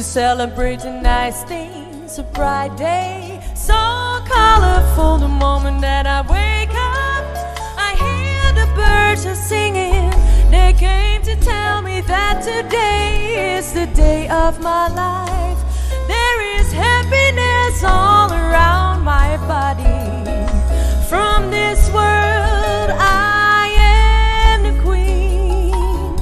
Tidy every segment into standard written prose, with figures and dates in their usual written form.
celebrate nice things, a bright day, so colorful. The moment that I wake up, I hear the birds are singing. They came to tell me that today is the day of my life. There is happiness all around my body. From this world, I am the queen.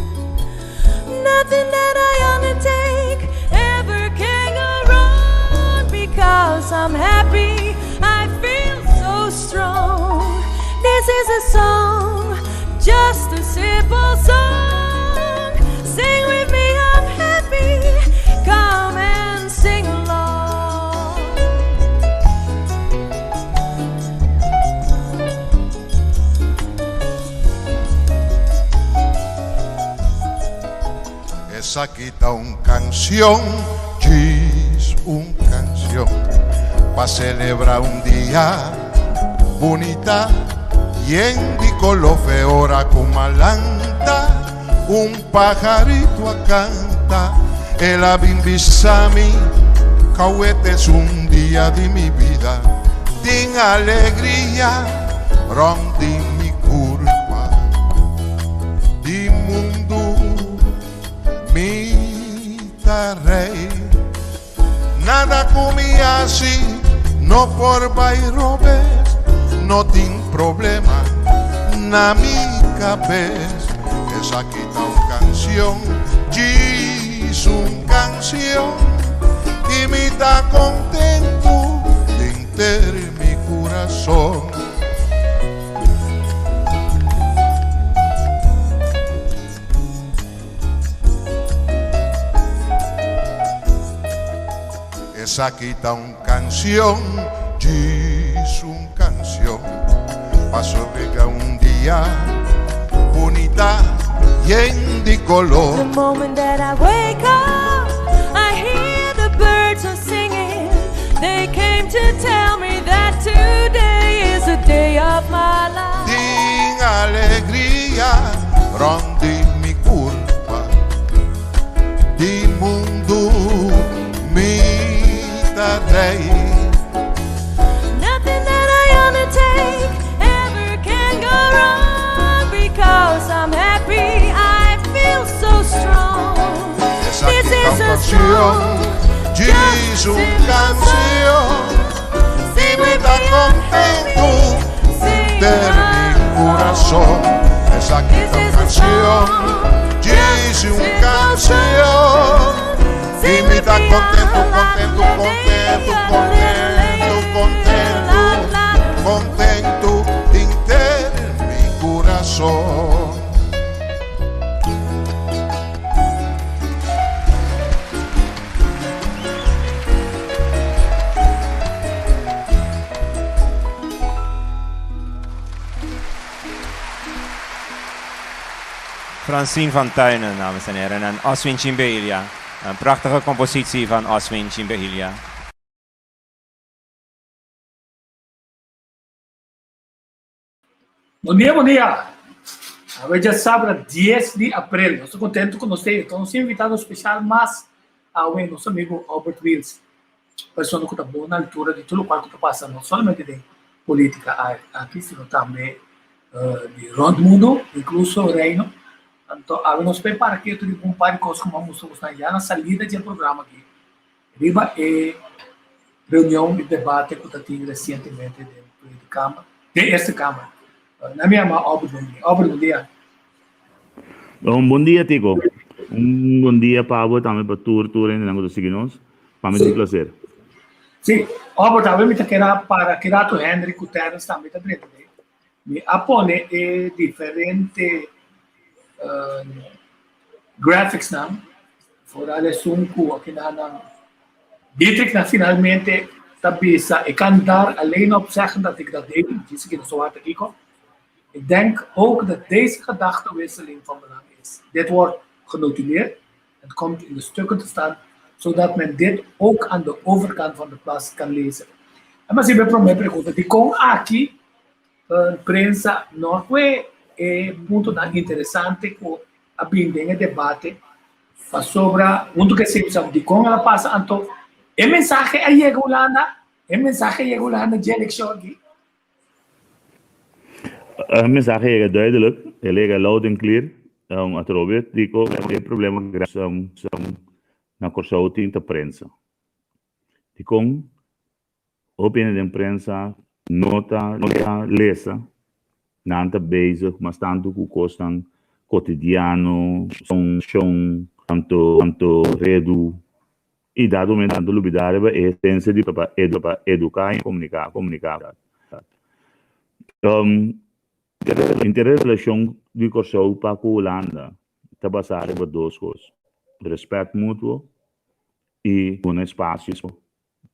Nothing that I undertake ever can go wrong because I'm happy. I feel so strong. This is a song, just a simple song. Sing with me, I'm happy. Come and sing along. Esaki ta un canción, djis un canción, pa celebra un dia bunita yen di color fe ora cu malanta un pajarito a canta el a bin bisa mi cauete es un dia di mi bida tin alegria rond di mi curpa di mundu mi ta rey nada cu mi haci no por bay robes no tin problema na mi cabes esaki ta un cancion djis un cancion y mi ta contento denter mi curason. Esaki ta un canción, djis un canción, pa sobrega un dia bunita yen di color. The moment that I wake up, I hear the birds are singing. They came to tell me that today is the day of my life. Tin alegria rond di mi curpa, di mundu mi ta rey. Nothing that I undertake ever can go wrong because I'm happy. I feel so strong. Esaki This ta is un a canción, song, djis just a un simple canción, song. y Sing mi with ta me, I'm contento happy. Sing denter mi curason. along. Esaki This ta un is a canción, song, djis just a un simple canción, song. y Sing mi with ta me, contento, I'm contento, contento, contento, contento, contento denter mi curason. Francine van Tuinen, dames en heren, en Oswin Chimbelia. Een prachtige compositie van Oswin Chimbelia. Bon dia, bon dia. Awe djasabra 10 di aprel. Nos ta contento cu nos tin nos invitado special mas awe, nos amigo Albert Wiels. Persona cu ta bon na altura di tur locual cu ta pasa no solamente den politica aki, sino tambe di rond mundo, incluso Reino. Anto awe nos por para ketu riba un par di cos cu mi a mustra boso ya na salida di e programa aki, riba e reunion y debate cu ta tin recientemente den Tweede Kamer, den Eerste Kamer. Na mi yama Albert, bon dia. Albert, bon dia. Un bon dia, Tico. Un bon dia pa bo tambe pa tur tur hendenan ku ta sigui nos. Pa mi ta un placer. Sí, Albert, awe mi ta keda para ki rato Hendrik ku Terrence tambe ta drenta den. Mi a pone e diferente graphicsnan, foral esun ku akinan Dietrich na finalmente ta bisa, Ik kan daar alleen op zeggen dat ik dat deed, djis aki nos a wak kiko. Ik denk ook dat deze gedachtenwisseling van belang is. Dit wordt genotuleerd en komt in de stukken te staan, zodat men dit ook aan de overkant van de plas kan lezen. En mas mi promé pregunta, dikon aki prensa no kue e puntonan interesante ku a bin den e debate? Pasobra huntu ku esei sa dikon el a pasa anto e mensahe a yega Hulanda, e mensahe a yega Hulanda dje elekshon aki. E mensahe a yega duidelijk, el a yega loud en clear. Atrobe diko e problema grandi na Kòrsou tin ta prensa. Dikon Hopi hende den prensa no ta lesa, nan ta bezig mas tantu ku kosnan kotidiano, shon, tantu redu, i dado momento nan ta lubidá riba e esensia di pa eduká i komuniká. Inter relashon di Kòrsou pa ku Hulanda ta basá riba dos kos, rèspèt mutuo i duna espasio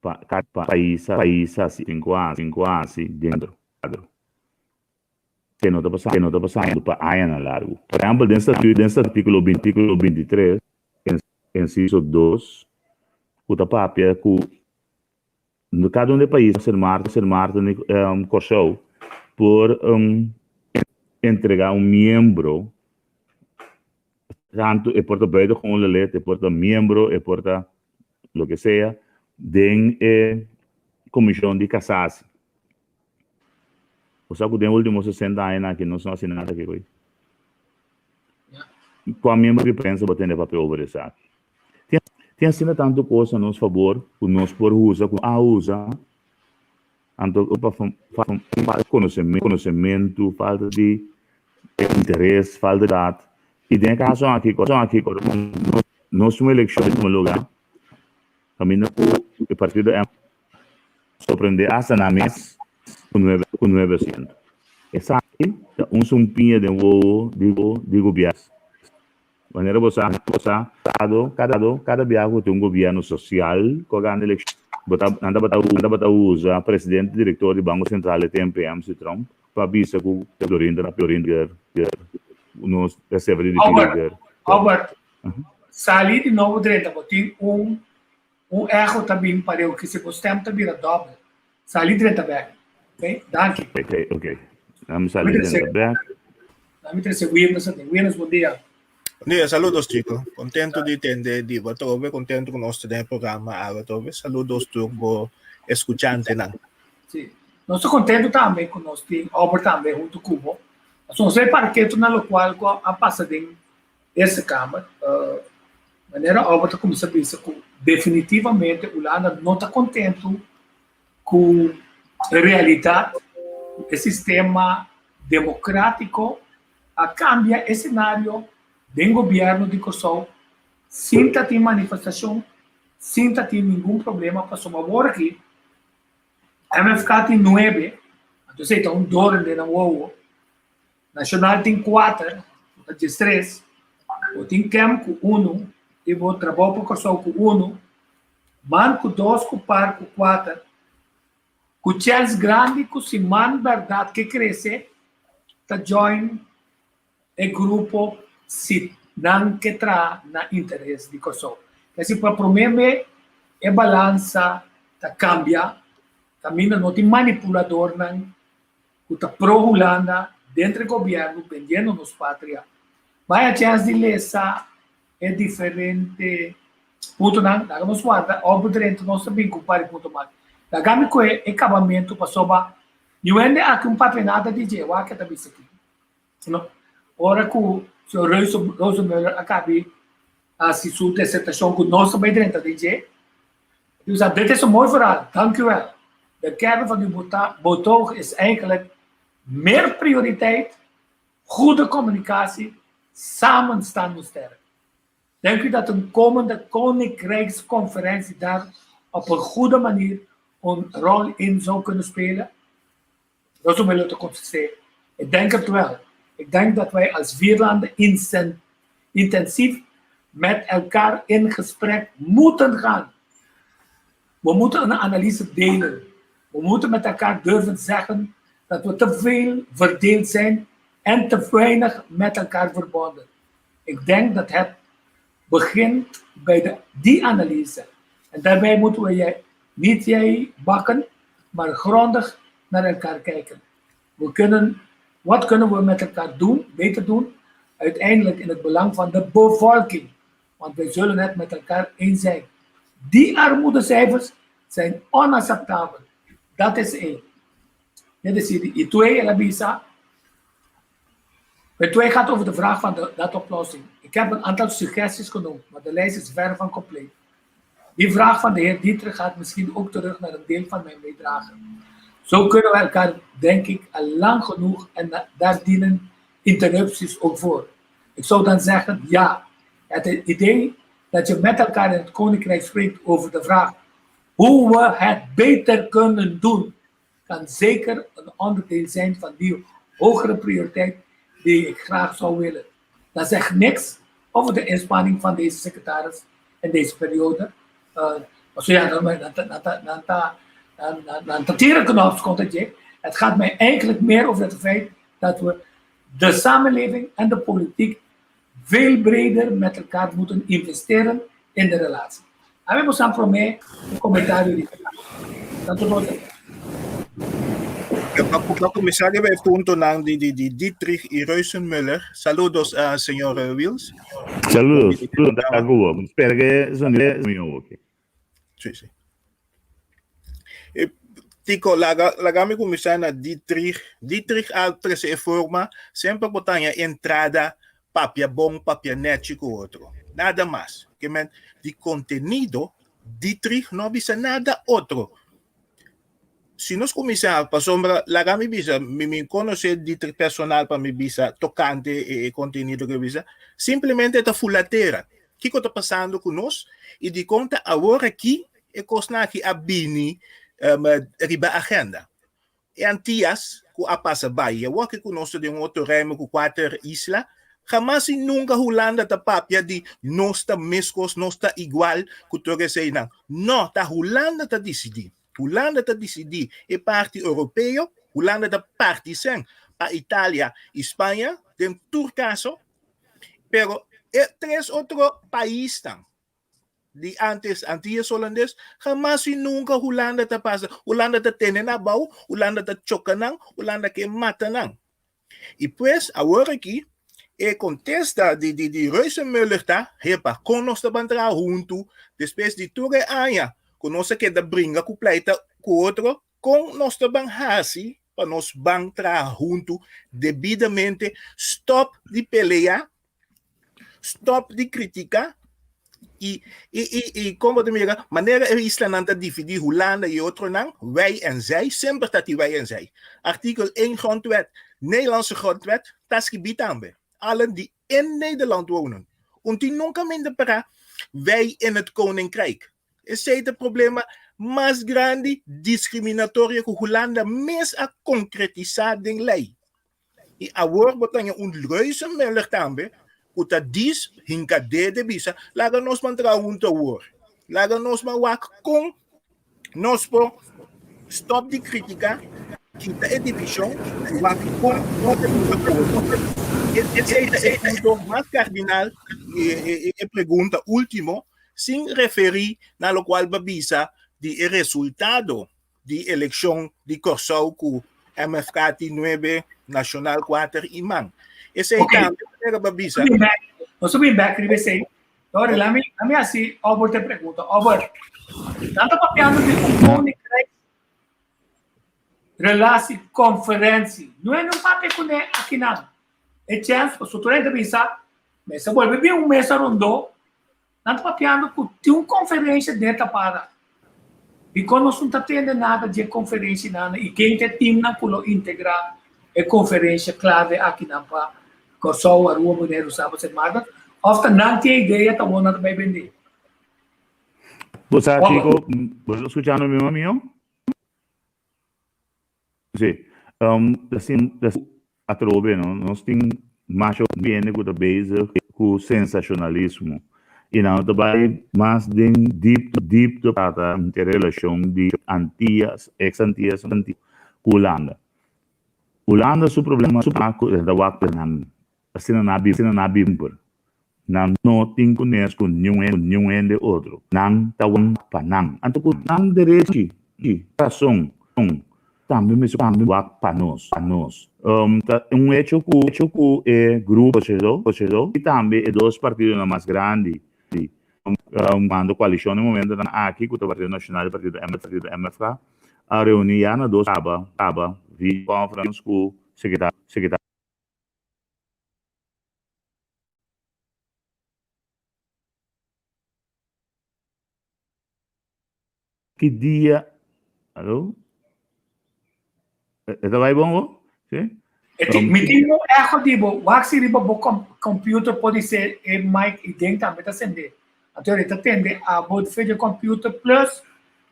pa cada pais pais hasi tin cu hasi tin cu hasi dentro cuadro ke no ta pasando ke no ta pasando pa añanan largu. Por ehempel den statuut den articulo articulo 23 inciso 2 cu ta papia cu cada un di e pais Sint Maarten Sint Maarten y Corsou por entrega un miembro tanto e por ta buitengewoon lid e por ta miembro e por ta loke sea, den e komishon di kasasi. Bo sa ku den ultimo 60 añanan aki nos no hasi nada aki koe. Kua miembro di prensa bo tende papia over esaki? Tin asina tantu kos na nos fabor ku nos por usa, ku a usa, anto pa falta di konosementu, falta di interes, falta di dat. I den e kaso aki, aki nos un elekshon tuma luga kaminda ku e partido M sorprende asta nan mes ku nuebe ku nuebe asiento. Esaki ta un sumpiña den wowo di di gobièrnu. Manera bo sa bo sa kada kada biaha ku tin un gobièrnu sosial ku a gana elekshon bo ta nan tabata nan tabata usa presidente direktor di Banko Sentral e tempu MC Tromp pa bisa ku Florin ta Florin nos reserva di Albert, Albert, sali di nobo drenta, bo tin un un echo ta bin pareu ki si bo stem ta bira dobbel. Sali drenta bek. Ok, danki. Ok, ok. Dame sali drenta bek. Dame trese Wirnes aden. Wirnes, bon dia. Bon dia, saludos chico. Contento di tende di bo atrobe, contento cu nos ta den e programa awe atrobe. Saludos tur bo escuchantenan. Sí. Nos ta contento tambe cu nos tin Albert tambe hunto cu bo. Pasobra nos ta e parketo na locual cu a pasa den Eerste Kamer. Manera Albert a cuminsa bisa cu definitivamente Hulanda no ta contento cu e realidad cu e sistema democratico a cambia e scenario den gobierno di Corsou sin ta tin manifestacion, sin ta tin ningun problema pasobra awor aki MFK tin nuebe, anto esei ta un doren den nan wowo. Nacional tin kuater, bo ta diestres. Bo tin Kem ku unu i bo Trabou pa Kòrsou ku unu, Man ku dos ku Par ku kuater. Ku chèns grandi ku si Man bèrdat ke krese ta join e grupo si nan ke traha na interes di Kòrsou. Kesi pa promé be e balansa ta kambia, kaminda no tin manipuladornan ku ta pro Hulanda denter e gobièrnu bendiendo nos patria. Bai a chèns di lesa e diferente puntonan, laga nos warda òf drenta nos ta bin ku un par di punto mas. Laga mi kohe e kabamentu pasobra niun hende aki un papia nada di dje, wak e ta bisa aki. No. Ora ku señor Rosenmöller a kabi hasi su disertashon ku nos ta bai drenta den dje, e bisa, dit is een mooi verhaal, dank u wel. De kern van uw betoog is eigenlijk meer prioriteit, goede communicatie, samen staan we sterk. Denkt u dat een komende Koninkrijksconferentie daar op een goede manier een rol in zou kunnen spelen? Rosenmöller ta contesté, Ik denk het wel. Ik denk dat wij als vier landen intensief met elkaar in gesprek moeten gaan. We moeten een analyse delen. We moeten met elkaar durven zeggen dat we te veel verdeeld zijn en te weinig met elkaar verbonden. Ik denk dat het begint bij de, die analyse. En daarbij moeten we jij, niet jij bakken, maar grondig naar elkaar kijken. We kunnen, wat kunnen we met elkaar doen, beter doen? Uiteindelijk in het belang van de bevolking. Want wij zullen het met elkaar eens zijn. Die armoedecijfers zijn onacceptabel. Dat is één. Es decir, y twee, el a bisa, twee gaat over de vraag van de, dat oplossing. Ik heb een aantal suggesties genoemd, maar de lijst is ver van compleet. Die vraag van de heer Dietrich gaat misschien ook terug naar een deel van mijn bijdrage. Zo kunnen we elkaar, denk ik, al lang genoeg en daar dienen interrupties ook voor. Ik zou dan zeggen, ja, het idee dat je met elkaar in het koninkrijk spreekt over de vraag hoe we het beter kunnen doen, kan zeker een onderdeel zijn van die hogere prioriteit die ik graag zou willen. Dat zegt niks over de inspanning van deze secretaris in deze periode. Ja, het gaat mij eigenlijk meer over het feit dat we de samenleving en de politiek veel breder met elkaar moeten investeren in de relatie. Habemos een promé comentario di Tanto nos. Pa kuminsá e puntonan di Dietrich i Reuzenmuller. Saludos, señor Wiels. Saludos. Saludos. Spera ku sonido mi ok. Si. Tico, laga mi kuminsá na Dietrich. Dietrich a trese forma, semper bo ta entrada papia bon, papia nèchi ku otro. Nada mas. Ke men, di kontenido, Dietrich no a bisa nada otro. Si nos kuminsá, pasombra, laga mi bisa, mi konosé Dietrich personal pa mi bisa tokante e kontenido ku bisa, simplemente ta fulatera. Kiko ta pasando ku nos? I di konta awor aki, e kosnan aki a bini riba agenda. E Antias, ku a pasa bai, awor ku nos tin otro reino ku kuater isla, hamas i nunka Hulanda ta papia di nos ta meskos, nos ta igual ku tur eseinan. No, ta Hulanda ta disidí. Hulanda ta disidí e parti europeo, Hulanda ta parti sèn pa Italia i Spaña, den tur kaso, pero e tres otro paisnan di antes Antillas Holandes, hamas i nunka Hulanda ta pasa. Hulanda ta tene nan abou, Hulanda ta choka nan, Hulanda ke mata nan. I pues, awor aki, e kontesta di Reuzenmuller ta, hepa, kon nos ta ban traha huntu despues di tur e aña ku nos a keda bringa ku pleita ku otro, kon nos ta ban hasi pa nos ban traha huntu debidamente, stòp di pelea, stòp di kritiká i kon bo ta mira manera e islanan ta dividí Hulanda i otronan, wij en zij, semper ta tin wij en zij. Artikel 1 Grondwet, Nederlandse Grondwet, ta skibí tambe. Allen die in Nederland wonen. Un tin nunka minder para wij in het Koninkrijk. Esei ta e problema mas grandi diskriminatorio ku Hulanda mes a konkretisá den lei. I awor bo ta haña un Reuzenmuller tambe ku ta dis hinka dede bisa laga nos ban traha huntu awor. Laga nos ban wak kon nos por stòp di kritiká, kita e divishon i wak kon nos ta biba ku otro. Esei ta e punto mas kardinal i e pregunta último sin referí na lokual bo a bisa di e resultado di elekshon di Kòrsou ku MFK tin nuebe, Nashonal kuater i man. Esei tambe manera bo a bisa. Nos a bin bèk riba esei. Dori, laat mi, laat mi hasi Albert e pregunta. Albert, nan ta papiando di un koninkrijk relatie conferentie. No e no papia kuné akinan. E chèns, pasobra tur hende ta bisa, mester bolbe bin un mesa rondó. Nan ta papiando ku tin un konferensia den tapada. Dikon nos no ta tende nada di e konferensianan i ken ta e timnan ku lo integrá e konferensia klave akinan pa Kòrsou, Aruba, Boneiru, Saba, Sint Maarten? Òf ta nan tin e idea ta wou nan ta bai bendé? Bo sa Chico, bo ta skuchando mi mami? Si. Atrobe no, nos tin masha hende ku ta bezig ku sensashonalismo i nan ta bai mas den diepte diepte trata e relashon di Antias, ex Antias ku Hulanda. Hulanda su problema ta ku e ta wak nan asina nan a asina nan a bimper. Nan no tin kunes ku niun niun hende otro. Nan ta wak pa nan. Anto ku nan derechi i rason tambe mester tambe wak pa nos pa nos. Ta un hecho ku hecho ku e grupo i tambe e dos partidonan mas grandi. Di mando koalishon e momentonan aki ku ta Partido Nashonal i Partido Partido MFK a reuní ya na dos kaba kaba via conference ku sekretario sekretario. Ki dia Alo? E ta bai bon bo? Si? E ti, mi tin un echo di bo. Wak si riba bo com computer podi ser e mic i den tambe ta sende. Anto e ta tende a bo via di computer plus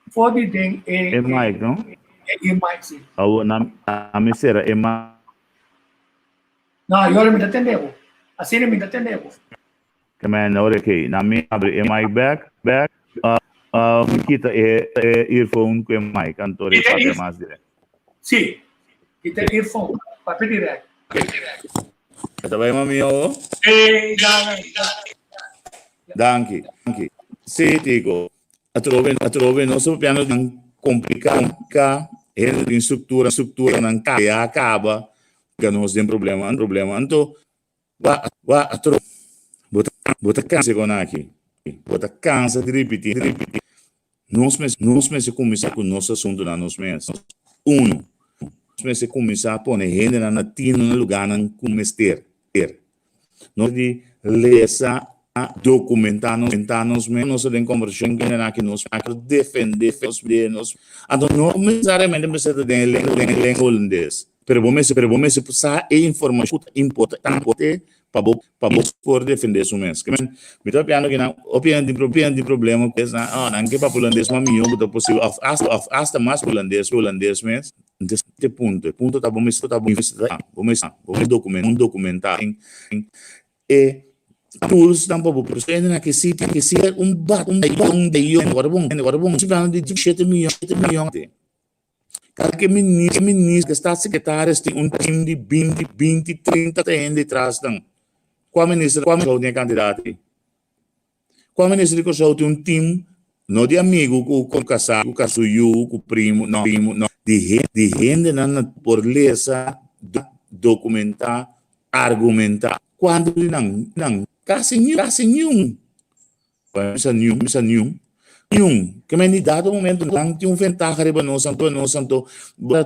for di den e E mic, no? E, e mic, si. Awo, na, na mi sera e mic. No, yora mi ta tende bo. Asina mi ta tende bo. Ke men ora ke na mi abri e mic back, back, uh, mi kita e, e earphone ku e mic, anto e papia mas direct. Si, kita earphone, papia direct. Esta bai mami o? Eh, da, da. Danki, danki. Si, Tico. Atrobe, atrobe, nos papiando complica, complica, hende tin structura, structura nan crea caba, que nos den problema, problema. Anto, Wa, wa, atro. Bo ta, bo ta cansa con aki. Bo ta cansa di ripiti, ripiti. Nos mes, nos mester cuminsa cu nos asuntonan nos mes. Uno, nos mester cuminsa pone hendenan na tino na lugarnan cu mester, ter. Nos di lesa, documenta nos, documenta nos mes. Nos ta den conversacion cu hendenan aki, nos por defende nos, nos. Anto no necesariamente mester ta den e lengua, den e lengua holandes. Pero bo mester, pero bo mester por sa e informashon ku ta importante pa bo, pa bo por defendé su mes. Ke men, mi ta papiando kinan, hopi hende tin pro, hopi hende tin problema ku esnan, oh, nan ke papia hulandes mas mihó ku ta posibel, òf asta, òf asta mas hulandes, hulandes mes. Entonces, e punto, e punto ta bo mester, ta bo mester ta, bo mester, bo mester dokumentá, dokumentá e tools nan pa bo por hende na ke sitio, ke sitio, un bat, un un bayon, ora bon, ora bon, si di shete miyon, shete miyon. Kada ke minister, minister, staatssecretaris tin un team di 20, 20, 30 hende tras nan. Kua minister, kua minister tin e kandidat ei? Kua minister di Kòrsou tin un team, no di amigu ku ku kasá, ku su yu, ku primu, no, primu, no, di hende, di hendenan na por lesa, dokumentá, argumentá. Kuantu di nan, nan? Kasi niun, kasi niun. Bisa niun, bisa niun, niun. Ke men di dado momento nan tin un ventaha riba nos anto nos anto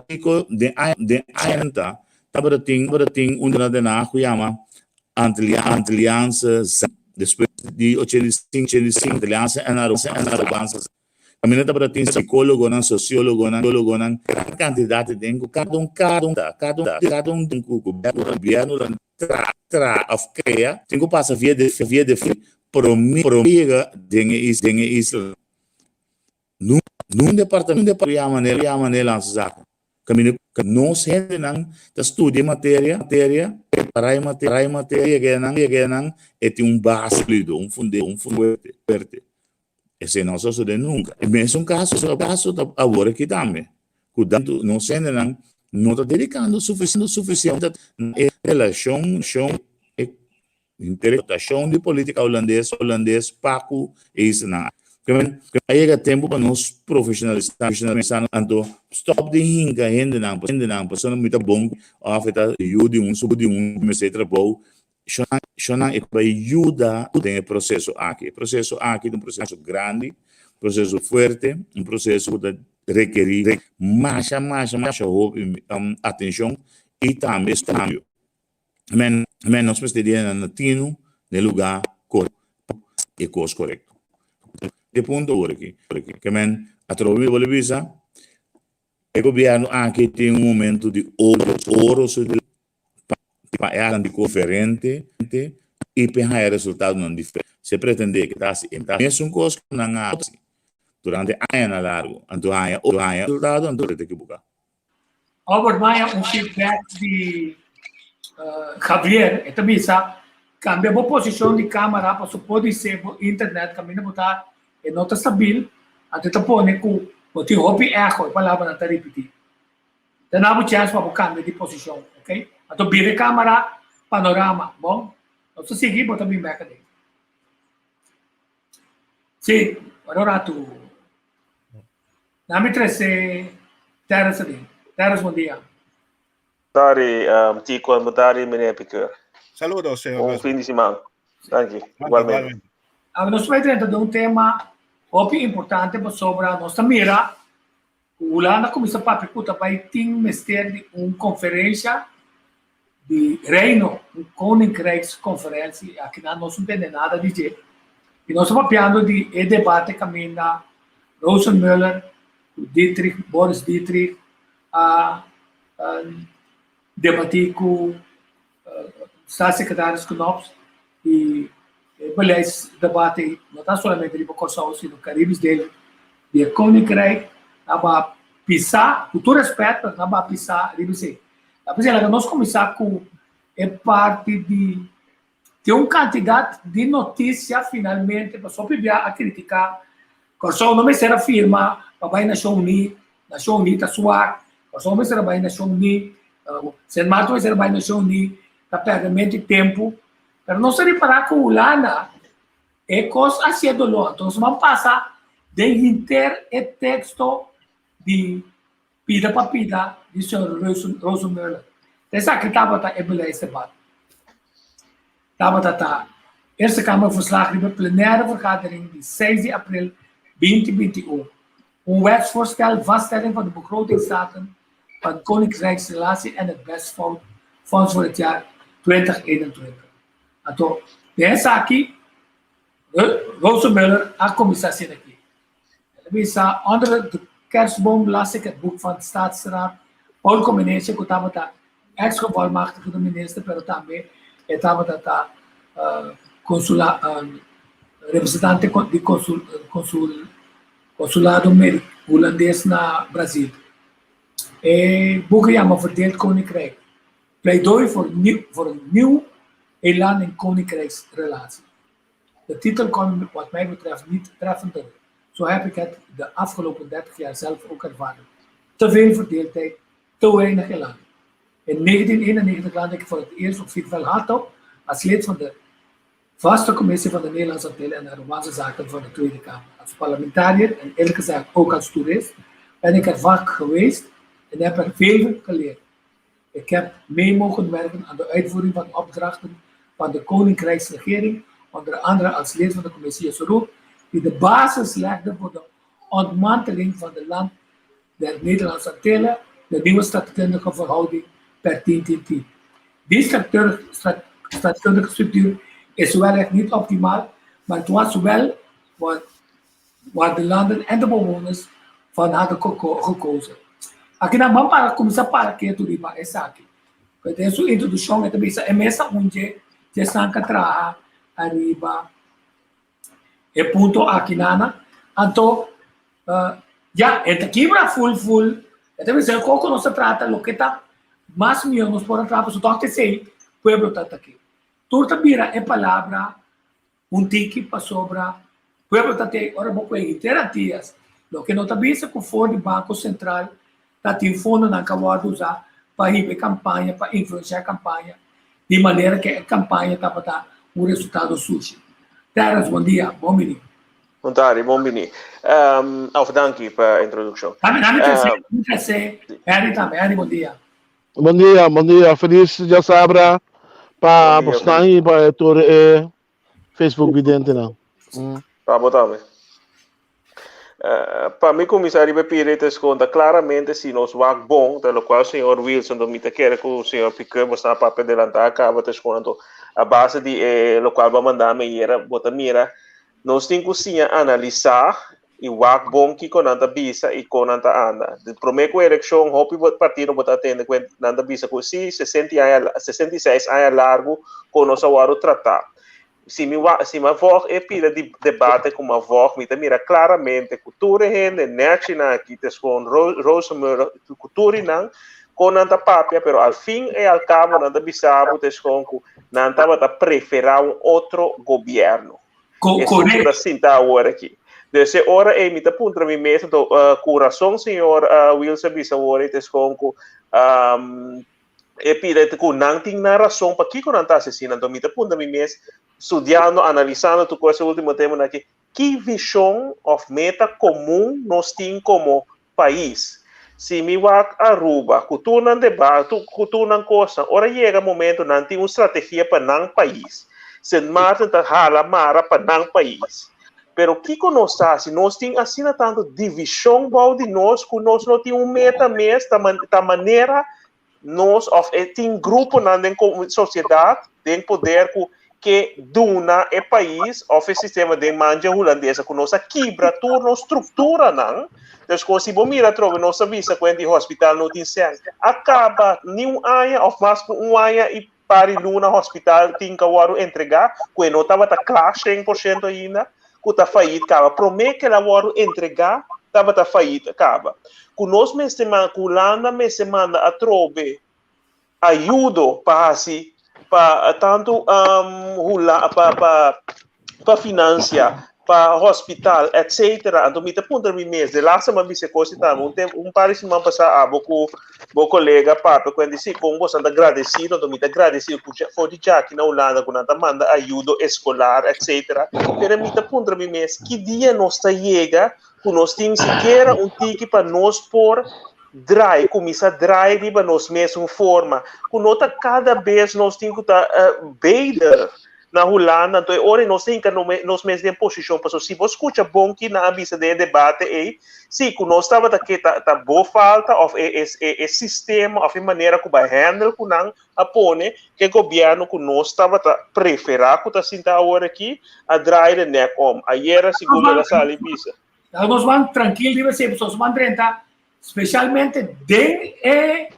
kiko den aña den aña ta tabata tin tabata tin un na Den Haag ku yama Antilliaanse despues di 85 85 Antilliaanse en Arubaanse Kaminda tabata tin psicólogonan, sociólogonan, biólogonan, gran kantidat di den ku kada un kada un kada un kada un den ku gobièrnu tra tra òf krea tin ku pasa via de via de promé promé yega den e isla den e isla. Nun nun departamento yama yama Nederlandse Zaken. Kaminda ku nos hendenan ta studia e materia, materia, prepará e materia, e materia, yega nan, yega nan, e tin un base sólido, un funde, un fuerte, fuerte. Esei no a sosodé nunka. E mesun kaso, kaso ta awor aki tambe, ku tantu nos hendenan no ta dedikando sufisiente, sufisiente na e relashon, shon, e Interpretashon di politika hulandes hulandes pa ku e islanan. A yega tempu pa nos profeshonalisá profeshonalisá anto stòp di hinka hendenan hendenan pasobra mi ta bon òf e ta yu di un di un mester trabou shonnan shonnan e bai yuda den e proseso aki. E proseso aki ta un proseso grandi, un proseso fuerte, un proseso ku ta rekerí masha masha masha hopi atenshon i tambe estudio. Men, men nos mester di na tinu den lugá korekto e kos korekto. E punto awor aki, ke men atrobe mi bolbe bisa, e gobièrnu aki tin un momento di oro, oro su di pa pa e haci diferente i pa e haya resultadonan diferente. Si e pretende ke ta hasi e mesun kos ku nan a hasi durante añanan largu, anto haya haya resultado, anto ta ekiboká. Albert Maya un feedback di uh, Javier, e ta bisa, cambia bo posicion di camera paso podi ser bo internet caminda bo ta e no ta stabil, anto ta pone ku bo tin hopi echo, e palabra nan ta ripiti. Ta na bo chance pa bo cambia di posicion, ok? Anto bira e camera panorama, bon? Nos ta sigui, bo ta bin bek aden. Sí, ora ratu. Nami trece Terrence aden. Terrence, bon dia. Tardi, um, Tico, en tardi, meneer Piqueur. Saludos, señor. Un fin de semana. Dank je. Igualmente. Awe nos bai drenta den un tema hopi importante pasobra nos ta mira ku Hulanda kuminsá papia ku ta bai tin mester di un konferensha di Reino, un Koninkrijksconferentie, akinan nos no tende nada di dje. I nos ta papiando di e debate kaminda Rosenmöller ku Dietrich, Boris Dietrich a debatí ku Staatssecretaris Knops i e beleidsdebat ei no ta solamente riba Kòrsou sino Caribisch deel di e Koninkrijk a ba pisá, ku tur rèspèt, pero nan a ba pisá riba esei. Ta p'esei laga nos kuminsá ku e parti di tin un kantidat di notisia finalmente pasobra hopi bia a kritiká Kòrsou no mester a firma pa bai Nashon Uní, Nashon Uní ta swak, Kòrsou no mester a bai Nashon Uní, Sint Maarten mester a bai Nashon Uní, ta pèrdemento di tempu. Pero nos ta ripará ku Hulanda e kos a hasié doló. Anto nos ban pasa den henter e teksto di pida pa pida di señor Rosenmöller. Ta esaki tabata e beleidsdebat. Tabata ta Eerste Kamerverslag riba e plenaire vergadering di seis di april 2021. Un wetsvoorstel vaststelling van de begrotingsdatum van Koninkrijksrelatie en het BES Fonds voor het jaar 2021. Anto, den esaki, Rosenmöller a kuminsá asina aki. El a bisa, Onder de kerstboom las ik het boek van Staatsraad Paul Comenencia ku tabata ex-gevolmachtigde minister pero tambe e tabata ta consula representante di consul consulado Hulandes na Brazil. E buki yama Verdeeld Koninkrijk, Pleidooi voor voor een nieuw elan in Koninkrijksrelatie. De titel kon wat mij betreft niet treffender. Zo heb ik het de afgelopen 30 jaar zelf ook ervaren. Te veel verdeeldheid, te weinig elan. In 1991 landde ik voor het eerst op vliegveld Hartog als lid van de vaste commissie van de Nederlandse Antillen en Arubaanse Zaken van de Tweede Kamer. Als parlementariër en eerlijk gezegd ook als toerist ben ik er vaak geweest en heb er veel geleerd. Ik heb mee mogen werken aan de uitvoering van opdrachten van de Koninkrijksregering, onder andere als lid van de commissie Jesurun, die de basis legde voor de ontmanteling van de land der Nederlandse Antillen, de nieuwe staatkundige verhouding per 10-10-10. Die staatkundige structuur is wellicht niet optimaal, maar het was wel wat, waar de landen en de bewoners van hadden gekozen. Aki nan ban para kuminsá para ketu riba esaki. Pero den su introdukshon e ta bisa e mesa un dje djesnan ka traha ariba e punto aki nana. Anto ya e ta kibra ful ful. E ta bisa koko nos ta trata loke ta mas mihó nos por a traha pasobra tòg esei pueblo ta taki. Tur ta bira e palabra Un tiki pasobra pueblo ta te ora bo kue henter Antillas. Loke no ta bisa ku for di Banko Sentral ta tin fondonan ka wòrdu usá pa hiba e kampaña, pa influensiá e kampaña di manera ke e kampaña tabata un resultado sushi. Terrence, bon dia, bon bini. Bon tardi, bon bini. Of danki pa e introdukshon. Dame, dame trese, dame trese Henry tambe. Henry, bon dia. Bon dia, bon dia. Feliz djasabra pa Bon dia, bosnan i pa tur e Facebook videntenan. Mm. Pa bo tambe. Uh, pa mi kuminsá riba e pida te skonta claramente si nos wak bon, ta lokual señor Wilson do mi ta kere ku señor Piquet bo sta papia delantá kaba te skonto a base di e lokual bo a manda mi ayera bo ta mira Nos tin ku siña analisá i wak bon kiko nan ta bisa i kon nan ta anda. Promé ku elekshon hopi partido bo ta atende ku nan ta bisa ku si sesenta i aña 66 aña largu kon nos a wòrdu tratá. Si mi wak si mi a vòg e pida di debate ku mi a vòg mi ta mira klaramente ku tur e hende nèchinan aki ta skon Rosenmöller ku tur i nan kon nan ta papia pero al fin i al kabo nan ta bisa bo ta skon ku nan tabata preferá un otro gobièrnu. Esun ku ta sinta awor aki. Dus e ora ei mi ta puntra mi mes, anto ku rason señor Wiels a bisa awor ei ta eskon ku e pida ku nan tin nan rason pakiko nan ta hasi asina. Anto mi ta puntra mi mes, studiando, analisando tur kos e ultimo temponan aki, ki vishon òf meta komun nos tin komo pais. Si mi wak Aruba ku tur nan debate, ku tur nan kosnan, ora yega momento nan tin un strategia pa nan pais. Sint Maarten ta hala mara pa nan pais. Pero kiko nos ta hasi? Nos tin asina tantu divishon bou di nos ku nos no tin un meta mes, ta ta manera nos òf e tin gruponan den sosiedat, den poder ku ke duna e pais òf e sistema den man dje hulandesa ku nos a kibra tur nos strukturanan. Dus kon si bo mira atrobe nos a bisa ku di hospital no tin sèn. A kaba ni un aña òf mas ku un aña i par di luna hospital tin ka wòrdu entregá ku e no tabata kla 100% ainda ku ta fayit kaba. Promé ku el a wòrdu entregá tabata fayit kaba. Ku nos mester manda ku Hulanda mester manda atrobe ayudo pa hasi pa tantu hula pa pa pa financia pa hospital etc. Anto mi ta puntra mi mes de laatste mi a bisa e kos di tambe un tempo un par di siman pasa abo ku bo kolega papia ku hende si kon boso ta gradesido anto mi ta gradesido ku for di djaki na Hulanda ku nan ta manda ayudo eskolar etc. Pero mi ta puntra mi mes ki dia nos ta yega ku nos tin sikiera un tiki pa nos por draai, kuminsá draai riba nos mesun forma, ku no ta kada bes nos tin ku ta bedel na Hulanda, anto e ora ei nos ta hinka nos mes den posishon, pasobra si bo skucha bon ki nan a bisa den e debate ei, si ku nos tabata ke ta ta bo falta òf e e e sistema òf e manera ku bo a handle ku nan a pone ku e gobièrnu ku nos tabata preferá ku ta sinta awor aki a draai de nek om. Ayera segun mi a sali bisa. Nos ban trankil riba esei, pasobra nos ban drenta Specialmente den e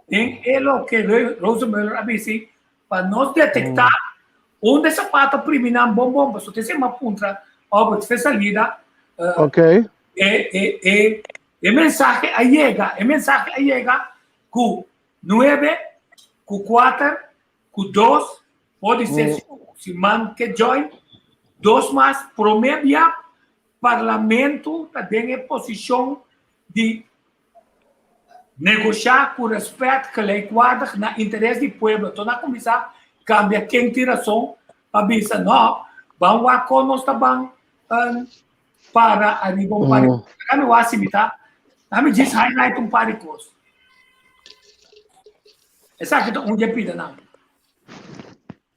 den e loke Rosenmüller a bisi pa nos detecta unda e sapato primi nan bon bon pasobra te sema puntra Albert fe salida Ok. e e e e mensahe a yega e mensahe a yega ku nuebe ku kuater ku dos podi ser si man ke join dos mas prome bia Parlamento ta den e posishon di negoshá ku rèspèt gelijkwaardig na interes di pueblo. Enton a kuminsá kambia ken tin rason pa bisa no, ban wak kon nos ta ban para ariba un par di kos. Laga mi wak si mi ta, laga mi djis highlight un par di kos. Esaki ta un di e pidanan.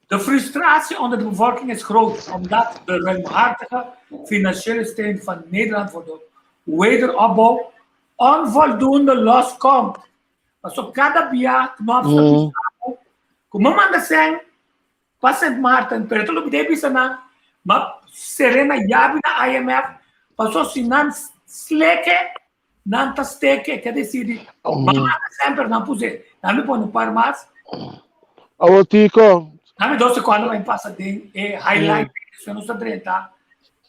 De frustratie onder de bevolking is groot, omdat de ruimhartige financiële steun van Nederland voor de wederopbouw onvoldoende loskomt. Paso kada bia Knops ta bisa bo ku mi manda sèn pa Sint Maarten, pero ta lubidé bisa nan, ma Serena yabi na IMF, paso si nan sleke Nan ta steke, ke desidi. Ma manda semper nan puse. Nan mi pone un par mas. Awo Tico. Nan mi dos secondo pa pasa den e highlight mm. nos ta drenta.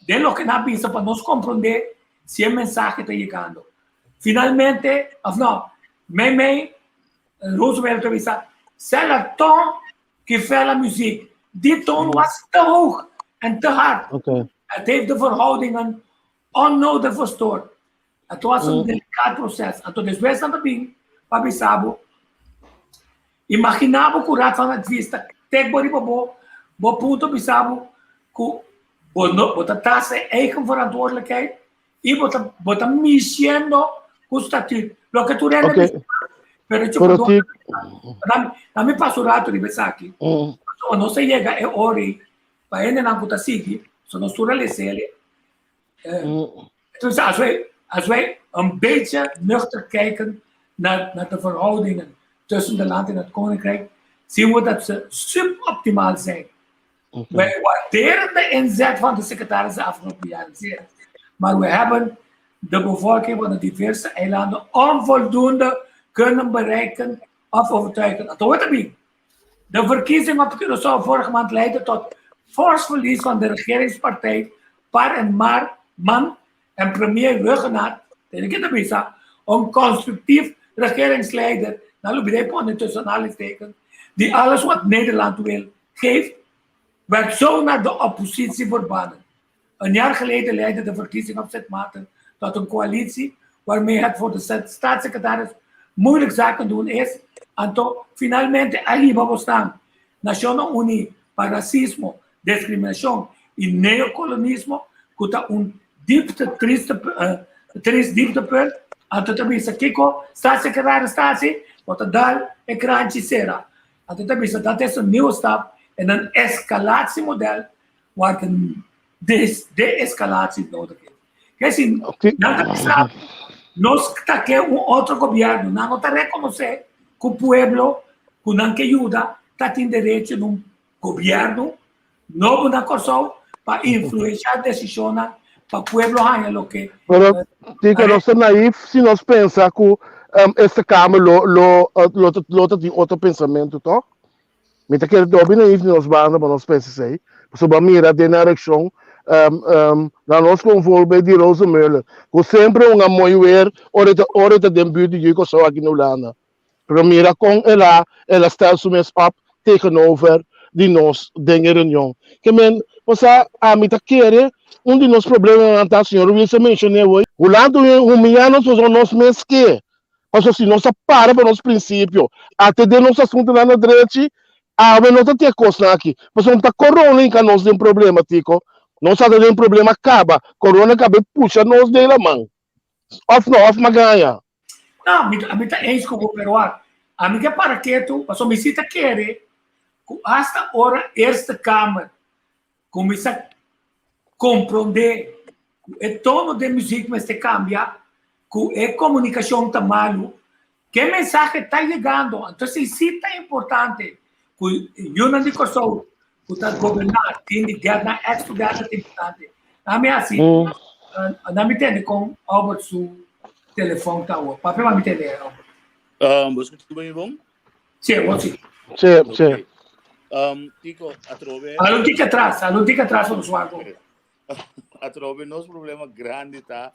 Den loke nan bisa pa nos comprende si e mensahe ta yegando. Finalmente, of no, mei mei Roosevelt ta bisa, c'est la ton qui fait la musique. Die toon was te hoog en te hard. Okay. Het heeft de verhoudingen Onnodig verstoord. Het was een delicaat proces. Anto despues nan ta bin pa bisa bo, imagina bo ku Raad van Advies ta tek bo riba bo, bo punto bisa bo ku bo no bo ta tras e eigen verantwoordelijkheid i bo ta bo ta misiendo ku statuut. Loke tur hende Oké. bisa, pero hecho Pero ku ti dame dame pasa un rato riba esaki. Pasobra nos a yega e ora ei pa hendenan ku ta sigui, so nos tur a les'el. Dus als wij, als wij een beetje nuchter kijken naar, naar de verhoudingen tussen de land en het koninkrijk, zien we dat ze suboptimaal zijn. Okay. Wij waarderen de inzet van de secretaris de afgelopen jaren zeer. Maar we hebben de bevolking van de diverse eilanden onvoldoende kunnen bereiken of overtuigen. Dat hoort erbij. De verkiezing op Curaçao vorige maand leidde tot fors verlies van de regeringspartij Par en Mar Man en premier Rhuggenaath, tene ke ta bisa, un constructief regeringsleider, nan lo bira e pone tussen aanhalingstekens, die alles wat Nederland wil geeft, werd zo naar de oppositie verbannen. Een jaar geleden leidde de verkiezing op Sint Maarten tot een coalitie waarmee het voor de staatssecretaris moeilijk zaken doen is. Anto, finalmente a hiba bo staan. Nacionnan Uní pa racismo, discriminacion y neocolonismo cu ta un diepte triste trist dieptepunt. Anto ta bisa kico staatssecretaris ta haci? Bo ta dal e kranchi cera. Anto ta bisa dat is een nieuwe stap. En dan escalatiemodel wordt een de-escalatie nodig is. Ke si nan ta bisa nos ta ke un otro gobierno, nan no ta reconoce cu pueblo cu nan ke yuda ta tin derecho na un gobierno nobo na Kòrsou pa influencia decisionnan pa pueblo haña loke. Pero Tico, nos ta naif si nos pensa cu esta Kamer lo lo lo ta tin otro pensamentu, toch? Mi ta kere dobi naïef di nos banda pa nos pensa esei, pasobra bo a mira den nan reakshon na nos konvolbe di Rosenmöller, ku semper un a mooi weer ora e ta ora e ta den buurt di Kòrsou aki na Hulanda. Pero mira kon el a el a stel su mes op tegenover di nos den e reunion. Ke men, osea, ami ta kere un di nos problemanan ta, señor Ruiz a menshoné hoy, Hulanda humiyá nos pasobra nos mes ke. Pasobra si nos a para pa nos prinsipio, atendé nos asuntunan na drechi, awe no ta tin e kosnan aki. Pasobra no ta korona hinka nos den problema, Tico. Nos a ta den problema kaba. Korona kaba e pusha nos den laman. Òf no? Òf mi a gaña? No, mi ta eens ku bo, pero wak, ami ke para ketu, pasobra mi si ta kere ku asta ora Eerste Kamer Kuminsá komprondé ku e tono den muzik mester kambia, ku e komunikashon ta malu, ku e mensahe ta yegando. Anto esei sí ta importante ku yunan di Kòrsou ku ta goberná tin di get nan act together ta importante. Nan mi hasi, nan mi tende kon Albert su telefòn ta awor. Papia pa mi tende, Albert. Bo skucha mi bon? Sí, awor sí. Sí, sí. Ok. Tico, atrobe. Alun tika atras, alun tika atras nos wak. Atrobe nos problema grandi ta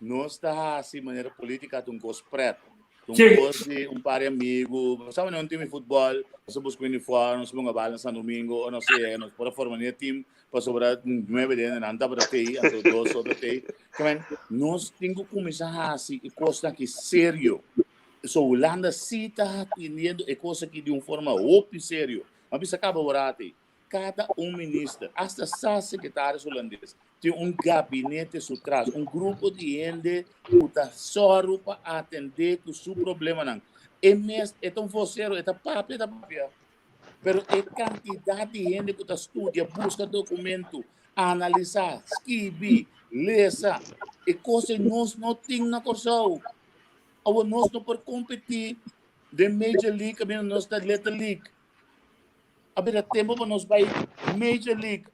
nos ta hasi manera política ta un kos pret. Un Sí. kos di un par di amigo, sabe un team di futbol, nos busca uniform, nos ponga bala na San Domingo, o no sé, nos por forma un team pasobra nueve de nan tabata tei, anto dos otro tei. Ke men, nos tin ku kuminsá hasi e kosnan aki serio. So Hulanda si ta atendiendo e kos aki di un forma hopi serio. Ma bisa kaba orati, kada un minister, hasta staatssecretaris hulandes, tin un gabinete su tras, un grupo di hende ku ta sòru pa atendé ku su problemanan. E mes, e ta un vocero, e ta papia, e ta papia. Pero e kantidat di hende ku ta studia, buska dokumento, analisá, skibi, lesa, e kos ei nos no tin na Kòrsou. Awor nos no por competi den Major League caminda nos ta Little League. A bira tempo pa nos bai Major League.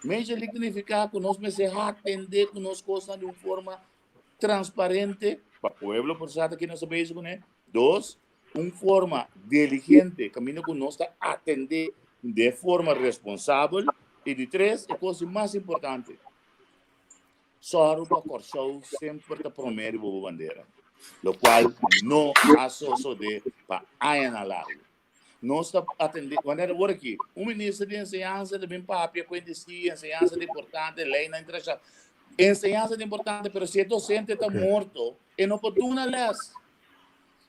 Major League significa cu nos mester atende cu nos cosnan di un forma transparente pa pueblo por sa ta ki nos ta bezig cune. Dos, un forma diligente caminda cu nos ta atende de forma responsabel. Y di tres, e cos di mas importante, Sòru pa Kòrsou semper ta promé riba bo bandera, lokual no a sosodé pa añanan largu. Nos ta atendé, wanneer awor aki un minister di enseñansa ta bin papia ku hende si enseñansa ta importante, leinan internashonal. Enseñansa ta importante, pero si e dosente ta morto, e no por duna lès.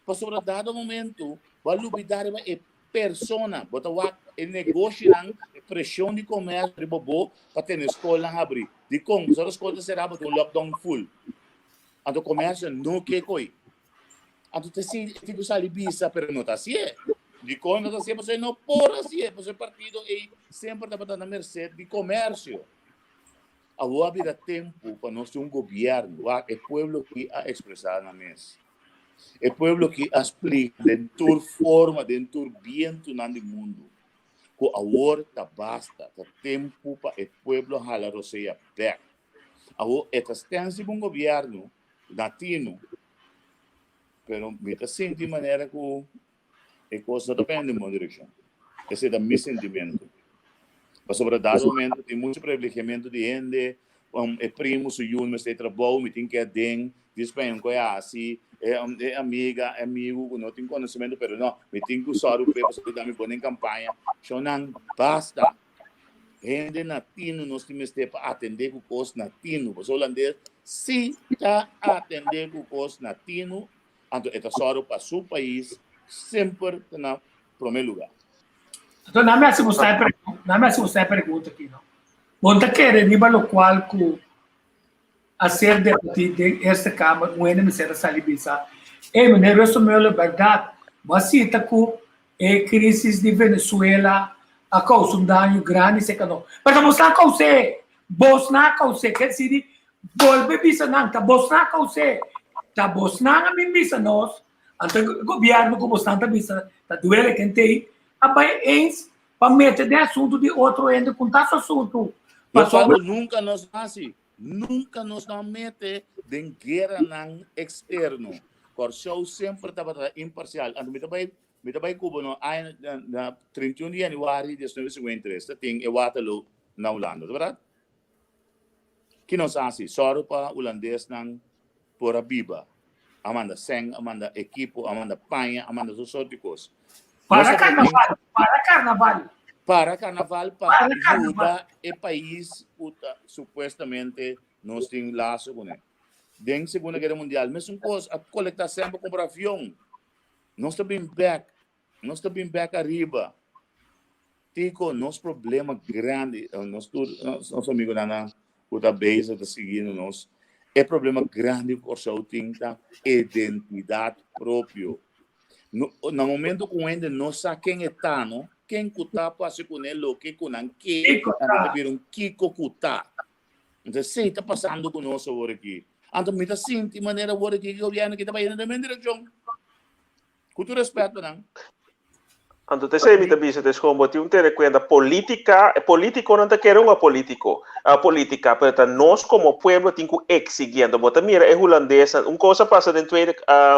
Pasobra dado momento bo a lubidá riba e persona, bo ta wak e negoshinan, e preshon di komersio riba bo pa tene skolnan habrí. Dikon? Pasobra skol ta será, bo tin un lockdown full. Anto komersio no ke ko'i. Anto ta si e tin ku sali bisa, pero no ta hasié. Dikon no ta hasié? Pasobra e no por hasié, pasobra e partido ei semper tabata na merced di komersio. Awor a bira tempu pa nos tin un gobièrnu. Wak, e pueblo aki a ekspresá nan mes. E pueblo aki a splika den tur forma, den tur bientunan di mundu, ku awor ta basta, ta tempu pa e pueblo hala rosea bèk. Awor e ta stèns riba un gobièrnu latino, pero mi ta sinti manera ku e kos no ta bai den bon direkshon. Esei ta mi sentimentu. Pasobra dado momento tin muchu privilegiamentu di hende, e primo su yu mester e trabou, mi tin ke aden, di spañó ku e hasi, e amiga, e amigu ku no tin konosementu, pero no, mi tin ku sòru p'e pasobra e da mi bon den kampaña. Shownan, basta! Hende na tinu nos tin mester pa atendé ku kos na tinu. Pasobra holandes si ta atendé ku kos na tinu, Anto e ta sòru pa su pais semper ta na promé lugá. Anto nan mi hasi boso e pregunta, nan mi hasi boso e pregunta aki no. Bo ta kere riba lokual ku a ser debatí den Eerste Kamer un hende mester a sali bisa, Ey, meneer Rustenmuller, bèrdat, bo a sita ku e krisis di Venezuela. A kousa un daño grandi serka nos. Pero ta bos nan a kous'é. Bos nan a kous'é. Ker si di bolbe bisa nan, ta bos nan a kous'é. Ta bos nan a bin bisa nos, anto e gobièrnu ku bos nan ta bisa ta duele ken t'ei, a bai eens pa mete den asuntu di otro hende ku ta su asuntu. Pasobra nunka nos hasi, nunka nos no a mete den gueranan eksterno. Kòrsou semper tabata imparsial. Anto mi ta bai Mi ta bai Cuba no aña na 31 di januari 1953 ta tin e Waterloo na Hulanda, ta berdad? Ki nos a hasi? Sòru pa hulandesnan por a biba. A manda sèn, a manda ekipo, a manda paña, a manda tur sort di kos. Para karnaval, para karnaval. Para karnaval pa yuda e pais ku ta supuestamente nos tin laso kuné. Den Segunda Guera Mundial mesun kos, a kolektá sèn pa kumpra avion. Nos ta bin bek, nos ta bin bek ariba. Tico, nos problema grandi, nos tur, nos, nos amigonan na ku ta bezig ta siguiendo nos, e problema grandi ku Kòrsou tin ta identidat propio. No, na momento ku un hende no sa ken e ta, no, ken ku ta por hasi kuné loke ku nan ke, Kiko nan ta ta. bira un kiko ku ta. Entonces esei ta pasando ku nos awor aki. Anto mi ta sinti manera awor aki ku gobièrnu aki ta bai den e mismo direkshon. Ku tur rèspèt pa nan. Anto ta esei mi ta bisa, ta eskon bo tin un tene kuenta politika, e politikonan ta kere un apolitiko, a politika, pero ta nos komo pueblo tin ku eksigí. Anto bo ta mira e hulandesnan, un kos a pasa den Tweede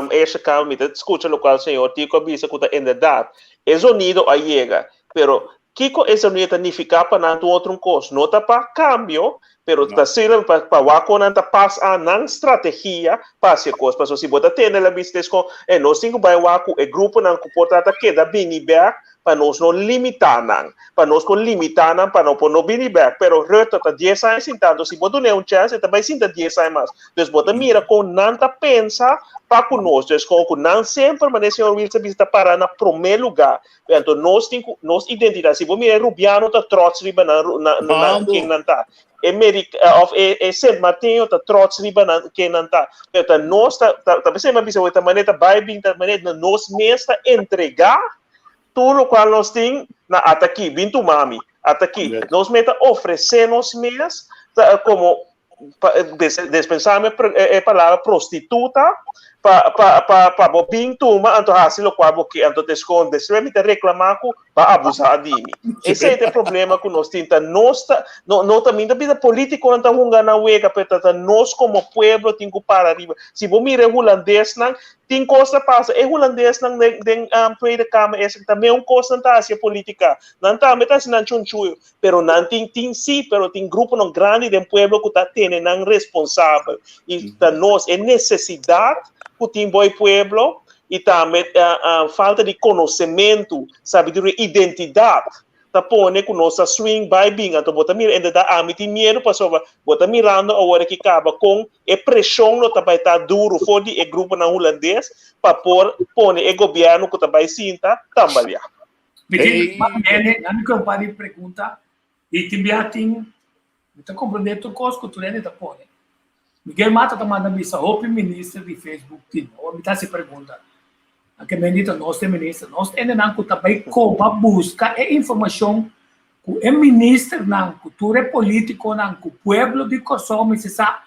Eerste Kamer, mi ta skucha lokual señor Tico a bisa ku ta inderdat, e zonido a yega, pero Kiko e zonido ta nifiká pa nan ta un otro un kos. No ta pa kambio, pero ta sirbi pa pa wak kon nan ta pas a nan strategia pa hasi e kos. Pasobra si bo ta tende la bisa es kon, e nos tin ku bai wak ku e gruponan ku por trata keda bini bèk pa nos no limitá nan. Pa nos por limitá nan pa nan por no bini bèk. Pero Rutte ta dies aña sintá, anto si bo dun'é un chèns e ta bai sinta dies aña mas. Dus bo ta mira kon nan ta pensa pa ku nos. Dus kon ku nan semper, manera señor Wiels a bisa, ta pará na promé lugá. Anto nos tin ku nos identidat. Si bo mira e Rubiano ta trots riba nan nan nan ken nan ta. E Merik of e e Sint Martinho ta trots riba nan ken nan ta. Pero ta nos ta ta ta pesei mi a bisa ta manera ta bai bin ta manera nos mes ta entregá tur lokual nos tin na ata aki bin tuma mi ata aki. Nos mes ta ofresé nos mes ta komo pa despensame e palabra prostituta pa pa pa pa bo bin tuma anto hasi lokual bo ke anto te skonde despues mi ta reklama ku bo a abusa di mi esei ta e problema ku nos tin ta nos ta no no ta mi ta bisa politikonan ta hunga nan wega pero ta ta nos komo pueblo tin ku para riba si bo mira e hulandesnan Tin kos ta pasa. E hulandesnan den den Tweede Kamer esaki ta meun kos nan ta hasi e politica. Nan tambe ta hasi nan chunchuyo. Pero nan tin tin si, pero tin gruponan grandi den pueblo ku ta tene nan responsabel. I ta nos e nesesidat ku tin bo e pueblo i tambe falta di konosementu, sabiduria, identidat ta pone ku nos ta swing bai bin. Anto bo ta mira inderdat ami tin miedu pasobra bo ta mirando awor aki kaba kon E preshon lo ta bai ta duru for di e gruponan hulandes pa por pone e gobièrnu ku ta bai sinta tambaliá. Mi tin hende, nan mi ke un par di pregunta i tin bia tin mi ta komprendé tur kos ku tur hende ta pone. Miguel Mata ta manda bisa hopi minister di Facebook tin. Awor mi ta hasi pregunta. A ke men di ta nos ta e minister. Nos ta hendenan ku ta bai koba buska e informashon ku e ministernan, ku tur e politikonan, ku pueblo di Kòrsou mester sa.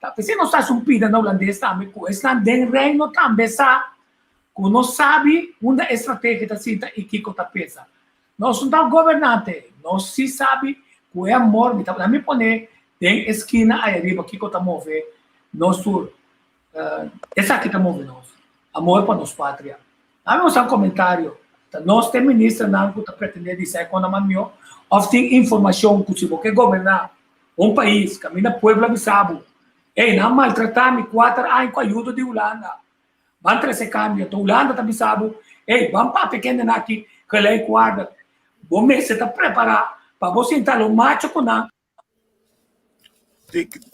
Ta p'esei nos ta hasi un pida na hulandes tambe ku esnan den Reino tambe sa ku no sabi unda e strategia ta sinta i kiko ta pensa. Nos no ta gobernante, nos si sabi ku e amor, mi ta mi pone den e skina aya riba kiko ta move nos tur. Esaki ta move nos, amor pa nos patria. Dame un san comentario. Ta nos te ministernan cu ta pretende di sa e con nan mihor? Of tin informacion cu si bo ke goberna un pais caminda pueblo a bisa bo, ey nan maltrata mi cuater aña cu ayudo di Hulanda, ban trece cambio. Ta Hulanda ta bisa bo, ey ban papia kendenan aki gelijkwaardig. Bo mester ta prepara pa bo sinta lo macho cu nan.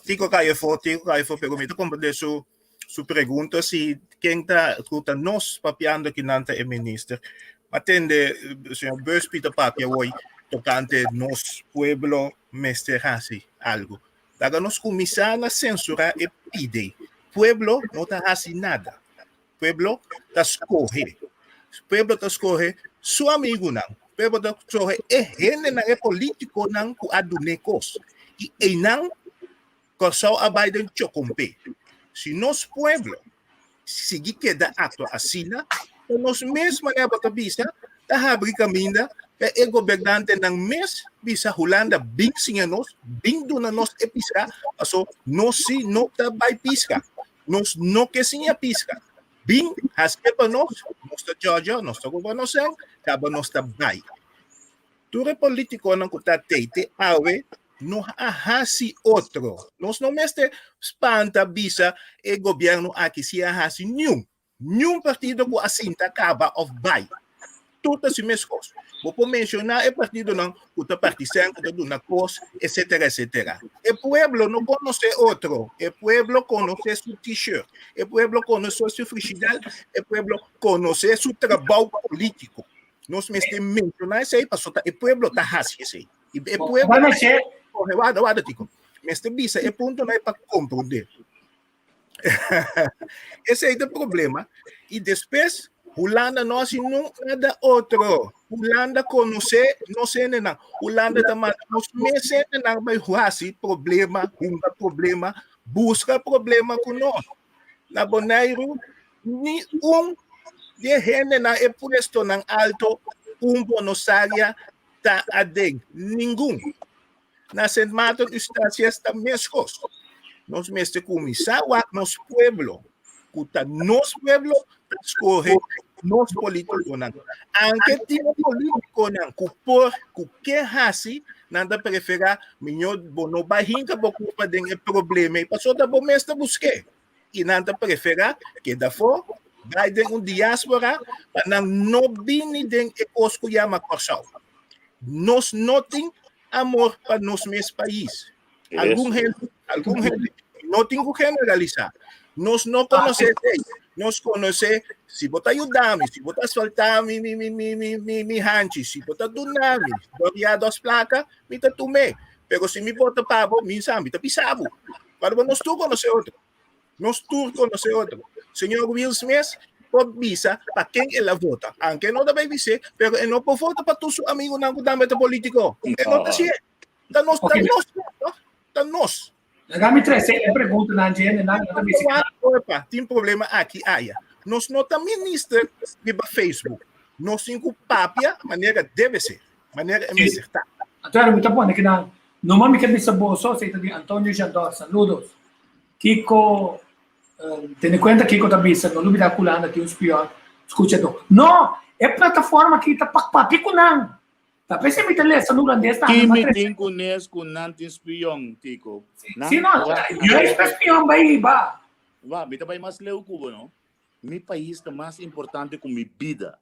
Tico Callefo, Tico Callefo, pero mi ta comprende su, su pregunta si ken ta, ku ta nos papiando ki nan ta e minister. Ma tende, señor Busby ta papia hoy tocante nos pueblo mester hasi algo. Laga nos kuminsá na censurá e pide. Pueblo no ta hasi nada. Pueblo ta skohe. Pueblo ta skohe su amigunan. Despues bo ta skohe e hendenan, e politikonan ku a dun'é kos. I einan Kòrsou a bai den chokompé. Si nos pueblo sigui keda aktua asina, ta nos mes manera bo ta bisa ta habri kaminda pa e gobernantenan mes bisa Hulanda bin siña nos, bin duna nos e piská, paso nos si no ta bai piska. Nos no ke siña piska. Bin hasié pa nos, nos ta djòdjò, nos ta roba nos sèn, kaba nos ta bai. Tur e politikonan ku ta tei te awe no a hasi otro. Nos no mester spanta bisa e gobièrnu aki si a hasi niun. Niun partido ku a sinta kaba òf bai. Tur ta si meskos. Bo por menshoná e partidonan ku ta parti sèn, ku ta duna kos, etsetera, etsetera. E pueblo no konosé otro. E pueblo konosé su t-shirt. E pueblo konosé su frishidèl. E pueblo konosé su trabou polítiko. Nos mester menshoná esei pasobra ta e pueblo ta hasi esei. I e pueblo Bueno, che. Ohe, warda, warda, Tico. Mester bisa e punto na pa comprender. Esei ta problema. I despues Hulanda no hasi nada otro. Hulanda konosé nos hendenan. Hulanda ta manda nos mes hendenan bai hasi problema, hunga problema, buska problema ku nos. Na Boneiru ni un di e hendenan e puestonan alto un bonosaria ta aden. Ningun. Na Sint Maarten Eustatius ta meskos. Nos mester kuminsá wak nos pueblo, ku ta nos pueblo ta skohe nos polítikonan. Anke tin polítikonan ku por, ku ke hasi, nan ta preferá miñó bo no bai hinka bo kurpa den e problema ei, pasobra bo mes ta busk'é. I nan ta preferá keda afó, bai den un diáspora, pa nan no bini den e kos ku yama Kòrsou. Nos no tin amor pa nos mes pais. Algun hende, algun hende, no tin ku generalisá. Nos no konosé esei. Nos konosé si bo ta yuda mi, si bo ta asfaltá mi mi mi mi mi mi mi hanchi, si bo ta duna mi dos ya dos plaka, mi ta tum'é. Pero si mi bota pa bo, mi sa, mi ta bisa bo. Pasobra nos tur konosé otro. Nos tur konosé otro. Señor Will Smith por bisa pa ken el a vota. Anke no ta bai bis'é, pero e no por vota pa tur su amigunan ku tambe ta polítiko. E no ta hasié. Ta nos, ta nos, no? Ta nos. Laga mi trese e preguntanan dje hendenan no ta bisa kla. Opa, tin problema aki aya. Nos no ta minister riba Facebook. Nos tin ku papia manera debe ser, manera e mester ta. Anto mi ta pone kinan, numa mi ke bisa boso, esei ta di Antonio Jandor, saludos. Kiko, tene kuenta kiko ta bisa, no lubida ku Hulanda tin un spion, skucha do. No, e plataforma aki ta pa papia ku nan. Ta p'esei mi ta lesa hulandes tambe, Ki ma mi trese. tin ku nes ku nan tin spion, Tico? Nan Si no, wak juist pa spion bai hiba. Wak, mi ta bai mas leu ku bo, no? Mi pais ta mas importante ku mi bida.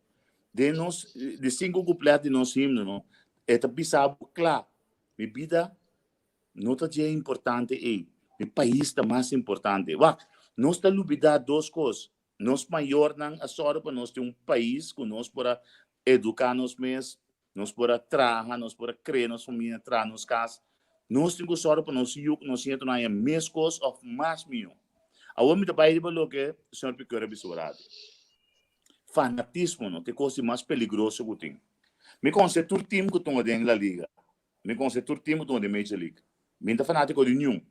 Den nos, di sinku kuplet di nos himno, no, e ta bisa bo kla, mi bida no ta dje importante ei. Mi pais ta mas importante. Wak, nos ta lubida dos kos. Nos mayornan a sòru pa nos tin un pais ku nos por a eduká nos mes, nos por a traha, nos por a krea nos famia, traha nos kas. Nos tin ku sòru pa nos yu ku nos nietunan haña meskos òf mas mihó. Awor mi ta bai riba loke señor Piqueur a bisa ora aki. Fanatismo no ta e kos di mas peligroso ku tin. Mi konosé tur tim ku tunga den La Liga. Mi konosé tur tim ku tunga den Major League. Mi no ta fanátiko di niun.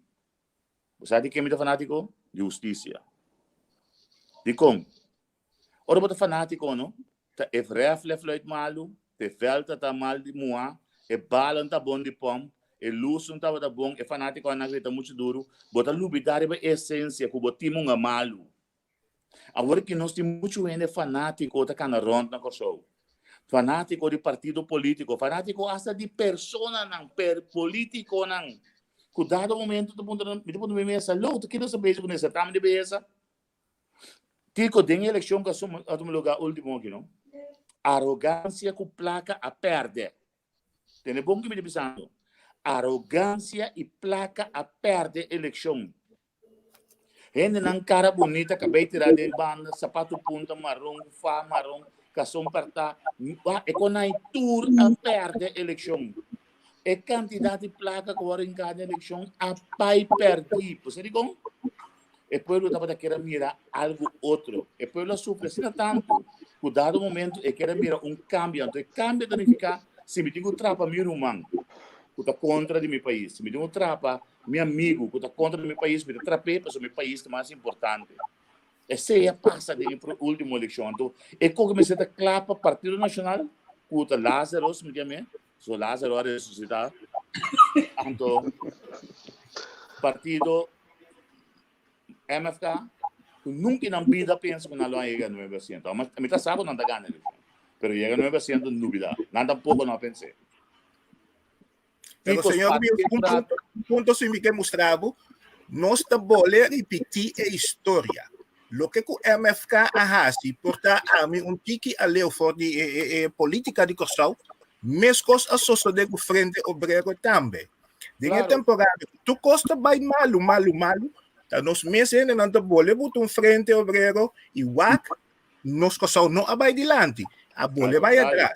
Bo sa di ken mi ta fanátiko? Di hustisia. Dikon? Ora bo ta fanátiko no, ta e rèf lè fluit malu, te vèlt ta ta mal di muhá, e bala no ta bon di pòmp, e lus no tabata bon, e fanátikonan a grita muchu duru, bo ta lubidá riba e esensia ku bo tin munga malu. Awor ki nos tin muchu hende fanátiko ta kana rònt na Kòrsou. Fanátiko di partido polítiko, fanátiko asta di personanan, per polítikonan, ku dado momento ta puntra, mi ta puntra mi mes, Aló, ta kiko nos ta bezig ku nos certamen di beyesa? Kiko den e elekshon ku a tuma lugá último aki, no? Arogansia ku plaka a pèrdè. Tende bon ki mi ta bisando. Arogansia i plaka a pèrdè elekshon. Hendenan kara bunita, kabei tirá den banda, sapatu punta maron, fa maron, kason pertá. E konai tur a pèrdè elekshon. E kantidat di plaka ku a rinká den elekshon a bai pèrdí. Bo sa dikon? E pueblo tabata kere mira algu otro. E pueblo a sufri asina tantu. Ku dado momento e kere mira un kambio, anto e kambio ta nifiká si mi tin ku trapa mi ruman ku ta kontra di mi pais, si mi tin ku trapa mi amigu ku ta kontra di mi pais, mi ta trap'é pasobra mi pais ta mas importante. Esei a pasa den e último elekshon. Anto e koke mester ta kla pa Partido Nashonal ku ta Lazarus, mi tin so Lazaro a resusitá. Anto partido MFK, ku nunka nan bida pensa ku nan lo a yega nuebe asiento. Mi ta sa ku nan ta gana elekshon, pero yega nuebe asiento nubida. Nan tampoko no a pens'é. Pero señor Mills, un punto, un punto si mi ke mustra bo, nos ta bole ripití e historia. Loke ku MFK a hasi por ta ami un tiki aleu for di e, e, e polítika di Kòrsou, meskos a sosodé ku Frente Obrero tambe. Den e temporada ku tur kos ta bai malu, malu, malu, ta nos mes hendenan ta bole buta un Frente Obrero i wak nos Kòrsou no a bai dilanti, a bole bai atras.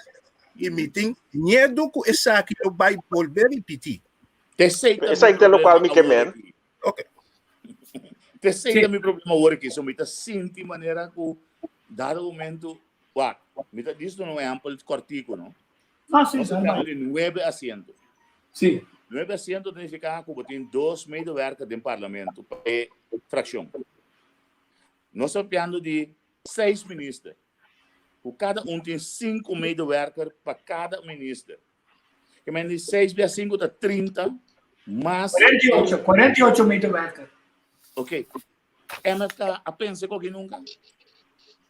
I mi tin miedu ku esaki lo bai bolbe ripití. Esaki ta lokual mi ke men. Ok. T'esei ta mi problema awor aki. So mi ta sinti manera ku dado momento, wak, mi ta dis duna un ehèmpel kòrtiku, no? Ah, sí, Nos ta hablando di nuebe asiento. Sí. Nuebe asiento ta nifiká ku bo tin dos medewerker den parlamento pa e frakshon. Nos ta papiando di seis minister, ku kada un tin sinku medewerker pa kada minister. Ke men di seis bia sinku ta 30 mas 48, 48 medewerker. Ok. MFK a pensa koki nunka?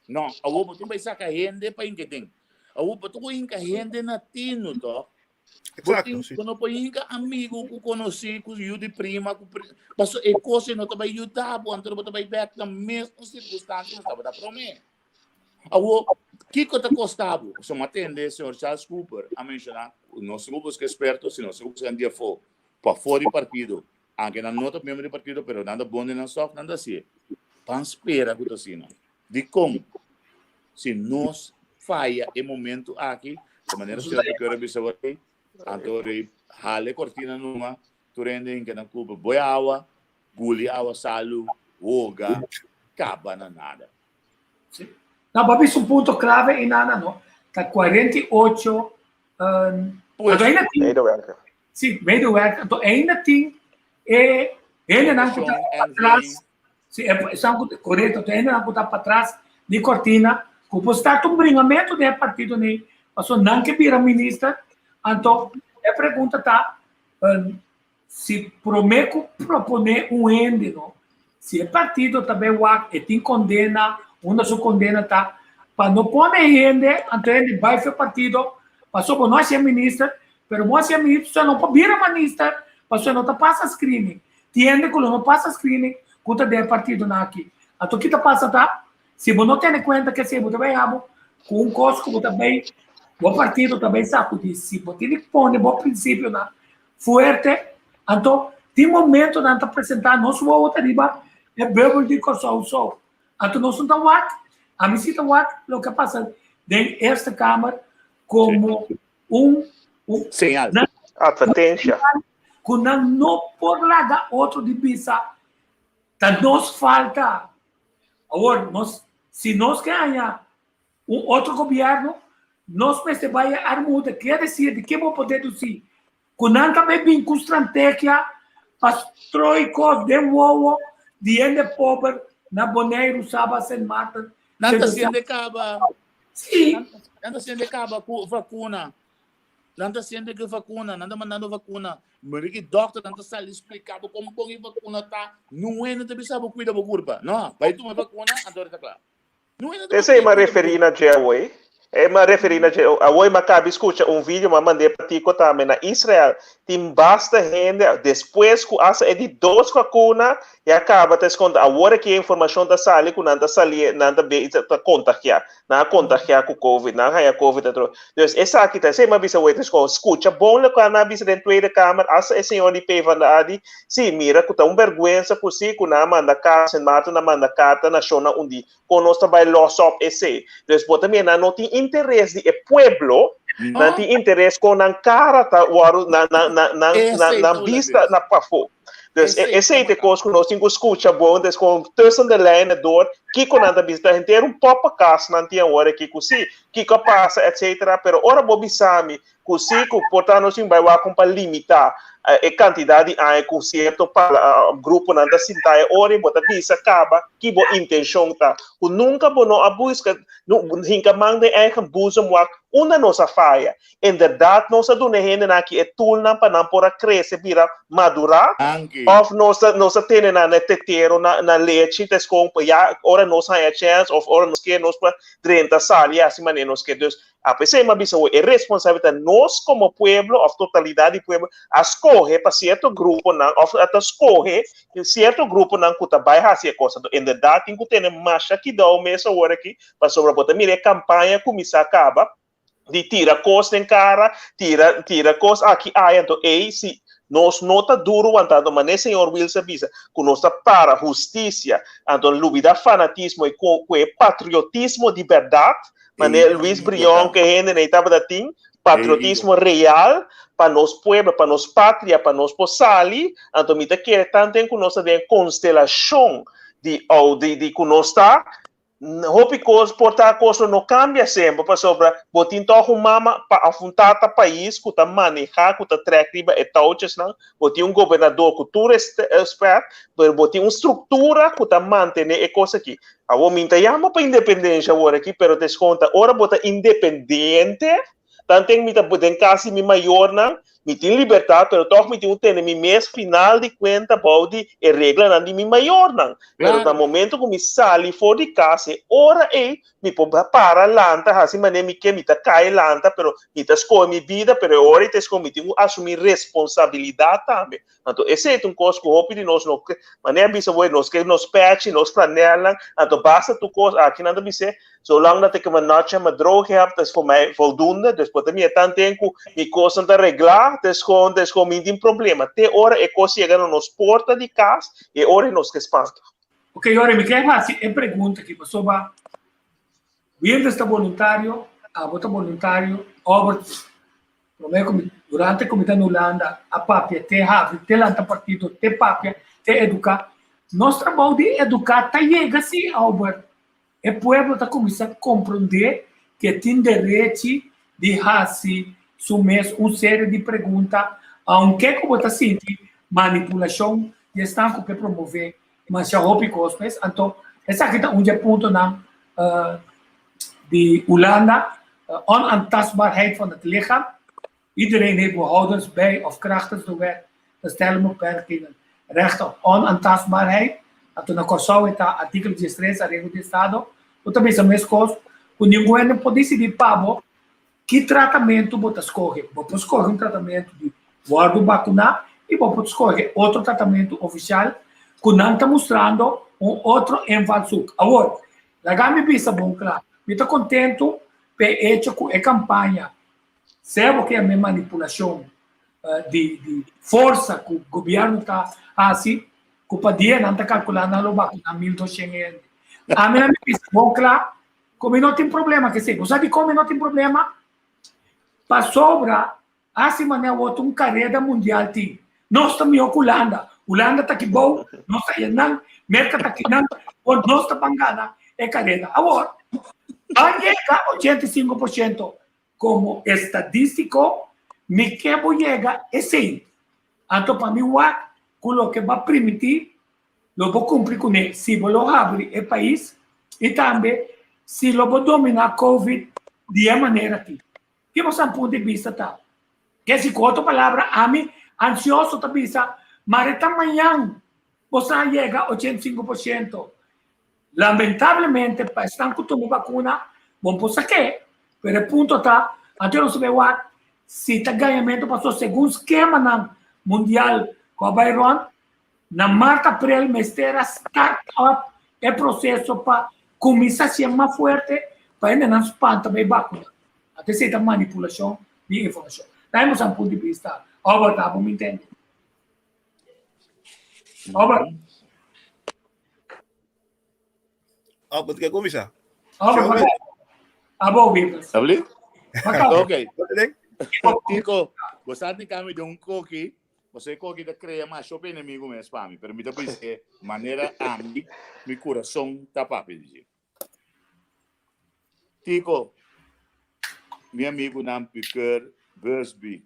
No, awor bo tin bai saka hende pa hinka den. Awor bo tin hinka hende na tinu, toch? Bo Exacto, tin, sí. bo no por hinka amigo ku konosí, ku yu di prima, ku pri... Paso e kos ei no ta bai yuda bo, anto bo ta bai bèk na mesmo sirkunstansia ku tabata promé. Awor, kiko ta kosta bo? So mi a tende señor Charles Cooper a menshoná, nos tin ku buska eksperto, si nos tin ku buska hende di afó, pafó di partido, anke nan no ta miembro di partido, pero nan ta bon den nan stof, nan ta hasié. Ban spera ku ta asina. Dikon? Si nos faya e momento aki, de manera señor Piquero a bisa awor ei, anto rei hala e kortina numa, tur hende hinka nan kupa boi awa, guli awa salu, hoga, kaba na nada. Sí. No, bo a bisa un punto clave ei nana, no? Ta 48, um, Pues, anto ainda tin, Medewerker. sí, medewerker, anto ainda tin e hendenan ku ta Fraccion, NV, patras, Si e esnan ku korekto ta hendenan ku ta patras di kortina ku por start un bringamentu den e partido nei pasobra nan ke bira minister anto e pregunta ta si prome ku propone un hende no si e partido ta bay wak e tin kondena unda su kondena ta pa no pone hende anto hende bay for e partido pasobra bo no a hasi e minister pero bo a hasi e minister no por bira minister pasobra no ta pasa screening Tiende ku lo no pasa screening ku ta den e partidonan aki. Anto ki ta pasa ta, si bo no tene kuenta ke esei bo ta bai habo ku un kos ku bo ta bai, bo partido ta bai sakudí. Si bo tin di pone bo prinsipionan fuerte, anto tin momentonan ta presentá nos wowo ta riba e bubbel di Kòrsou so. Anto nos no ta wak, ami si ta wak loke a pasa den Eerste Kamer komo un un Señal. Advertencia. Ku nan no por laga otro di bisa ta nos falta. Awor nos si nos ke haña un otro gobierno nos mester bai e armuda kier desir di ke bo por dedusi ku nan ta bai bin ku strantegia pa stroi kos den wowo di hende pober na Boneiru, Saba, Sint Maarten. Nan ta siende kaba. Sí. Nan ta siende kaba ku vakuna. Nan ta siente ku vakuna, nan ta mandando vakuna. Mira ki dokter nan ta sali splika bo kon bon e vakuna ta. Nun hende ta bisa bo kuida bo kurpa. No, bai tuma e vakuna, anto ta kla. Nun hende ta Esei bisa m'a kuida bo referí kurpa. na dje awoi. E m'a referí na dje. Awoi m'a kabi skucha un video m'a mand'é pa Tico tambe. Na Israel tin basta hende despues ku hasta e di dos vakuna ya kaba ta eskonta. Awor aki e informashon ta sali ku nan ta sali nan ta be ta kontagiá. Nan a kontagiá ku covid, nan a haña covid atrobe. Dus esaki ta, esei mi a bisa wet school, skucha bon loke nan a bisa den Tweede Kamer, hasta e señor di PvdA di, sí, mira ku ta un bèrgwensa ku sí ku nan a manda karta, Sint Maarten a manda karta nashonnan undí, kon nos ta bai lòs òp esei. Dus bo ta mira nan no tin interes di e pueblo, nan tin interes kon nan kara ta wòrdu, nan nan nan nan nan nan bista na pafó. Dus esei ta e kos ku nos tin ku skucha bon, des kon tussen de lijnen door. Kiko nan ta bisa? Ta henter un poppenkast nan tin awor aki ku si, kiko a pasa etcetera, pero ora bo bisa mi ku si ku por ta nos tin bai wak kon pa limitá e kantidat di aña ku sierto gruponan ta sinta e ora i bo ta bisa kaba ki bo intenshon ta, ku nunka bo no a buska hinka man den eigen boezem wak unda nos a faya. Inderdat nos a duna e hendenan aki e toolnan pa nan por a krese bira madurá òf nos a nos a tene nan na e tetero na na lechi ta eskon pa ya ora nos haña chèns òf ora nos ke nos por drenta sali hasi manera nos ke. Dus a pesei mi a bisa e responsabilidat nos komo pueblo òf totalidat di pueblo a skohe pa sierto gruponan òf a ta skohe sierto gruponan ku ta bai hasi e kos. Anto inderdat tin ku tene masha kidou mes awor aki pasobra bo ta mira e kampaña kuminsá kaba di tira kos den kara, tira tira kos aki aya, anto ei si nos no ta duro wanta, anto mane señor Wiels a bisa ku nos ta para hustisia, anto lubida fanatismo i ku ku e patriotismo di bèrdat, mane Luis Brion ku e hendenan ei tabata tin, patriotismo real pa nos pueblo, pa nos patria, pa nos por sali, anto mi ta kere tanten ku nos ta den e konstelashon di di di ku nos ta, Hopi kos por ta kos lo no kambia semper pasobra bo tin tòg un mama pa òf un tata pais ku ta manehá ku ta trèk riba e touchesnan, bo tin un gobernador ku tur respèt, pero bo tin un struktura ku ta mantené e kos aki. Awor mi ta yama pa independensha awor aki pero ta eskon ta ora bo ta independiente Tanten mi ta den kas di mi mayornan, mi tin libertat, pero tòg mi tin ku tene mi mes final di kuenta bou di e reglanan di mi mayornan. Pero na momento ku mi sali for di kas, e ora ei mi por para lanta, hasi manera mi ke, mi ta kai lanta, pero mi ta skohe mi bida, pero e ora ei ta esku mi tin ku asumí responsabilidat tambe. Anto esei ta un kos ku hopi di nos no ke, manera bisa bo, nos ke nos pèchi, nos flanèlnan, anto basta tur kos aki nan ta bis'é, zolang dat ik mijn natje en mijn droogje heb, dat is voor mij voldoende, dus bo ta mira tanten ku mi kosnan ta reglá, ta es gewoon, ta es gewoon mi tin problema. Te ora e kos yega na nos porta di kas, e ora ei nos ke spanta. Ok, Yori, mi ke hasi e pregunta aki pasobra Wilders ta boluntario, abo ta boluntario, Albert Promé ku mi, durante ku mi ta na Hulanda, a papia te habri, te lanta partido, te papia, te eduká. Nos trabou di eduká ta yega sí, Albert. E pueblo ta kuminsá komprondé ku e tin derechi di hasi su mes un serie di pregunta, aunke ku bo ta sinti manipulashon di esnan ku ke promové masha hopi kos pues. Anto esaki ta un di e puntonan di Hulanda, onaantastbaarheid van het lichaam. Iedereen heeft behoudens bij of krachtens de wet te stellen beperkingen recht op onaantastbaarheid. Anto na Kòrsou e ta artíkulo diestres Arreglo di Estado ku ta bisa meskos ku ningun hende por disidí pa bo ki tratamentu bo ta skohe. Bo por skohe un tratamentu di wòrdu bakuná i bo por skohe otro tratamentu ofisial ku nan ta mustrando un otro invalshoek. Awor, Laga mi bisa bon kla, mi ta kontentu p'e echo ku e kampaña sea bo ke yam'é manipulashon di di forsa ku gobièrnu ta hasi, ku pa dia nan ta kalkulá nan lo bakuná 1200 hende. Ami a mi bisa bon kla ku mi no tin problema ku esei. Bo sa dikon mi no tin problema? Pasobra Asi manera awor ta un kareda mundial tin. Nos ta mihó ku Hulanda. Hulanda ta aki bou, nos ta ayanan, Merka ta akinan, awor nos ta ban gana e kareda. Awor, ban yega 85% komo estadístiko, mi ke bo yega esei. Anto pa mi wak ku loke bo a primintí, lo bo kumpli kuné si bo lo habri e pais i tambe si lo bo dominá Covid di e manera aki. Ki boso punto di bista ta? Ke si ku otro palabra ami ansioso ta bisa, mare ta mañan boso a yega 85%. Lamentablemente pa esnan ku tuma bakuna bon por sak'é, pero e punto ta anto nos ta bay wak si ta gañamentu paso segun skemanan mundial ku a bay rond na mart aprel mester a start up e proseso pa kuminsá sier mas fuerte pa hendenan spanta bay bakuna. Anto esei ta manipulashon di informashon. Ta hemos un punto di bista. Albert, abo mi intende. Albert. Albert, ke kumisa? Albert, abo Wilkins. Abli? Ok. Kiko, bo sa tin kami de un koki. Pasobra e koki ta krea masha hopi enemigu mes pa mi, pero mi ta bis'é manera ami mi kurason ta papia di dje. Kiko mi amigunan Piqueur Busby,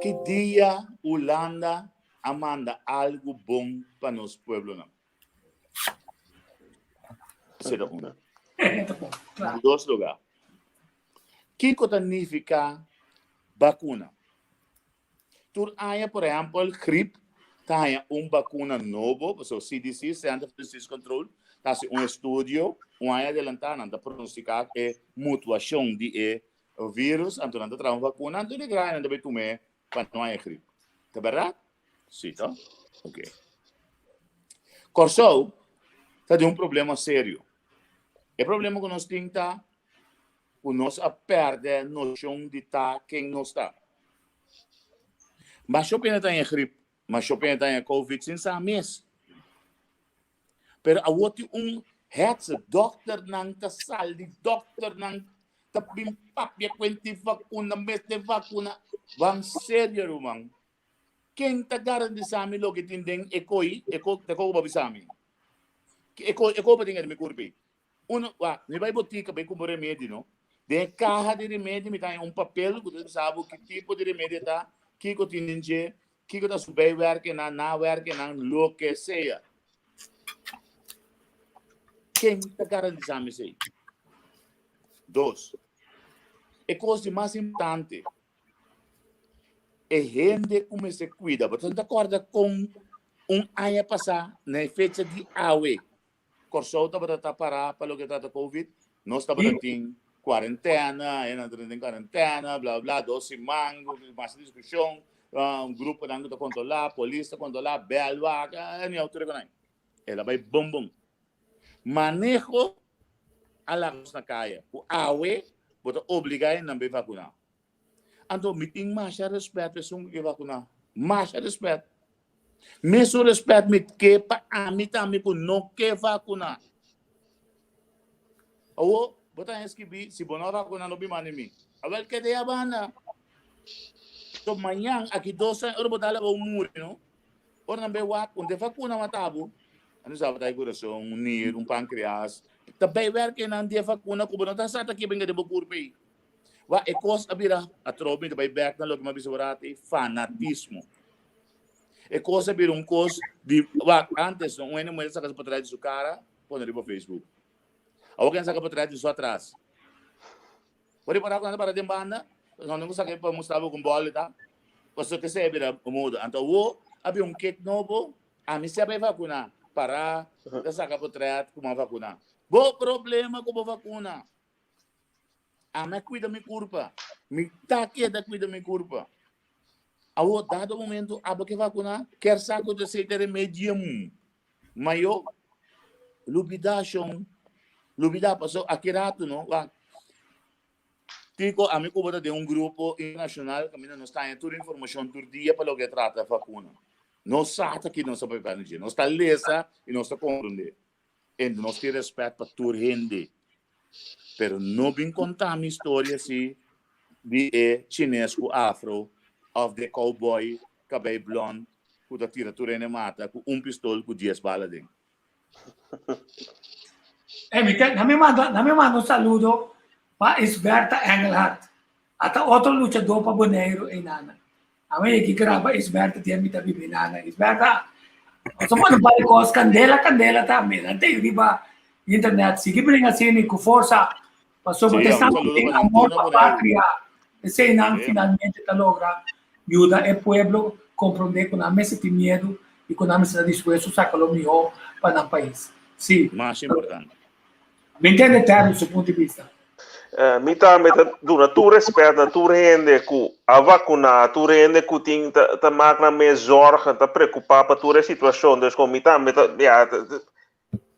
ki dia Hulanda a manda algu bon pa nos pueblonan? Esei ta un. Na dos lugar. Kiko ta nifiká bakuna? Tur aña, por ehèmpel, grip ta haña un bakuna nobo, pasobra CDC, Center for Disease Control, ta hasi un estudio un aña adelantá, nan ta pronostiká e mutuashon di e vírus, anto nan ta traha un bakuna, anto di gran nan ta bai tum'é pa no haña grip. Ta bèrdat? Sí, to? Ok. Kòrsou ta den un problema serio. E problema ku nos tin ta ku nos a pèrdè noshon di ta ken nos ta. Masha pena ta haña grip, masha pena ta haña covid sin sa mes. Pero awor tin un hetze, dòkternan ta sali, dòkternan ta bin papia kuenti vakuna, mester vakuna. Ban serio ruman. Ken ta garantisa mi loke tin den e koi, e ko, e ko ku bo bisa mi? E ko, e ko bo tin den mi kurpi? Uno, wak, mi bai botika bai kumpra remedi, no? Den e kaha di remedi mi ta haña un papel ku ta bisa bo ki tipo di remedi e ta, kiko tin den dje, kiko ta su bijwerkingnan, nawerkingnan, loke sea. Ken ta garantisa mi esei? Dos, e kos di mas importante, e hende ku mester kuida. Bo ta kòrda kon un aña pasá na e fecha di awe Kòrsou tabata ta pará pa loke trata Covid? Nos tabata tin kuarentena, e nan tabata tin kuarentena, bla bla, dos siman, mas diskushon, un gruponan ku ta kontrolá, polis ta kontrolá, bèl wak, anyhow tur e konai. El a bai bon bon. Maneho a laga nos na kaya ku awe bo ta obligá e nan bai vakuná. Anto mi tin masha respet pa esun ku ke vakuná. Masha respet. Mesun respet mi ke pa ami tambe ku no ke vakuná. Awo, bo ta eskibí, si bo no vakuná no bin manda mi. Awel keda ya banda. So mañan aki dos aña ora bo ta hala bo muri no. Ora nan bai wak un de vakuna mata bo. Anu sa bo ta e kurason, un nir, un pankreas. Ta bai werk nan di e vakuna ku bo no ta sa ta kiba den bo kurpa ei. Wak e kos a bira atrobe mi ta bai bek na loke mi a bisa bo rato ei, fanatismo. E kos a bira un kos di wak antes no un hende muher saka su potret di su kara pone riba Facebook. Awor ken saka potret di su atras. Bo ripara ku nan ta para den banda, no nan ku saka pa mustra bo kon bòl ta. Pasobra kesei a bira moda. Anto awor a bira un kek nobo, ami si a bai vakuna, para ta saka potret ku mi a vakuna. Bo problema ku bo vakuna. Ami a kuida mi kurpa. Mi ta keda kuida mi kurpa. Awor, dado momento, abo ke vakuna, ker sa ku ta esei ta remedium. Mayo, lubida shon. Lubida, paso aki ratu no, wak. Tiko, ami ku bo ta den un grupo internashonal kaminda nos ta haña tur informashon tur dia pa loke trata vakuna. Nos sa ta ki nos ta papia di dje. Nos ta lesa i nos ta komprondé. En nos tin respet pa tur hende. Pero no bin konta mi historia si di e chines ku afro of de cowboy kabei blond ku ta tira tur hende mata ku un pistol ku dies bala den. Hey, mi te, mi manda, mi manda un saludo pa Isberta Engelhardt. Ata otro luchador pa Boneiru ei nana. A mi ki graba Isberta dia mi ta bibi nana. Isberta, so pone un par di kos, kandela, kandela tambe. Nan te riba internet. Sigui bringa asina ku forsa. Pasobra Sí, te un esnan saludo tin pa nan amor tur na pa Boneiru. patria. Eseinan Sí. finalmente ta logra yuda e pueblo komprondé ku nan mester tin miedu i ku nan mester ta dispuesto saka lo mihó pa nan pais. Sí. Mas importante. Mi ntende Terry su punto di bista. Mi tambe ta duna tur respet na tur hende ku a vakuná, tur hende ku tin ta ta mak nan mes zorgen, ta preokupá pa tur e situashon. Dus kon mi tambe ta ya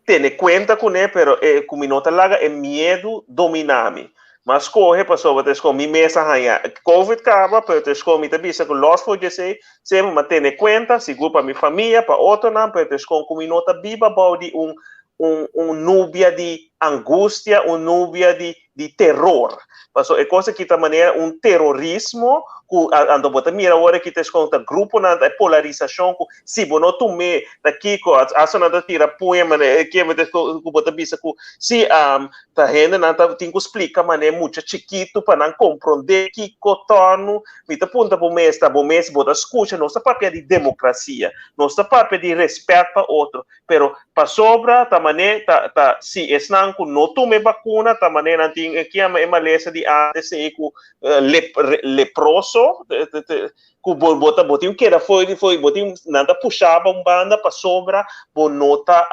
tene kuenta kuné, pero e ku mi no ta laga e miedu dominá mi. Mi a skohe pasobra ta eskon mi mes a haña covid kaba, pero ta eskon mi ta bisa ku lòs for di esei, semper mi a tene kuenta, sigur pa mi famia, pa otronan, pero ta eskon ku mi no ta biba bou di un un un nubia di. angustia, un nubia di di teror. Paso e kos aki ta manera un terorismo ku anto bo ta mira awor aki ta eskon ta gruponan ta e polarisashon ku si bo no tum'é ta kiko hasta nan ta tira puña manera e keme ta ku bo ta bisa ku si ta hendenan ta tin ku splika manera mucha chikitu pa nan komprondé kiko tònu. Mi ta puntra bo mes ta bo mes bo ta skucha nos ta papia di demokrasia nos ta papia di rèspèt pa otro Pero pasobra ta mané ta ta si esnan ku no tuma e bakuna ta mané nan tin e kiama e malesa di antes ei ku lep leproso ku bo bo ta bo tin keda foi di foi bo tin nan ta pusha bo un banda pasobra bo no ta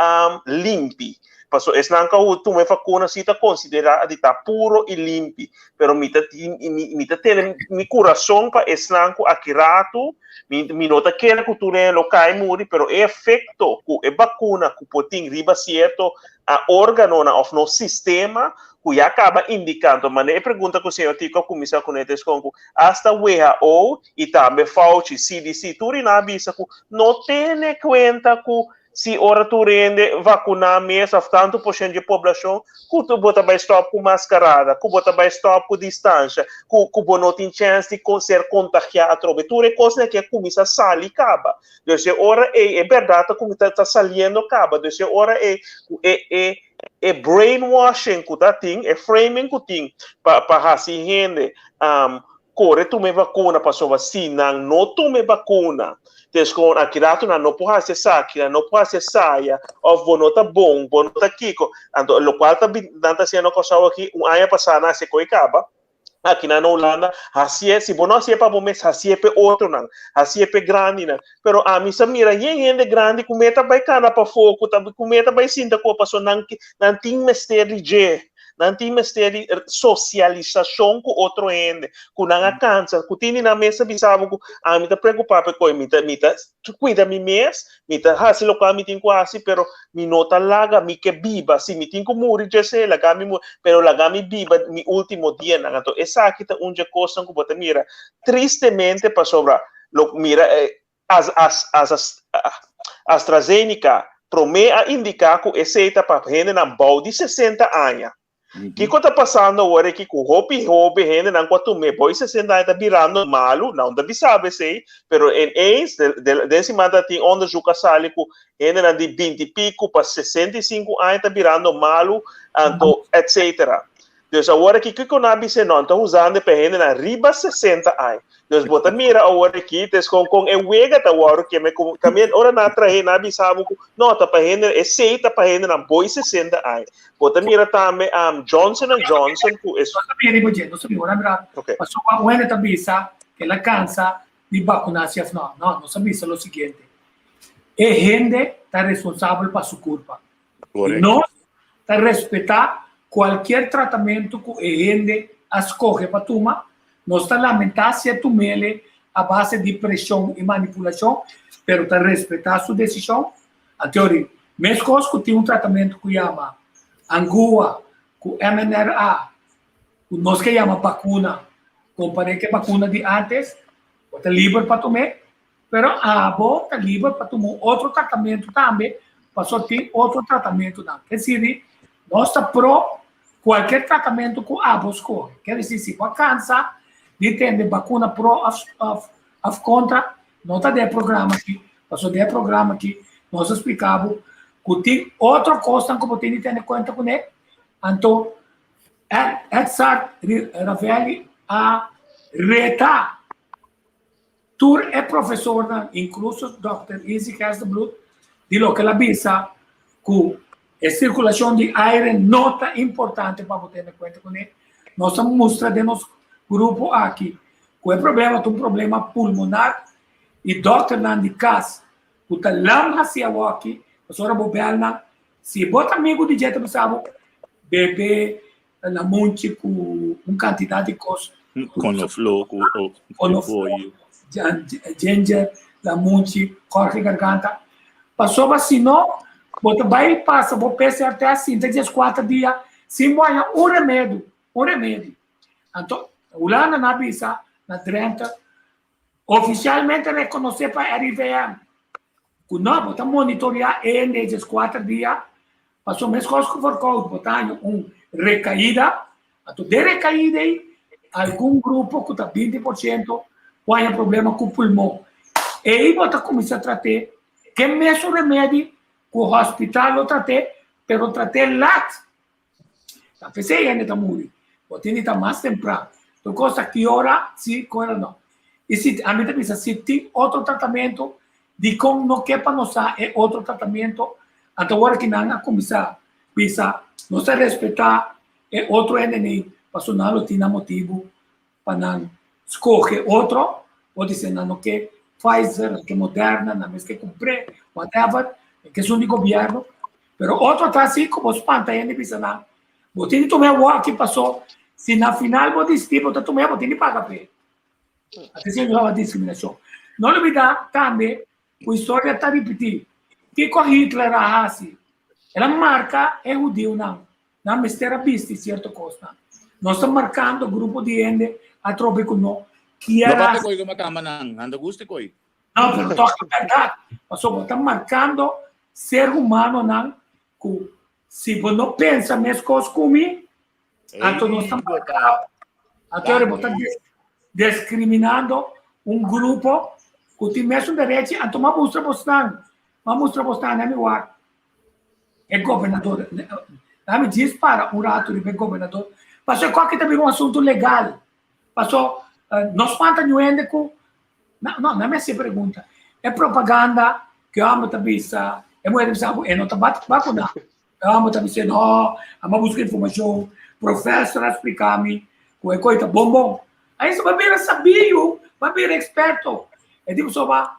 limpi. Paso esnan ku a tuma e vakuna si ta konsiderá di ta puro i limpi. Pero mi ta tin mi mi ta tene mi kurason pa esnan ku aki ratu Mi, mi no ta kere ku tur hende lo kai muri, pero e efekto ku e bakuna ku por tin riba sierto a órganonan òf nos sistema ku ya kaba indiká. Anto manera e pregunta ku señor Tico a kuminsá kuné ta eskon ku asta WHO i tambe Fauci, CDC, tur i nan a bisa ku no tene kuenta ku Si ora tur hende vakuná mes òf tantu porshent dje poblashon, ku bo ta bai stòp ku maskarada, ku bo ta bai stòp ku distansha, ku ku bo no tin chèns di ser kontagiá atrobe. Tur e kosnan aki a kuminsá sali kaba. Dus e ora ei e bèrdat ta kuminsá ta saliendo kaba. Dus e ora ei ku e e e brainwashing ku ta tin, e framing ku tin pa pa hasi hende kore tuma e vakuna pasobra si nan no tuma e vakuna tes kon aki ratu nan no por hasi esaki, nan no por hasi esaya of bo no ta bon, bo no ta kiko. Anto lokual ta bin nan ta hasiendo Kòrsou aki un aña pasá nan hasi koi kaba aki nan na Hulanda hasié si bo no hasié pa bo mes hasié pa e otronan, hasié pa e grandinan. Pero ami sa mira yen hende grandi ku meta bai kana pafó ku ta ku meta bai sinta ku pasobra nan nan tin mester di dje. Nan tin mester di sosialisashon ku otro hende, ku nan a kansa, ku tin di nan mes ta bisa bo ku ami ta preokupá pa e kos, mi ta mi ta kuida mi mes, mi ta hasi lokual mi tin ku hasi, pero mi no ta laga mi ke biba, si mi tin ku muri djesei laga mi muri, pero laga mi biba mi último dianan. Anto esaki ta un dje kosnan ku bo ta mira tristemente pasobra lo mira As, as, as, AstraZeneca promé a indiká ku esei ta pa hendenan bou di 60 aña. Kiko ta pasando awor aki ku hopi hopi hendenan ku a tum'é bou di 60 aña ta birando malu? Nan ta bisa bo esei, pero ineens den siman ta tin onderzoek a sali ku hendenan di binti piku pa 65 aña ta birando malu, anto etcetera. Dus awor aki kiko nan a bisa no? Nan ta usando pa hendenan riba 60 aña. Dus bo ta mira awor aki tes kon kon e wega ta wòrdu keme ku también ora nan a trahe nan a bisa bo ku no ta pa hende esei ta pa hendenan boi 60 aña. Bo ta mira tambe um, Johnson and Johnson ku es Nos ta mira riba dje, nos ta mira ora mira Okay. pasobra un hende ta bisa ke el a kansa di bakuna si of no. No, nos a bisa lo siguiente, e hende ta responsabel pa su kurpa. Correcto. Nos ta respetá kualkier tratamentu ku e hende a skohe pa tuma. Nos ta lamentá si e tum'ele a base di preshon i manipulashon, pero ta respetá su desishon. Anteori, meskos ku tin un tratamentu ku yama angua ku MNRA, ku nos ke yama bakuna, kompar'é ku e bakuna di ántes, bo ta liber pa tum'é. Pero abo ta liber pa tuma un otro tratamentu tambe, pasobra tin otro tratamentunan. Ke sirbi, nos ta pro kualkier tratamentu ku abo skohe. Ke disi, si bo a kansa di tende bakuna pro òf òf kontra, no ta den e programa aki, pasobra den e programa aki nos a splika bo ku tin otro kosnan ku bo tin di tene kuenta kuné. Anto Edzard Ravelli a reta. Tur e profesornan, inkluso Dòkter Izzy Gerstenbluth, di loke el a bisa ku e sirkulashon di aire no ta importante pa bo tene kuenta kuné. Nos a mustra den nos grupo aki ku e problema ta un problema pulmonar i dòkternan di kas ku ta lam hasi awoki, pasobra bo bèl nan, si bo ta amigu di dje ta bisa bo bebe lamunchi ku un kantidat di kos. Konofló ku Konofló, ginger, lamunchi, kòrte garganta. Pasobra si no, bo ta bai pasa bo PCR test sinta dieskuater dia sin bo haña un remedio, un remedio. Anto, Hulanda nan a bisa na Drenthe, ofisialmente rekonosé pa RIVM, ku no, bo ta monitoreá e hende dieskuater dia. Paso meskos ku verkoud bo ta haña un rekaida, anto den rekaida ei algun grupo ku ta 20% por haña problema ku pulmon. Ei bo ta kuminsá trat'é ke mesun remedi ku hospital lo trat'é, pero trat'é lat. Ta p'esei hende ta muri. Bo tin di ta mas tempran. Tur kos ta ki ora si, ki ora no. I si, ami ta bisa, si tin otro tratamentu, dikon no ke pa nos sa e otro tratamentu? Anto ora ki nan a kuminsá bisa, nos ta respetá e otro hendenan, pasobra nan lo tin nan motibu pa nan skohe otro, bo di nan no ke Pfizer, nan ke Moderna, nan mes ke kumpr'é, whatever, e ke esun di gobièrnu. Pero otro ta si ku bo spanta hende bisa nan, bo tin di tuma e awor paso si na final bo disidí bo ta tuma e bo tin di paga p'e. Asina nos haña diskriminashon. No lubidá tambe ku historia ta ripití. Kiko Hitler a hasi? El a marka e hudiunan. Nan mester a bisti sierto kosnan. Nos ta markando grupo di hende atrobe ku no kier No papia hasi. koi ku makamba nan, nan ta gusta koi. No, pero tòg ta bèrdat. Pasobra bo ta markando ser humanonan ku si bo no pensa meskos ku mi, anto nos ta Ei, bo marka. ta. Anto ora bo ta Danki. discriminando un grupo ku tin mesun derechi, anto m'a mustra bosnan, m'a mustra bosnan, nan mi wak. E gobernador, dame djis para un rato riba e gobernador, paso e koki ta bira un asuntu legal, paso no spanta niun hende ku, no, no, nan mi hasi e pregunta, e propaganda ku e homber ta bisa, e muher ta bisa bo e no ta bakuna, e homber ta bisa no, amo a buska informashon, professor a splika mi ku e koi ta bon bon, Aí você vai bira sabio, vai bira experto. E di pasobra,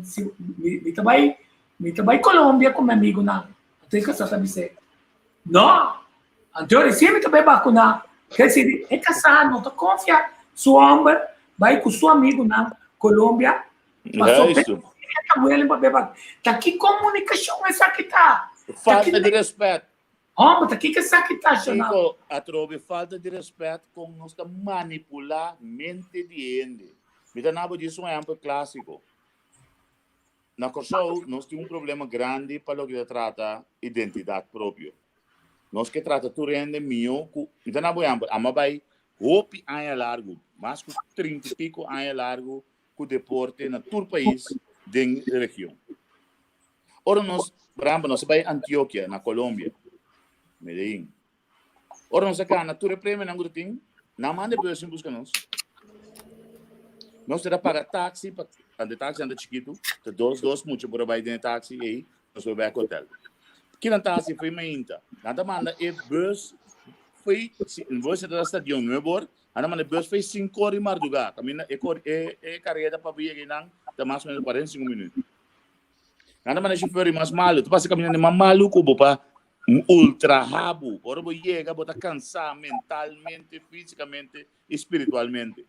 si mi, mi ta bai Mi ta bai Colombia ku mi amigunan. Anto e kasá ta bis'é, No! Anto recién mi ta bai bakuná. Ker disi, e kasá no ta konfia su hòmber bai ku su amigunan Colombia pasobra Juisto. e ta welen pa bai bakuná. Ta ki komunikashon esaki ta? Ta ki Falta di rèspèt. Hòmber, ta kiko esaki ta, Shonal? Kiko, atrobe falta di rèspèt kon nos ta manipulá mente di hende. Mi ta nabo djis un ehèmpel klásiko. Na Kòrsou nos tin un problema grandi pa loke ta trata identidat propio. Nos ke trata tur hende mihó ku, mi ta na bo ehèmpel, amo a bai hopi aña largu, mas ku trinta i piko aña largu ku deporte na tur pais den region. Ora nos, por ehèmpel, nos a bai Antioquia na Colombia, Medellín. Ora nos a gana tur e premionan ku ta tin, nan manda e bus sin buska nos. Nos ta paga taxi, pa, ante taxi anda chikitu, ta dos dos mucha por a bai den e taxi ei, nos por bai hotel. Kinan ta hasi foi mainta? Nan ta manda e bus foi, si, bus ta na stadion nueve or, nan ta manda e bus foi cinco or di marduga, kaminda e kor, e, e kareda pa yega einan ta mas o menos 45 minuut. Nan ta manda e shofèr di mas malu, ta pasa kaminda di mas malu ku bo pa ultraha bo. Ora bo yega bo ta kansá mentalmente, físikamente i spiritualmente.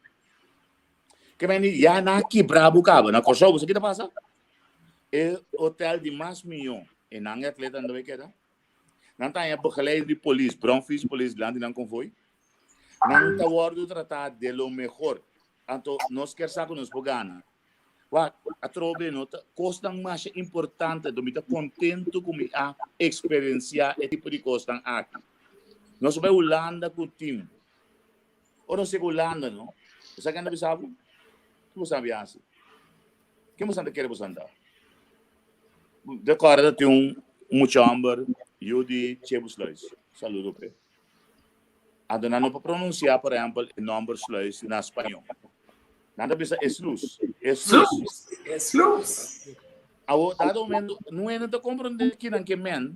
Ke meni ya nan a kibra bo kaba. Na Kòrsou bo sa ki ta pasa? E hotel di mas mihó e nan e atletanan ta bai keda. Nan ta haña begeleiding di polis, bromfiets polis dilanti nan konvoi. Nan ta wòrdu tratá de lo mehor. Anto nos kier sa ku nos por gana. Wak, atrobe no ta kosnan masha importante, anto mi ta kontentu ku mi a eksperensiá e tipo di kosnan aki. Nos a bai Hulanda ku tim. Ora nos yega Hulanda no, bo sa ken ta bisa bo? Ke bo sabi hasi? Ken bo ta kere bo ta? De kòrda ta tin un mucha hòmber yu di Chebusluis. Saludo p'e. Anto nan no por pronunsiá, por ehèmpel, e nòmber Sluis na spañó. Nan ta bisa Eslus, Eslus. Eslus. Awor, dado momento, no hende ta komprondé kinan ke men.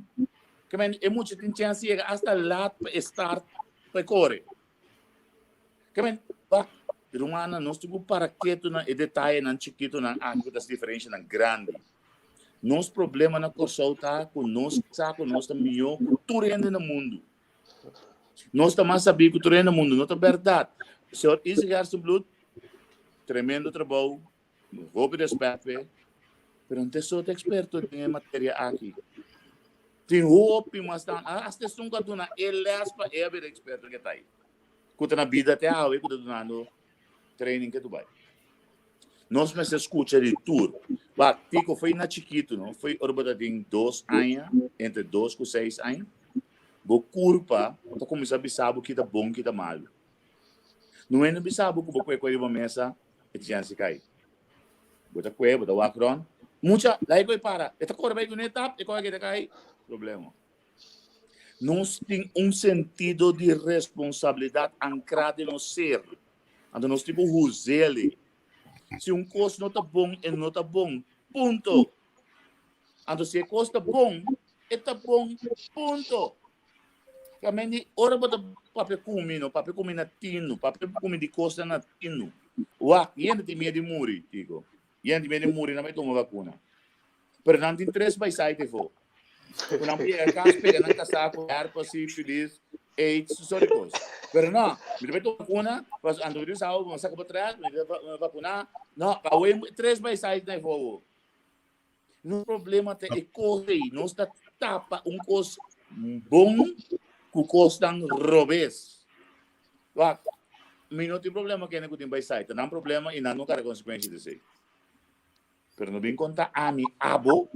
Ke men e mucha tin chèns di yega asta lat pa e start pa e kore. Ke men, wak, rumannan, nos tin ku para ketu na e detayenan chikitunan aki ku ta hasi diferenshanan grandi. Nos problema na Kòrsou ta ku nos sa ku nos ta mihó ku tur hende na mundu. Nos ta mas sabí ku tur hende na mundu. No ta bèrdat. Señor Isaac Gerstenbluth, tremendo trabou, hopi rèspèt p'e, pero no ta e sot eksperto den e materia aki. Tin hopi mas tan, hasta esun ku a duna e lès pa e a bira eksperto ke ta ei, ku ta na bida te awe ku ta dunando training ke Dubai. Nos mester skucha di tur. Wak, Tico, foi na chikitu, no? Foi ora bo ta tin dos aña, entre dos ku seis aña, bo kurpa ta kuminsá bisa bo ki ta bon, ki ta malu. No hende bisa bo ku bo kue kue riba mesa, e ta chèns di kai. Bo ta kue, bo ta wak rònt. Mucha, laga e kue para. E ta kore bai kuné tap, e kore ke ta kai. Problema. Nos tin un sentido di responsabilidat ankrá den nos ser. Anto nos tin ku huz'el. Si un kos no ta bon, e no ta bon. Punto. Anto si e kos ta bon, e ta bon. Punto. Kamendi, ora bo ta papia ku mi, no papia ku mi na tinu, papia ku mi di kosnan na tinu. Wak, yende tin miedu di muri, Tico. Yende tin miedu di muri, nan bai tuma vakuna. Pero nan tin tres baisait efo. Ku nan por yega kas pega nan kasá ku herpes, sífilis, aids, tur sort di kos. Pero no, mi ta bai tuma vakuna, pas anto mi ta bisa bo, mi saka bo tras, mi ta vakuná. No, awe tres baisait na efo awo. Nos problema ta e kos ei, nos ta tapa un kos bon ku kosnan robes. Wak, mi no tin problema kende ku tin baisait, ta nan problema i nan no kara konsekuensia di esei. Pero no bin konta ami, abo,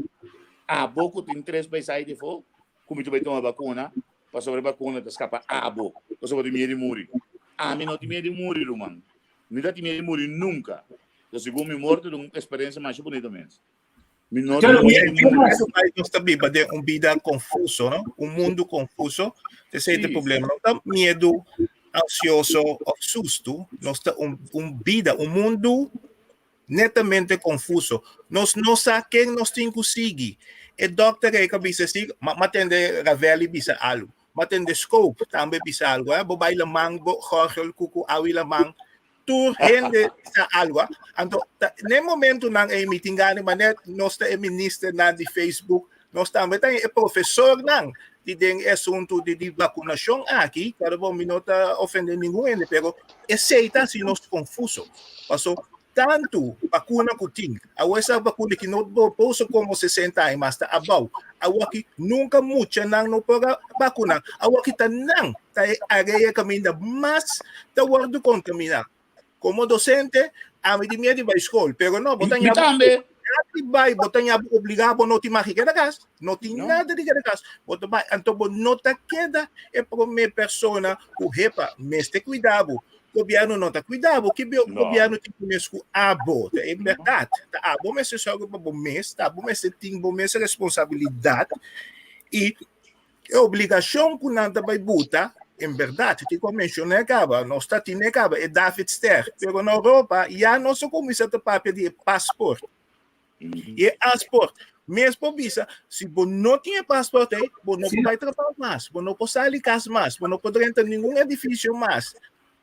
abo ku tin tres baisai defo, ku mi ta bai tuma bakuna, pasobra e bakuna ta skapa abo, pasobra bo tin miedu di muri. Ami no tin miedu di muri, ruman. Mi ta tin miedu di muri nunka. So segun mi morto ta un eksperensia masha bunito mes. Mi no tin miedu di muri. Nos ta biba den un bida konfuso, no? Un mundu konfuso. Esei ta e problema. No ta miedu ansioso òf sustu. Nos ta un bida, un mundu netamente confuso. Nos no sa ken nos tin cu sigui. E dokter ei ka bisa si, ma, ma tende Ravelli bisa algo. Ma tende Scope tambe bisa algo. Eh? Bo bai laman, bo gorgel cu cu awi laman. Tur hende sa algo. Eh? Anto, ta, ne momento nan ei mi tin gana, ma net nos ta e ministernan di Facebook, nos tambe ta e profesornan di den e asunto di, di vacunacion aki, claro bo mi no ta ofende ningun hende, pero esei ta hasi nos confuso. Paso tantu vacuna ku tin, awor esa vacuna ki no por pousa como 60 aña, mas ta abou. Awor ki nunca muchanan no por a vacuna. Awor ki ta nan ta e area kaminda mas ta wordo contamina. Como docente, ami di miedo di bai school, pero no, bo ta Mi tambe. Di bai, bo ta ña obliga bo no tin mag keda kas, no tin No. nada di keda kas. Bo ta bai, anto bo no ta keda e prome persona ku hepa, mester cuida bo. Gobierno no ta cuida bo, ki No. gobierno tin ku mes ku abo? Ta e berdad, ta abo mester sorgo pa bo mes, ta abo mester tin bo mes responsabilidad i e obligacion ku nan ta bai buta, en berdad, tin ku a menciona caba, nos ta tine caba e David Ster, pero na Europa ya nos a cuminsa ta papia di e paspoort. E paspoort, mes por bisa, si bo no tin e paspoort ei, bo no por bai trabajo mas, bo no por sali cas mas, bo no por drenta ningun edificio mas.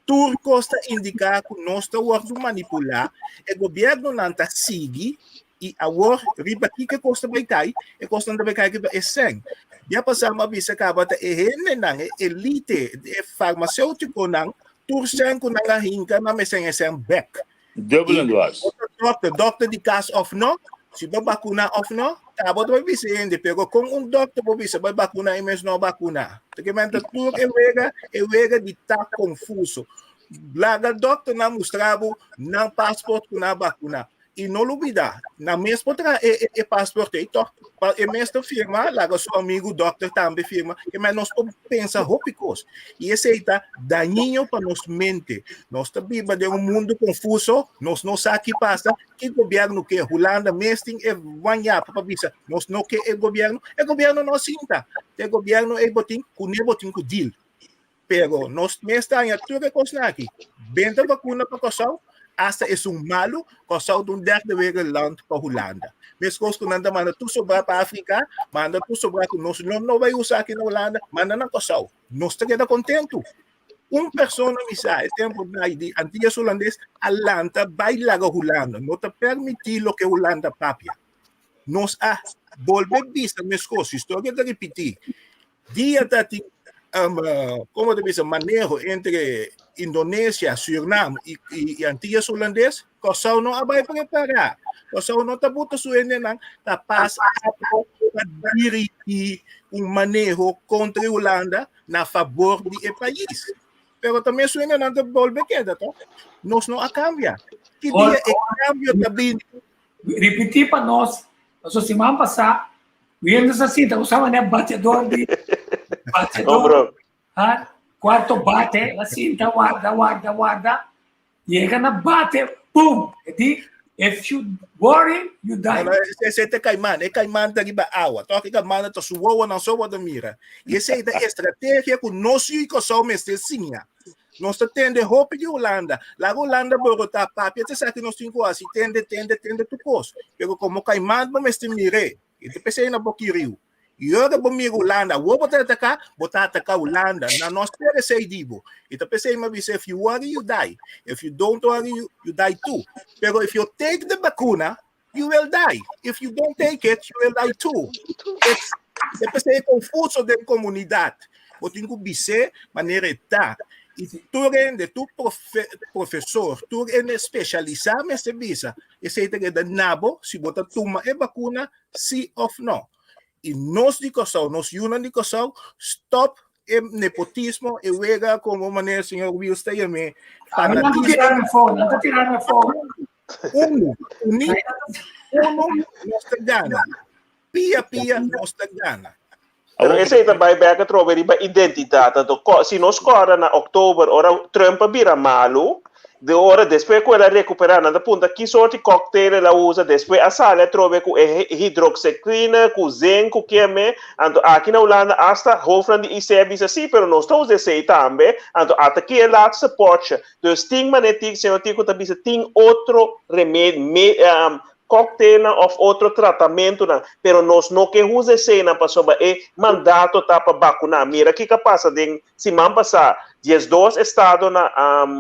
Tur cos ta indica cu nos ta wordo manipula, e gobiernonan ta sigui, y awor riba kiko e cos ta bai cai, e cosnan ta bai cai riba e cen. Ya pasa mi a bisa caba ta e hendenan, e elite, e farmaceuticonan, tur cen cu nan a hinca nan mester e cen bek. Dubbel en dwars. Dokter, dokter di kas of no, si bo bakuna of no, ta bo ta bisa hende, pero kon un dokter bo bisa bai bakuna e mes no bakuna. Te ke men ta tur e wega, e wega di ta konfuso. Laga dokter nan mustra bo nan paspoort ku nan bakuna. I no lubida, nan mes por traha e, e, e paspoort ei toch? Pa e mes ta firma, laga su amigu dokter tambe firma. Ke men nos por pensa hopi kos. I esei ta dañino pa nos mente. Nos ta biba den un mundu konfuso, nos no sa ki pasa, ki gobièrnu ke. Hulanda mes tin e wañapa pa bisa nos no ke e gobièrnu. E gobièrnu no sinta. E gobièrnu ei bo tin kuné bo tin ku deal. Pero nos mes ta haña tur e kosnan aki. Benta vakuna pa Kòrsou, asta esun malu, Kòrsou ta un derde wereldland pa Hulanda. Meskos ku nan ta manda tur sobrá pa Afrika, manda tur sobrá ku nos no no bai usa aki na Hulanda, manda na Kòrsou. Nos ta keda kontentu. Un persona mi sa e tempu na di Antillas Hulandes a lanta bai laga Hulanda. No ta permití loke Hulanda papia. Nos a bolbe bisa meskos, historia ta ripití. Dia ta tin um, como te bisa, maneho entre Indonesia, Surinam y, y, y Antillas Holandes, Kòrsou no a bai prepará. Kòrsou no ta buta su hendenan capaz pa dirigí un maneho kontra Hulanda na fabor di e pais. Pero tambe su hendenan ta bolbe keda, toch? Nos no a kambia. Ki dia e kambio ta bini? Ripití pa nos, pasobra siman pasá, Wiendes a sinta ku sa manera bateador di bateador. Ha? Cuarto bate, la sinta warda, warda, warda. Yega na bate, boom! E di, if you worry, you die. No, no, ese ta caiman, e caiman ta riba awa. Toch e caiman ta su wowo nan so worde mira. Y esei ta estrategia ku nos yu Kòrsou mester siña. Nos ta tende hopi di Hulanda. Laga Hulanda borotá papia ta esaki nos tin ku hasi. Tende, tende, tende tur kos. Pero komo caiman bo mester mir'é. E ta pesei na boki riu. I ora bo mira Hulanda, awor bo ta ataká, bo ta ataká Hulanda. Na no spera esei di bo. I ta pesei mi a bisa, if you worry, you die. If you don't worry, you, you die too. Pero if you take the vacuna, you will die. If you don't take it, you will die too. It's, e pesei confuso den comunidad. Bo tin ku bis'é manera e ta. I tur hende, tur profe, profesor, tur hende spesialisá mester bisa, esei ta keda na bo si bo ta tuma e bakuna sí òf no. I nos di Kòrsou, nos yunan di Kòrsou, stòp e nepotismo, e wega komo manera señor Wiels ta yam'é, Nan ta tira mi afó, nan ta tira mi afó. Uno, uní, uno, nos ta gana. Pia pia nos ta gana. Pero esei ta bai bek atrobe riba identidat. Anto si nos kòrda na oktober ora Trump a bira malu, de ora despues ku el a rekuperá nan ta punta ki sorti cocktail el a usa, despues a sali atrobe ku e hidroxequine, ku zinc, ku keme. Anto aki na Hulanda asta hofnan di IC a bisa si, pero nos ta usa esei tambe. Anto ata ki e laatste potje. Dus tin manera tin, señor Tico ta bisa, tin otro remedi, cocktailnan of otro tratamentunan, pero nos no ke usa eseinan pasobra e mandato ta pa bakuná. Mira kiko a pasa den siman pasá, 12 estado na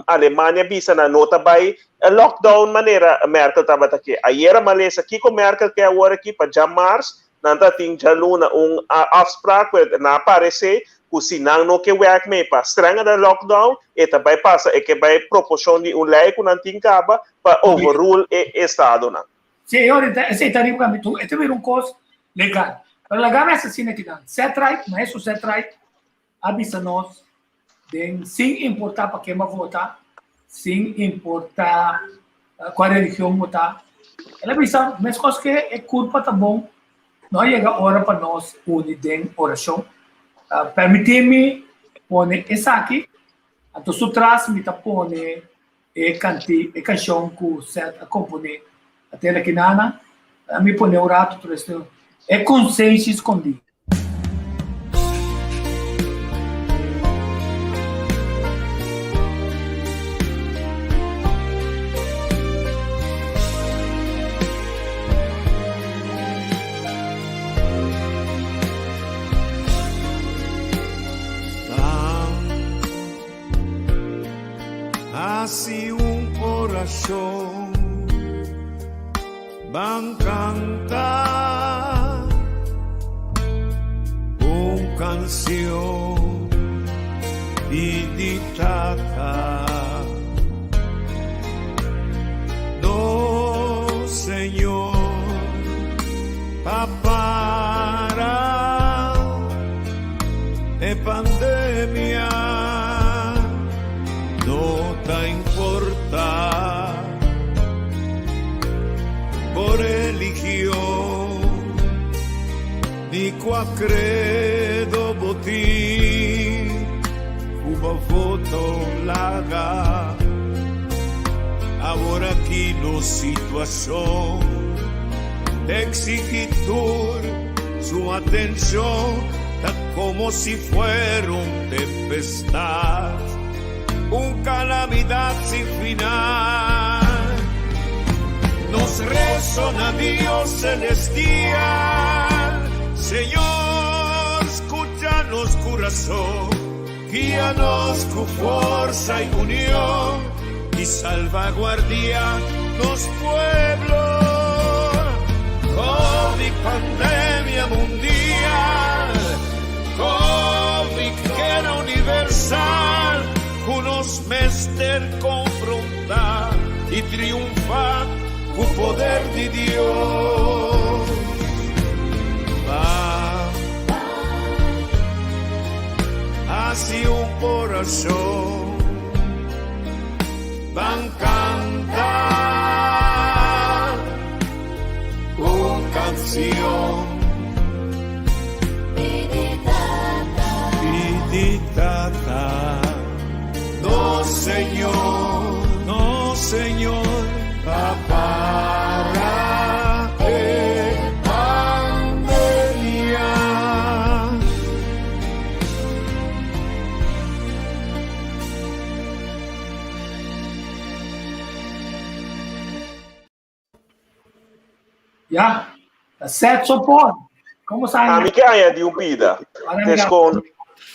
Alemania bisa nan no ta bai lockdown manera Merkel tabata ke. Ayera malesa kiko Merkel ke awor aki pa djamars nan ta tin djaluna un afspraak pero nan a parece ku si nan no ke werk mee pa strengere lockdown e ta bai pasa e ke bai proporcion di un ley ku nan tin kaba pa overrule e estadonan. Sí, ahorita esei ta riba mi tu, e ta bira un kos legal. Pero laga mi asesina kinan. Set right, maestro set right a bisa nos den sin importa pa ken bo a vota, sin importa kua religion bo ta. El a bisa meskos ke e kurpa ta bon, no a yega ora pa nos uni den orashon. Permití mi pone esaki, anto su tras mi ta pone e kanti e kanshon ku Seth a komponé Atela Kinana. Mi pone un ratu tres e konsenshi skondí. Hasi un orashon, ban kanta un kansion pidi Tata. Nos Señor pa para e pandemia no ta importa bo religion ni cua credo bo tin cu bo voto laga awor aki nos situacion ta exigi tur su atencion ta como si fuera un tempestad un calamidad sin final. Nos rezo na Dios celestial, Señor, scucha nos curazón, guíanos cu forza y unión y salvaguardia nos pueblo. Covid pandemia mundial, Covid guera universal cu nos mester confronta y triunfa cu poder di Dios. Ban haci un oracion, ban canta. Sion. Pidi Tata, nos Señor, nos Señor, pa para e pandemia. Ya, ta set so por. Como sa Ami ke añadi un pida. Tes con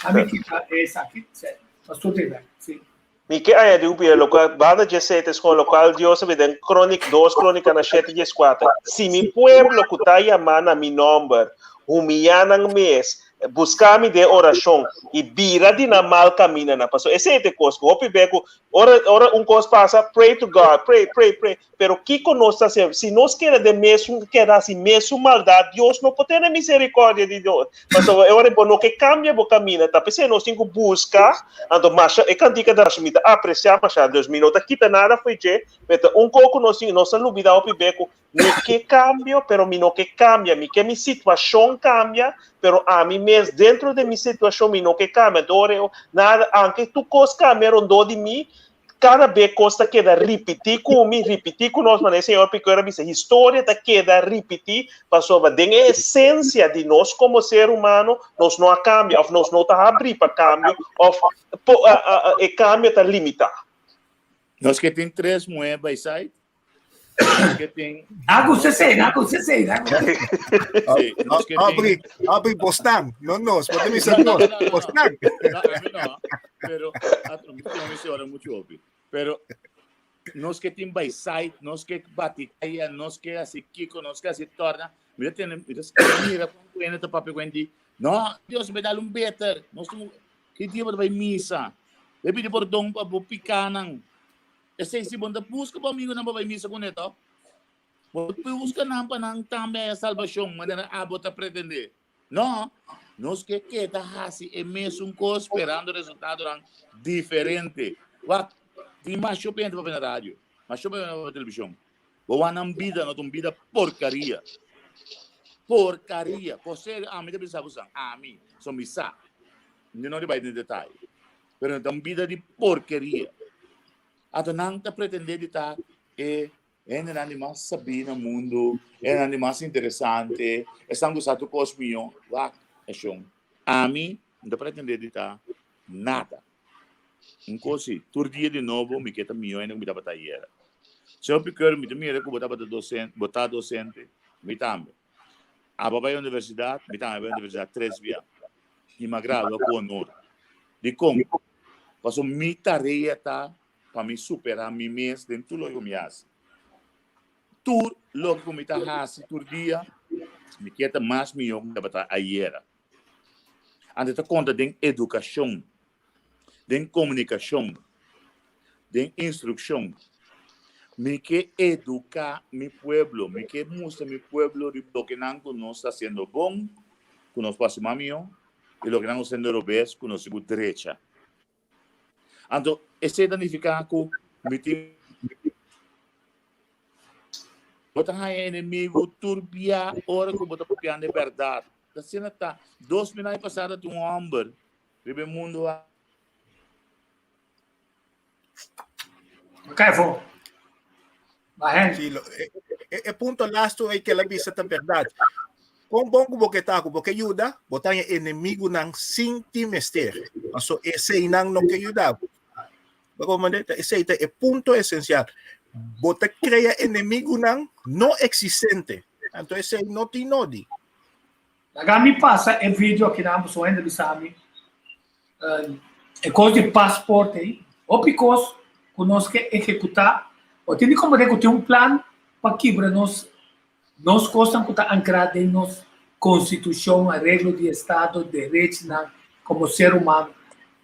Ami kita esaki, set. Pastor Teba, sí. Mi ke añadi un pida, locual banda dje sete es con locual Dios a den Crónica, 2 Crónica na 7 dies 4. Si mi pueblo ku ta yamá na mi nomber, humillá nan mes, busca mi den oracion y bira di nan mal caminanan. Paso esey ta e cos cu hopi be cu ora, ora un cos pasa, pray to God, pray, pray, pray. Pero kiko nos ta hasi? Si nos keda den mesun, keda hasi mesun maldat, Dios no por tene misericordia di nos. Pasobra e ora bo no ke kambia bo kaminda, ta p'esei nos tin ku buska. Anto masha e kantika ta mi ta apresia masha, dus mi no ta kita nada fo'i dje, pero ta un kos ku nos tin, nos a lubida hopi be ku mi ke kambio, pero mi no ke kambia, mi ke mi situashon kambia, pero ami mes dentro di mi situashon mi no ke kambia. Anto ora e nada, anke tur kos kambia rondó di mi, Kada be kos ta keda ripití ku mi, ripití ku nos, manera señor Piquero a bisa, historia ta keda ripití pasobra den e esensia di nos komo ser humano nos no a kambia òf nos no ta habrí pa kambio òf e kambio ta limitá. Nos ke tin tres muhé by side. Nos ke tin. Aku se sei, aku se sei. Sí, nos ke tin. Abri, abri bosnan, no nos, bo ta bisa No, nos, no, no, no. bosnan. No, ami no, pero atro mi tin mi ora mucho hopi. Pero nos ke tin by side, nos ke bati kaya, nos ke hasi kiko, nos ke hasi torna. Mi ta tene, mi ta mira kon ku hende ta papia ku hende, no, Dios me dal un beter. Nos tin, ki dia bo ta bai misa? Bo pidi pordon pa bo pikanan. Esei si bo no ta buska bo amigunan pa bai misa kuné to. Bo ta buska nan pa nan tambe haya salbashon manera abo ta pretendé. No, nos ke keda hasi e mesun kos sperando resultadonan diferente. Wak, tin masho pente papia na radio, masho pente papia na televishon. Bo wak nan bida no ta un bida porkaria. Porkaria. Kos serio, ami ta bisa bo san, ami, so mi sa. Mi no di bai den detaye. Pero no ta un bida di porkeria. Anto nan ta pretende di ta e hendenan di mas sabí na mundu, hendenan di mas interesante, esnan ku sa tur kos mihó. Wak, eshon. Ami no ta pretende di ta nada. Un kos si, tur dia di nobo mi ke ta mihó hende ku mi tabata ayera. Señor Piqueur, mi ta mira ku bo tabata docente, bo ta docente, mi tambe. Abo a bai universidat, mi tambe a bai universidat tres bia. I mi a gradua ku honor. Dikon? Pasobra mi tarea ta pa mi superá mi mes den tur loke ku mi hasi. Tur loke ku mi ta hasi tur dia, mi kier ta mas mihó ku mi tabata ayera. Anto ta konta den edukashon, den komunikashon, den instrukshon. Mi ke eduká mi pueblo, mi ke mustra mi pueblo riba lokenan ku nos ta hasiendo bon, ku nos por hasi mas mihó, i lokenan ku nos ta hasiendo robes, ku nos tin ku drecha. Anto esei ta nifiká ku mi tin. Bo ta haña enemigu tur bia ora ku bo ta papiando e bèrdat. Ta asina ta. 2000 aña pasá ta tin un hòmber riba e mundu a. Ok, fo. Bahen. Sí, lo, e, e, e punto lasto ei que la bisa ta verdad. Kon bon ku bo ke ta ku bo ke yuda, bo ta enemigunan sin ti mester. Paso eseinan no ke yuda. Bo comprende? Ta esei ta e punto esencial. Bo ta crea enemigunan no existente. Anto esei no tin nodi. Laga mi pasa e video aki nan pasobra hende bisa mi e kos di passport ei hopi kos ku nos ke ehekutá bo tin di komprende ku tin un plan pa kibra nos nos kosnan ku ta ankrá den nos konstitushon areglo di estado derechinan komo ser humano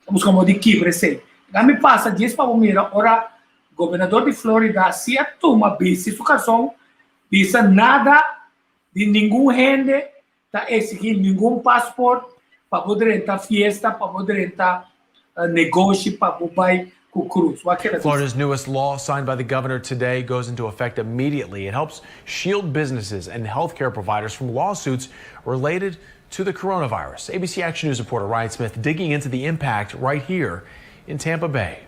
ta buska modo di kibra esei laga mi pasa djes pa bo mira ora gobernador di Florida si a tuma bisti su karson bisa nada Di ningun hende ta exigi ningun paspoort pa bo drenta fiesta, pa bo drenta negoshi, pa bo bay. Ku Cruz. Wak keda bisa. Florida's newest law signed by the governor today goes into effect immediately. It helps shield businesses and healthcare providers from lawsuits related to the coronavirus. ABC Action News reporter Ryan Smith digging into the impact right here in Tampa Bay.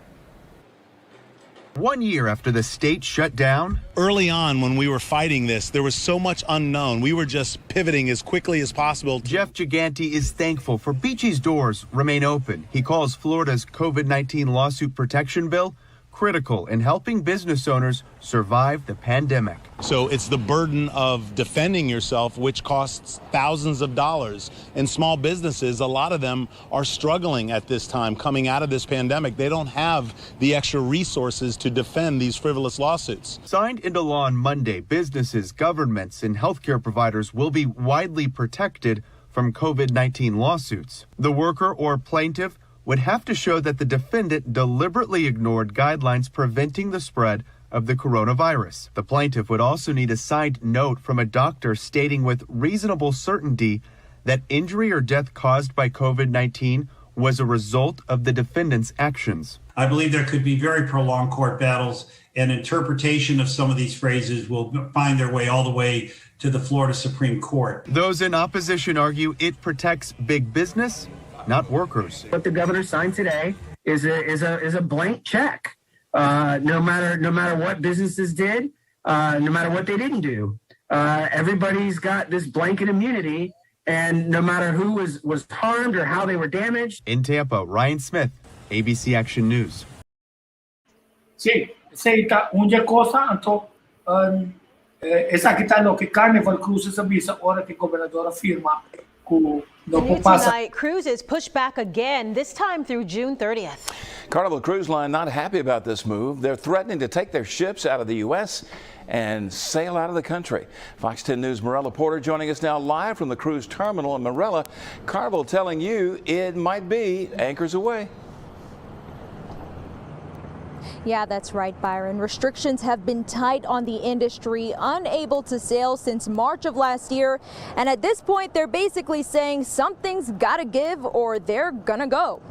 One year after the state shut down. Early on, when we were fighting this, there was so much unknown. We were just pivoting as quickly as possible. Jeff Giganti is thankful for Beachy's doors remain open. He calls Florida's COVID 19 lawsuit protection bill critical in helping business owners survive the pandemic. So it's the burden of defending yourself, which costs thousands of dollars. And small businesses, a lot of them are struggling at this time coming out of this pandemic. They don't have the extra resources to defend these frivolous lawsuits. Signed into law on Monday, businesses, governments, and healthcare providers will be widely protected from COVID 19 lawsuits. The worker or plaintiff would have to show that the defendant deliberately ignored guidelines preventing the spread of the coronavirus. The plaintiff would also need a signed note from a doctor stating with reasonable certainty that injury or death caused by COVID 19 was a result of the defendant's actions. I believe there could be very prolonged court battles, and interpretation of some of these phrases will find their way all the way to the Florida Supreme Court. Those in opposition argue it protects big business, not workers. What the governor signed today is a is a is a blank check. Uh, no matter no matter what businesses did, uh, no matter what they didn't do, uh, everybody's got this blanket immunity, and no matter who was was harmed or how they were damaged. In Tampa, Ryan Smith, ABC Action News. Sí, esei ta un dje kos, anto um, esaki ta loke Carnival Cruises a bisa ora ku gobernador a firma ku no New por pasa. tonight, cruises pushed back again, this time through June 30th. Carnival Cruise Line not happy about this move. They're threatening to take their ships out of the U.S. and sail out of the country. Fox 10 News' Morella Porter joining us now live from the cruise terminal in Morella. Carnival telling you it might be anchors away. Yeah, that's right, Byron. Restrictions have been tight on the industry, unable to sail since March of last year. And at this point, they're basically saying something's got to give or they're gonna go.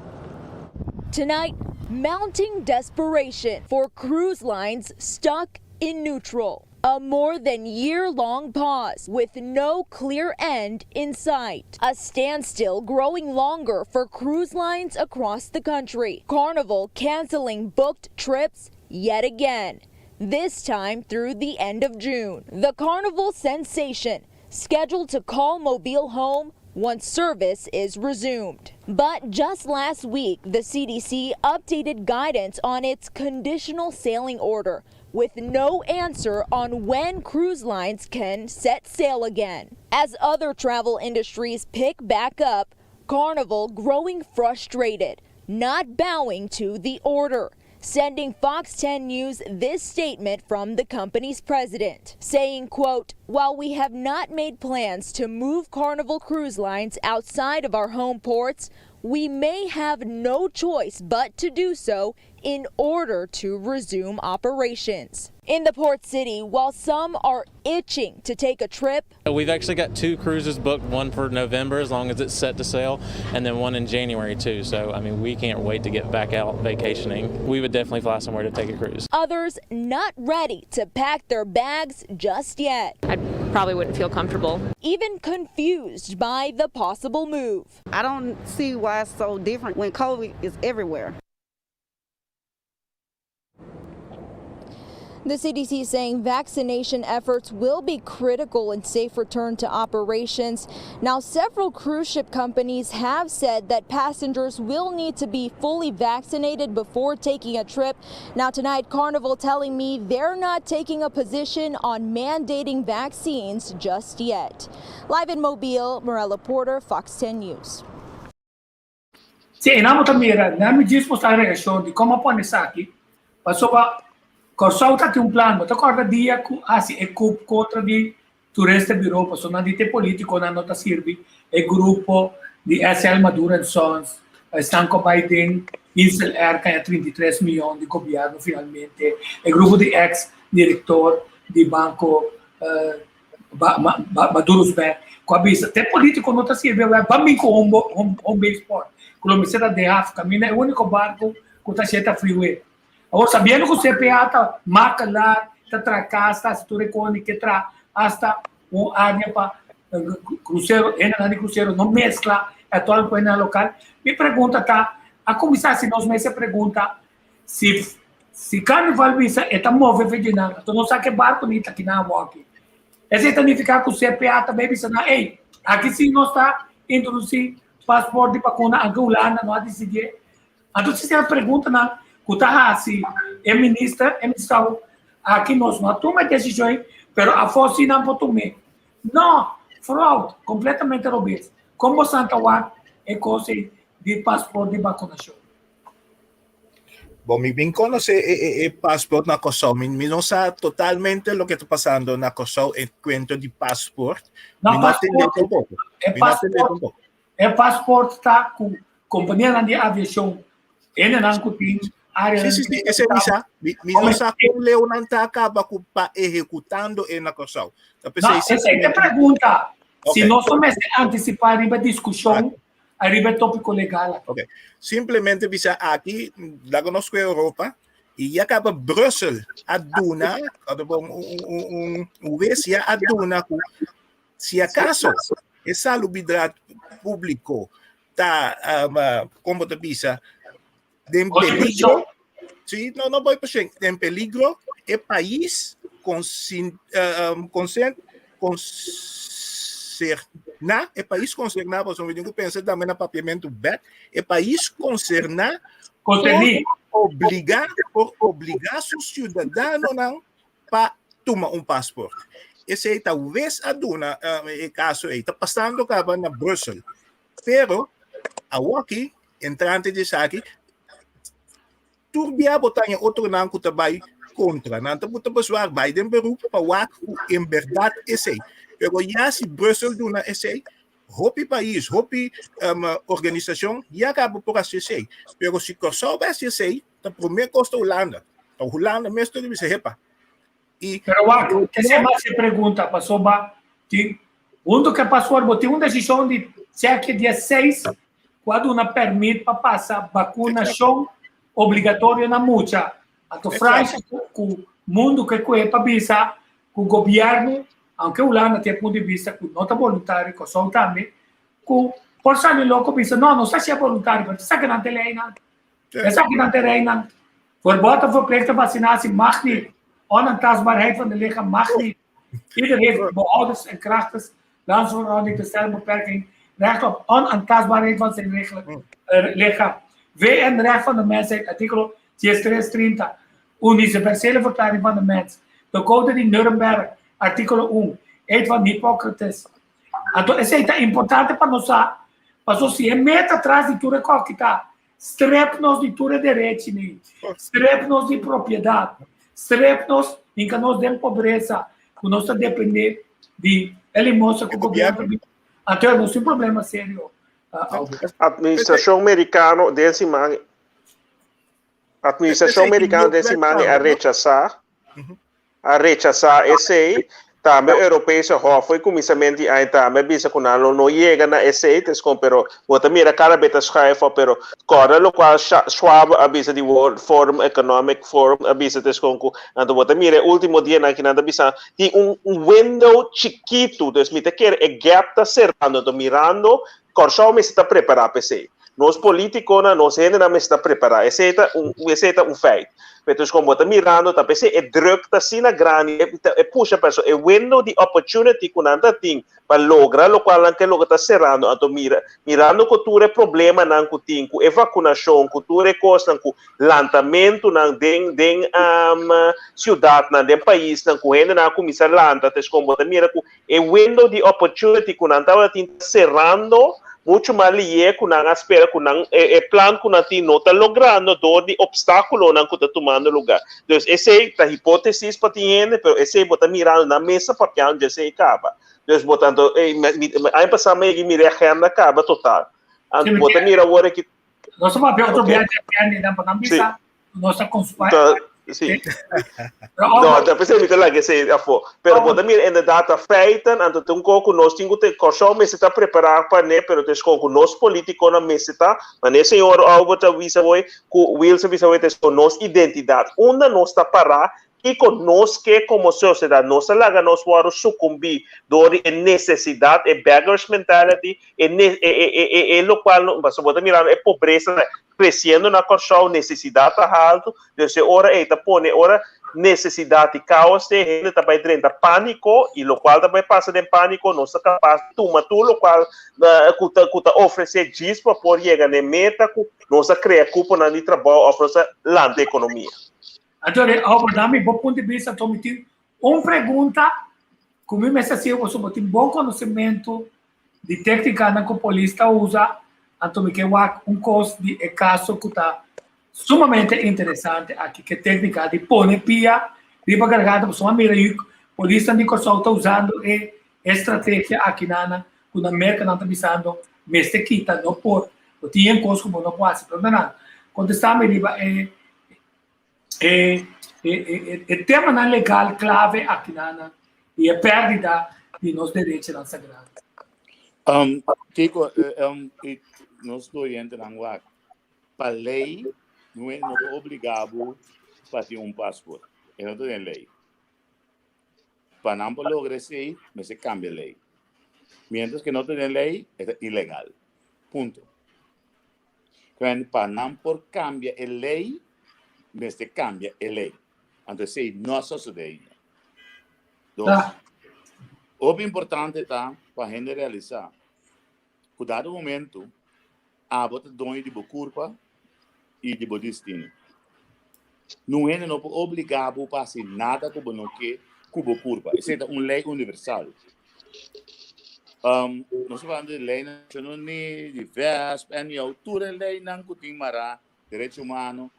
Tonight, mounting desperation for cruise lines stuck in neutral. A more than year long pause with no clear end in sight. A standstill growing longer for cruise lines across the country. Carnival canceling booked trips yet again, this time through the end of June. The Carnival sensation scheduled to call Mobile home once service is resumed. But just last week, the CDC updated guidance on its conditional sailing order with no answer on when cruise lines can set sail again. As other travel industries pick back up, Carnival growing frustrated, not bowing to the order sending Fox 10 News this statement from the company's president, saying, quote, "While we have not made plans to move Carnival Cruise Lines outside of our home ports, we may have no choice but to do so in order to resume operations. In the port city, while some are itching to take a trip, We've actually got two cruises booked, one for November as long as it's set to sail, and then one in January too. So, I mean, we can't wait to get back out vacationing. We would definitely fly somewhere to take a cruise. Others not ready to pack their bags just yet. I probably wouldn't feel comfortable. Even confused by the possible move. I don't see why it's so different when COVID is everywhere. The CDC saying vaccination efforts will be critical in safe return to operations. Now, several cruise ship companies have said that passengers will need to be fully vaccinated before taking a trip. Now, tonight, Carnival telling me they're not taking a position on mandating vaccines just yet. Live in Mobile, Morella Porter, Fox 10 News. Sí, nos ta mira, nan djis mustra reakshon di kon a pone esaki, pasobra Kòrsou tabatin un plan, ta kòrda dia ku hasi e coup kontra di Tourist Bureau, pasobra nan di te polítikonan no ta sirbi e grupo di SL Maduro and Sons, esnan ku bai den Insel Air kaña 33 mion di gobièrnu finalmente, e grupo di ex direktor di banko uh, Maduro's Bank, ku a bisa, te polítiko no ta sirbi, ban bin ku home, home, home base port, ku lo mester a De Haf, kaminda e úniko barko. ku ta sheta freeway. Awor sabiendo ku CPA ta makelaar, ta traha kas, ta hasi tur e kos di ke traha hasta un área pa krusero, hendenan di krusero no meskla e actual ku hendenan lokal. Mi pregunta ta, a kuminsá hasi nos mes e pregunta si si Carnival bisa e ta move fe dje nan, anto nos sa ke barko ni ta kinan awor aki. Esei ta nifiká ku CPA ta bai bisa nan, ey, aki si nos ta introdusí pasport di bakuna anke Hulanda no a disidié. Anto si e preguntanan ku ta hasi e minister, e minister aki nos no a tuma e desishon ei, pero afó si nan por tum'é. No, fraud, kompletamente robes. Kon bosan ta wak e kos ei di pasport di bakunashon? Bon, mi bin konosé e, e, e paspoort na Kòrsou. Mi, mi no sa totalmente loke ta pasando na Kòrsou en kuento di paspoort. No, Mi no tende paspoort, tampoko. e Mi no tende paspoort, tampoko. e paspoort ta ku kompanianan di aviashon, hendenan ku tin Sí, áreanan sí, di sí, esei mi sa. Mi, mi no sa kon leu nan ta kaba ku pa ehekutando e na Kòrsou. Ta No, p'esei esei ta simplemente. pregunta. Si Ok. nos no mester antisipá riba diskushon Ariba e tópiko legal aki. Ok. Simplemente bisa aki, laga nos ku Europa, i ya kaba Brussel a duna, un, un, un, un wes ya a duna ku si acaso e salubridad público ta, um, como te bisa, den peligro, sí, no, no voy por den peligro, e país consin, um, consent, concerná, e país concerná, pasobra mi tin ku pensa tambe na papiamentu bèk, e país concerná por obligá, por obligá su ciudadanonan pa tuma un paspoort. Esei ta wes a duna e kaso ei, ta pasando kaba na Brussel. Pero awoki, entrante di esaki, tur bia bo ta haña otronan ku ta bai kontra. Nan ta buta bezwaar bai den beroep pa wak ku en bèrdat esei. Pero ya si Brussel duna esei, hopi pais, hopi um, organisashon ya kaba por hasi esei. Pero si Kòrsou bai hasi esei, ta promé kos ta Hulanda. Ta Hulanda mes ta bisa, hepa. I Pero wak, esei mas e pregunta, pasobra tin huntu ku e paspoort bo tin un desishon di cheque dia 6 ku a duna permit pa pasa bakunashon obligatorio na mucha. Anto Fransha ku mundu ke kuhe pa bisa ku gobièrnu, aunke Hulanda tin e punto di bista ku no ta boluntario, Kòrsou tambe, ku por sali loko bisa no, nos ta hasié boluntario, pero esaki nan ta e leinan. Esaki nan ta e reinan. Verbod op verplichte vaccinatie mag niet. Onaantastbaarheid van de lichaam mag niet. Ieder heeft behoudens en krachtens landsverordening te stellen beperking recht op onaantastbaarheid van zijn lichaam. VN recht van de mensheid, artikel 1330. Universele verklaring van de mens. De Code di Nuremberg, artíkulo un, Eed van Hippocrates. Anto esei ta importante pa nos sa, paso si e meta tras di tur e kòki ta strep nos di tur e derechinan, strep nos di propiedat, strep nos hinka nos den pobresa, ku nos ta dependé di e limosna ku gobièrnu ta bini, anto nos tin problema serio, Albert. Administrashon Merikano den siman Administrashon Merikano den siman a rechasá a rechasá esei. Tambe Europese Hof fo'i kuminsament di aña tambe a bisa ku nan lo no yega na esei, teskon pero bo ta mira kada be ta schuif op, pero kòrda lokual Schwab a bisa di World Forum Economic Forum a bisa teskon ku anto bo ta mira e último dianan ki nan ta bisa tin un window chikitu, dus mi ta kere e gap ta serando, anto mirando Kòrsou mester ta prepará pa esei. Nos polítikonan, nos hendenan mester ta prepará. Esei ta un, esei ta un feit. Pero komo bo ta mirando ta p'esei e druk ta asina grandi, e ta e pusha paso e window di opportunity ku nan ta tin pa logra lokual nan ke logra ta serando. Anto mira, mirando ku tur e problemanan ku tin ku e vakunashon, ku tur e kosnan ku lantamentunan den den siudatnan, den paisnan ku hendenan a kuminsá lanta, ta es komo bo ta mira ku E window di opportunity ku nan tabata tin ta serando muchu mas lié ku nan a spera ku nan e plan ku nan tin no ta logrando dor di opstakulonan ku ta tumando lugá. Dus esei ta hipótesis pa tin hende pero esei bo ta mirando nan mes ta papiando dje esei kaba. Dus bo ta anto aña pasá mi a yega mira e agenda kaba total. Anto bo ta mira awor aki. Nos ta papia otro biaha di agenda pa nan bisa nos ta konspira. Sí. No, ta pensei mi ta laga esei afó. Pero bo ta mira inderdaad ta feiten, anto ta un kos ku nos tin ku te, Kòrsou mester ta prepará pa ne, pero ta eskon ku nos politikonan mester ta, manera señor Albert a bisa hoy, ku Wilson a bisa hoy, ta eskon nos identidat. Unda nos ta pará, kiko nos ke komo sosiedat? Nos ta laga nos wòrdu sukumbí dor di e nesesidat, e beggars mentality, e ne, e, e, e, e, e lokual no, pasobra bo ta mirando e pobresa kresiendo na Kòrsou, nesesidat ta haltu, dus e ora ei ta pone ora nesesidat i kaos te hende ta bai drenta pániko i lokual ta bai pasa den pániko nos ta kapas di tuma tur lokual ku ta ku ta ofresé djis pa por yega na e meta ku nos a krea kuponan di trabou òf nos a lanta ekonomia. Anto Albert, dami bo punto di bista, anto mi tin un pregunta ku mi mester hasi pasobra bo tin bon konosementu di técnicanan cu polis ta usa, anto mi ke wak un cos di e caso cu ta sumamente interesante aki, ke técnica di pone pia riba garganta, pasobra mira yu polisnan di Kòrsou ta usando e estrategia aki nan cu na Merca nan ta bisando mester kita, no por, bo tin yen cos cu bo no por haci, pero nan contesta mi riba e e e e temanan legal clave aki nan y e pérdida di nos derechonan sagrado. Um, Kiko, um, nos clientenan wak, pa lei, no e no ta obligá bo pa tin un paspoort. E no ta den lei. Pa nan por logra esei, mester cambia lei. Mientras que no ta den lei, e ta ilegal. Punto. Kwen pa nan por cambia e ley, mester cambia e ley. Anto esey no a sosode ainda. Dos, hopi importante ta pa hende realisa cu dado momento abo ta doño di bo curpa y di bo destino. Nun hende no por obliga bo pa haci nada cu bo no ke cu bo curpa. Esey ta un ley universal. Um, nos ta hablando di ley Naciones Unidas, di VESP, NEO, tur e leynan cu tin mará derecho humano,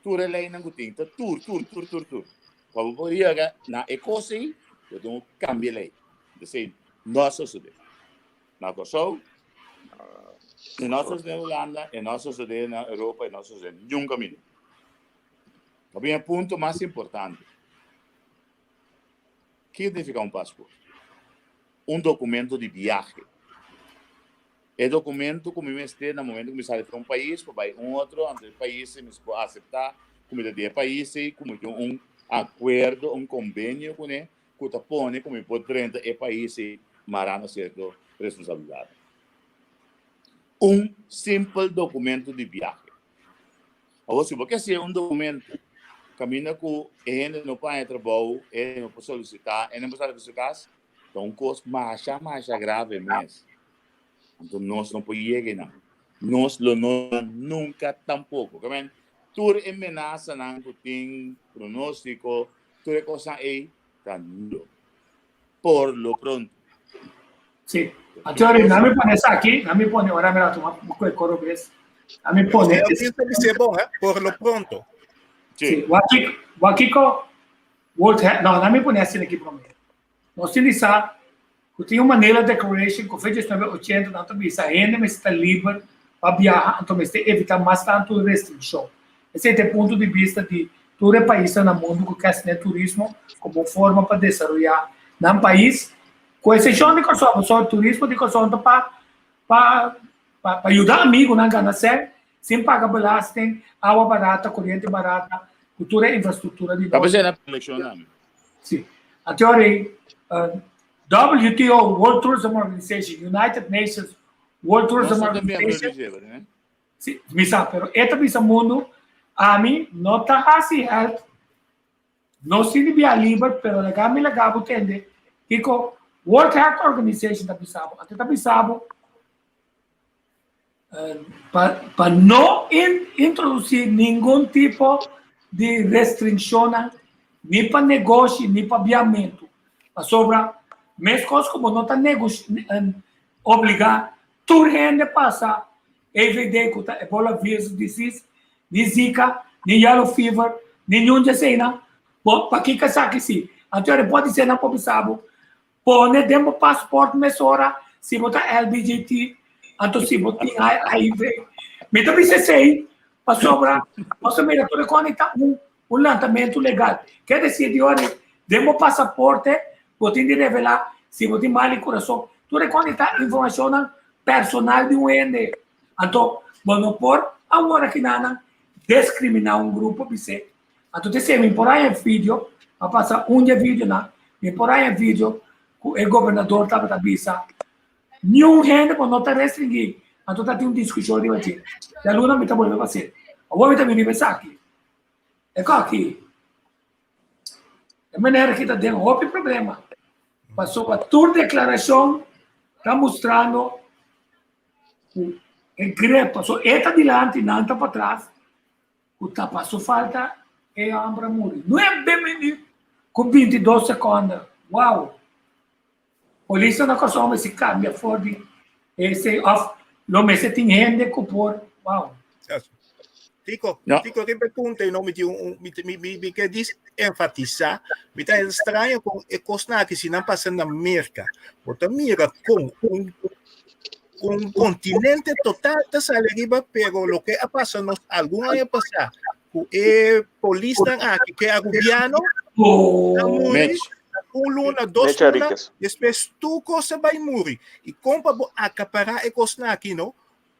tur e leynan cu tin, ta tur, tur, tur, tur, tur. Pa bo por yega na e cos ei, bo tin cu cambia ley. Esey no a sosode. Na Kòrsou, e no a sosode na Hulanda, e no a sosode na Europa, e no a sosode niun kaminda. Pasobra e punto mas importante, Ke significa un paspoort? Un documento di biahe. E documento cu mi mester na momento cu mi sali for un pais pa bai un otro, anto e pais ei mester por acepta cu mi ta di e pais ei, cu mi tin un acuerdo, un convenio cune, cu ta pone cu mi por drenta e pais ei mara na cierto responsabilidad. Un simpel documento di biahe. Awor si bo ke hasié un documento caminda cu e hende no por haña trabou, e hende no por solicita, e hende no por sali for su cas, ta un cos masha masha grave mes. Anto nos no por yega einan. Nos lo no nunca tampoco. Ke men tur e menasanan cu tin pronostico, tur e cosnan ei ta nulo. Por lo pronto. Sí. Anto, na mi pone esaki, na mi pone, ora mi a tuma un poco de coro bes. Na mi pone. Eu penso que é bom, hè? Por lo pronto. Sí. Wakiko, Wakiko, World Health, no, na mi pone asina aki prome. Nos tin di sa ku tin un Manila Declaration ku fecha 1980 nan ta bisa hende mester ta liber pa biaha anto mester evita mas tantu restrikshon. Esei ta e punto di bista di tur e paisnan na mundu ku ke hasi turismo komo un forma pa desaroyá nan pais Ku eksepshon di Kòrsou, pasobra turismo di Kòrsou ta pa pa pa yuda amigunan gana sèn sin paga belasting, awa barata, koriente barata, ku tur e infrastruktura di Ta nos. p'esei nan elekshon tambe. Si. Anto ora ei, WTO, World Tourism Organization, United Nations World Nos Tourism no ta miembro di Organization, dje, berde? si, mi sa, pero e ta bisa mundu, ami no ta hasi health Nos tin di bia liber, pero laga mi laga bo tende kiko World Health Organization ta bisa bo. Anto ta bisa bo pa pa no in introduci ningun tipo di restriccionnan ni pa negoshi ni pa biamentu. Pasobra meskos ku bo no ta negoshi obliga tur hende pasa EVD ku ta Ebola Virus Disease, ni Zika, ni Yellow Fever, ni niun di eseinan. Bo pakiko esaki si? Anto e por di nan por bisa bo, pone den bo passport mesora si bo ta LBGT, anto si bo tin HIV. Mi ta bisa esei pasobra nos ta mira tur e kos ta un. un lantamentu legal. Ke desir di ora den bo pasaporte bo tin di revelá si bo tin mal di kurason. Tur e kos ta informashonnan personal di un hende. Anto bo no por awor akinanan diskriminá un grupo bis'é. Anto te esei mi por haña e video, a pasa un di e videonan, mi por haña e video ku e gobernador tabata bisa Niun hende bo no ta restringí. Anto ta tin un diskushon riba dje. Djaluna mi ta bolbe pas'é. Awor mi ta bini riba esaki. E kò aki. E manera aki ta den hopi problema. Pasobra tur deklarashon ta mustrando ku e grep, pasobra e ta dilanti, nan ta patras, ku ta pa su falta e hòmber a muri. Nuebe minüt ku bintidos sekònde. Wow! Polisnan na Kòrsou mester kambia for di esei òf lo mester tin hende ku por wow. Tico, Tico riba e punto ei no mi tin un mi mi mi mi ke dis enfatisá mi ta straño kon e kosnan aki si nan pasa na Merka bo ta mira kon un un kontinente total ta sali riba pero loke a pasa nos algun aña pasá ku e polisnan aki ke arubiano a muri un luna, dos luna, despues tur kos a bai muri. I kon pa bo akapará e kosnan aki no?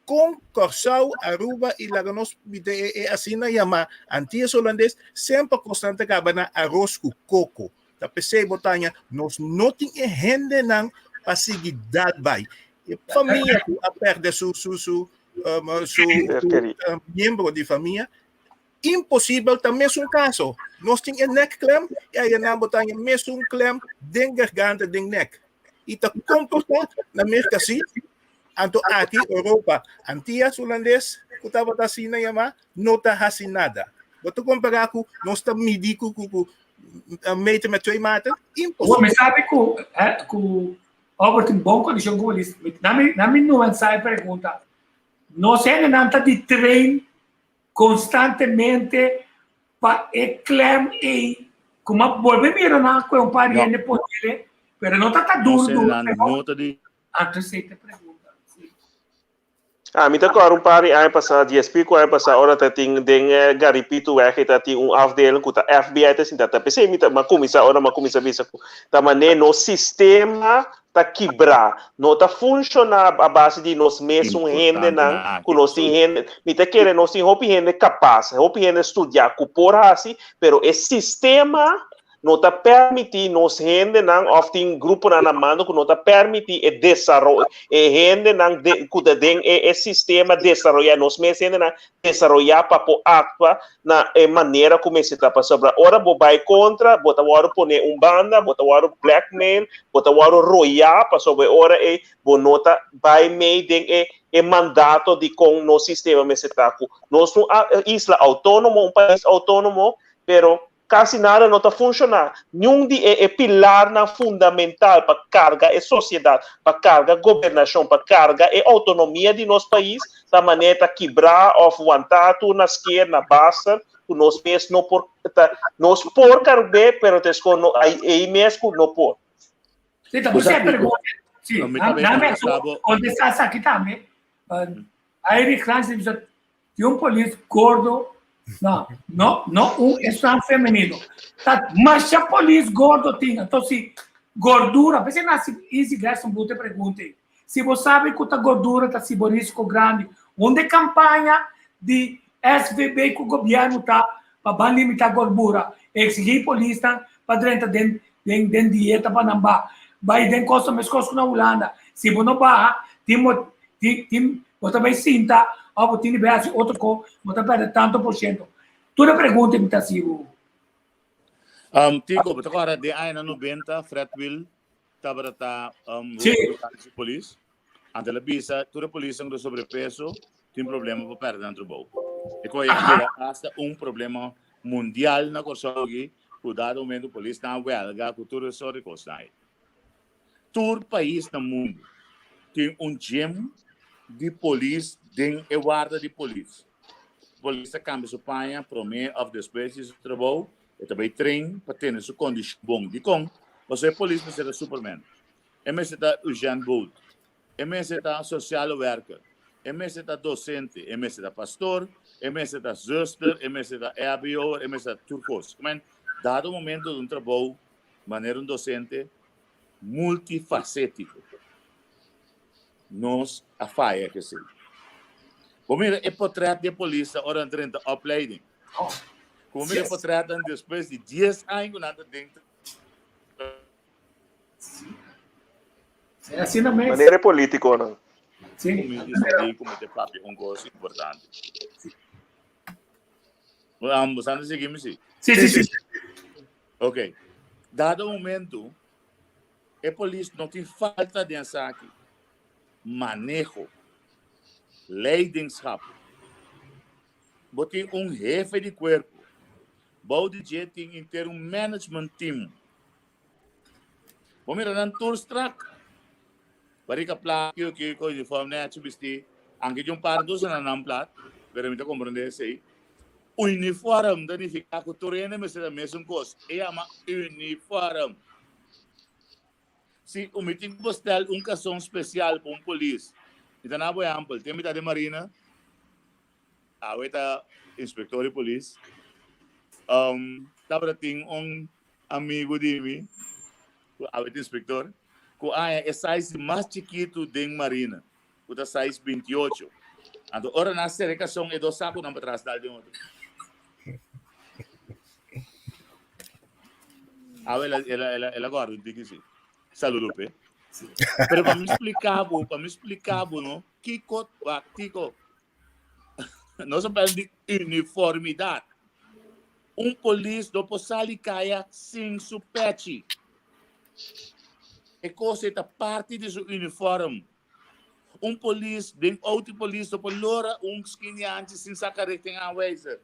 Kon Kòrsou, Aruba i laga nos e, e asina yamá Antillas Holandes semper kosnan ta kaba na aros ku koko. Ta p'esei bo ta haña nos no tin e hendenan pa sigui dal bai. E famia ku a pèrdè su su su um, su, su um, miembro di famia, imposibel ta mesun kaso. Nos tin e nekklem i ayanan bo ta haña mesun klem den garganta, den nek. I ta komportá na Merka sí, anto aki Europa, Antillas Hulandes, ku tabata asina yamá, no ta hasi nada. Bo ta kompará ku nos ta midi ku ku ku meter met twee maten? Imposibel. Mi sabi ku ku Albert tin bon kondishon ku polis. Na mi na mi nuansa e pregunta. Nos hendenan ta di train konstantemente pa e klem ei ku m'a bolbe mira nan ku e un par di hende ponele, pero no ta ta duru duru. No ta di. Anto esei ta e pregunta. Si. Ah, mi ta kòrda un par di aña pasá, dies piku aña pasá, ora ta tin den Garipituweg e ta tin un afdeling ku ta FBI ta sinta. Ta p'esei mi ta, m'a kuminsá, ora m'a kuminsá bisa ku ta manera nos sistema ta kibrá, no ta funshoná a base di nos mesun hendenan ku nos tin hende, mi ta kere nos tin hopi hende kapas, hopi hende studiá ku por hasi, pero e sistema no ta permití nos hendenan òf tin gruponan na mando ku no ta permití e desaro e hendenan de ku ta den e e sistema desaroyá nos mes hendenan desaroyá pa por aktua na e manera ku mester ta pasobra ora bo bai kontra bo ta wòrdu pone un banda bo ta wòrdu blackmail bo ta wòrdu royá pasobra e ora ei bo no ta bai mei den e e mandato di kon nos sistema mester ta ku nos un isla outónomo un pais outónomo pero Kasi nada no ta funshoná. Niun di e e pilarnan fundamental pa karga e sosiedat, pa karga gobernashon, pa karga e outonomia di nos pais ta manera ta kibrá òf wantá tur na sker, na baster, ku nos mes no por ta nos por karb'é pero ta eskor no ei mes ku no por. Sí, ta por ser pregunta. Sí, na kontestá esaki tambe. Eric Francis bisa Tin un polis gordo, no, no, no un esnan femenino. Ta masha polis gordo tin. Anto si gordura, p'esei nan hasi Easy Gerson Bute pregunta ei. Si bo sabi ku ta gordura ta si bo risiko grandi, unda e kampaña di SVB ku gobièrnu ta pa ban limitá gordura? Eksigí polisnan pa drenta den den den dieta pa nan ba bai den kosta meskos ku na Hulanda. Si bo no baha, tin mo tin tin bo ta bai sinta òf bo tin di bai hasi otro kos, bo ta pèrdè tanto por shento. Tur e pregunta mi ta hasi bo. Um, Tico, bo ta kòrda den añanan 90 Fred Wiel tabata ta um, Sí. hoofd di polis. Anto el a bisa tur e polisnan ku ta sobrepeso tin problema pa pèrdè nan trabou. E koe a bira hasta un problema mundial na Kòrsou aki ku dado momento polisnan a wèlga ku tur e sort di kosnan ei. Tur pais na mundu tin un gym di polis den e warda di polis. Polis ta kambia su paña promé òf despues di su trabou, e ta bai train pa tene su kondishon bon. Dikon? Pasobra e polis mester ta Superman, e mester ta Usain Bolt, e mester ta sociale werker, e mester ta docente, e mester ta pastor, E mester ta zuster, e mester ta EHBO'er, e mester ta tur kos. Men, dado momento di un trabou manera un docente multifacético. Nos a faya ku esei. Bo mira e potret di e polis ora nan drenta opleiding. Ku bo mira e potretnan despues di dies aña ku nan ta den Asina mes. Manera e politiconan. Sí. Mi disidí ku mi ta papia un kos importante. Um, bo ta sigui mi sí? Sí, sí, sí. Ok. Dado momento, e polis no tin falta den esaki. Maneho. Leiderschap. Bo tin un hefe di kuerpo. Bou di dje tin inter un management team. Bo mira nan tur strak. Barika plat, kiko kiko, uniform nechi bisti. Anke dje un par dos na nan plat, pero mi ta komprende esei. Uniform ta nifiká ku tur hende mester ta mesun kos. E yama uniform. Si mi tin ku bestel un kason spesial pa un polis, mi ta na bo ehèmpel, tin mi ta den marina, Awe ta inspector di polis. Um, tabata tin un amigo di mi, ku awe ta inspector, ku aña e size mas chikitu den marina, ku ta size 28. Anto ora nan sere kason e dos sakunan patras dal den otro. Awe el a, el a, el a, el a gorda un tiki si. Saludo pe. Pero pa mi explica bo, pa mi explica bo, no, kiko, wak, kiko, Nos a papia di uniformidad. Un polis no por sali kaya sin su pechi. E kos ei ta parti di su uniform. Un polis den auto di polis no por lora un skinianchi sin saka richting aanwijzer.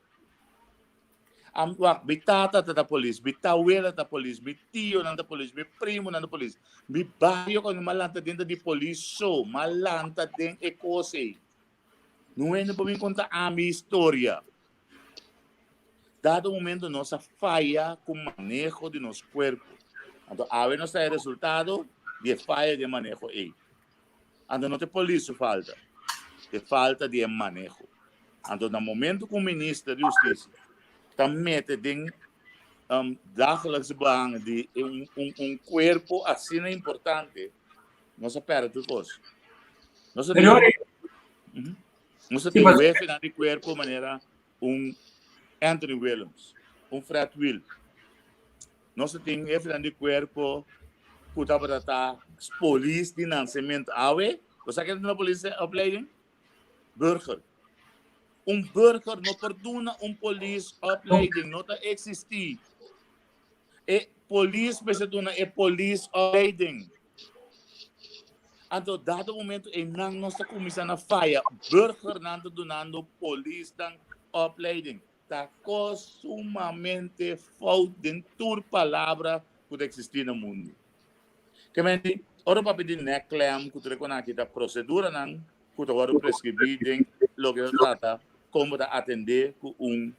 Am, wak, mi tata ta ta polis, mi tawela ta polis, mi tionan ta polis, mi primonan ta polis. Mi bario cuando mi a lanta den ta di polis so, mi a lanta den e kos ei. No hende por bin konta ami historia. Dado momento nos a faya ku maneho di nos kuerpo. Anto awe nos ta e resultado di e faya di e maneho ei. Anto no ta e polis su falta, ta e falta di e maneho. Anto na momento ku un minister di hustisia ta mete den um, dagelijks belang di un, un, un kuerpo asina importante, nos a perde tur kos. Nos a tin, mm -hmm. nos a tin jefenan di kuerpo manera un Anthony Willems, un Fred Wiel. Nos a tin jefenan di kuerpo ku tabata ta polis di nasementu. Awe, bo sa ken ta na polis opleiding? Burger. Un burger no por duna un polis opleiding, no ta eksistí. E polis mester duna e polis opleiding. Anto dado momento einan nos ta kuminsá na faya. Burgernan ta dunando polisnan opleiding. Ta kos sumamente fout den tur palabra ku ta eksistí na mundu. Ke men di, ora papia di nekklem ku tur e konaki ta proseduranan ku ta wòrdu preskribí den loke ta trata kon bo ta atendé ku un,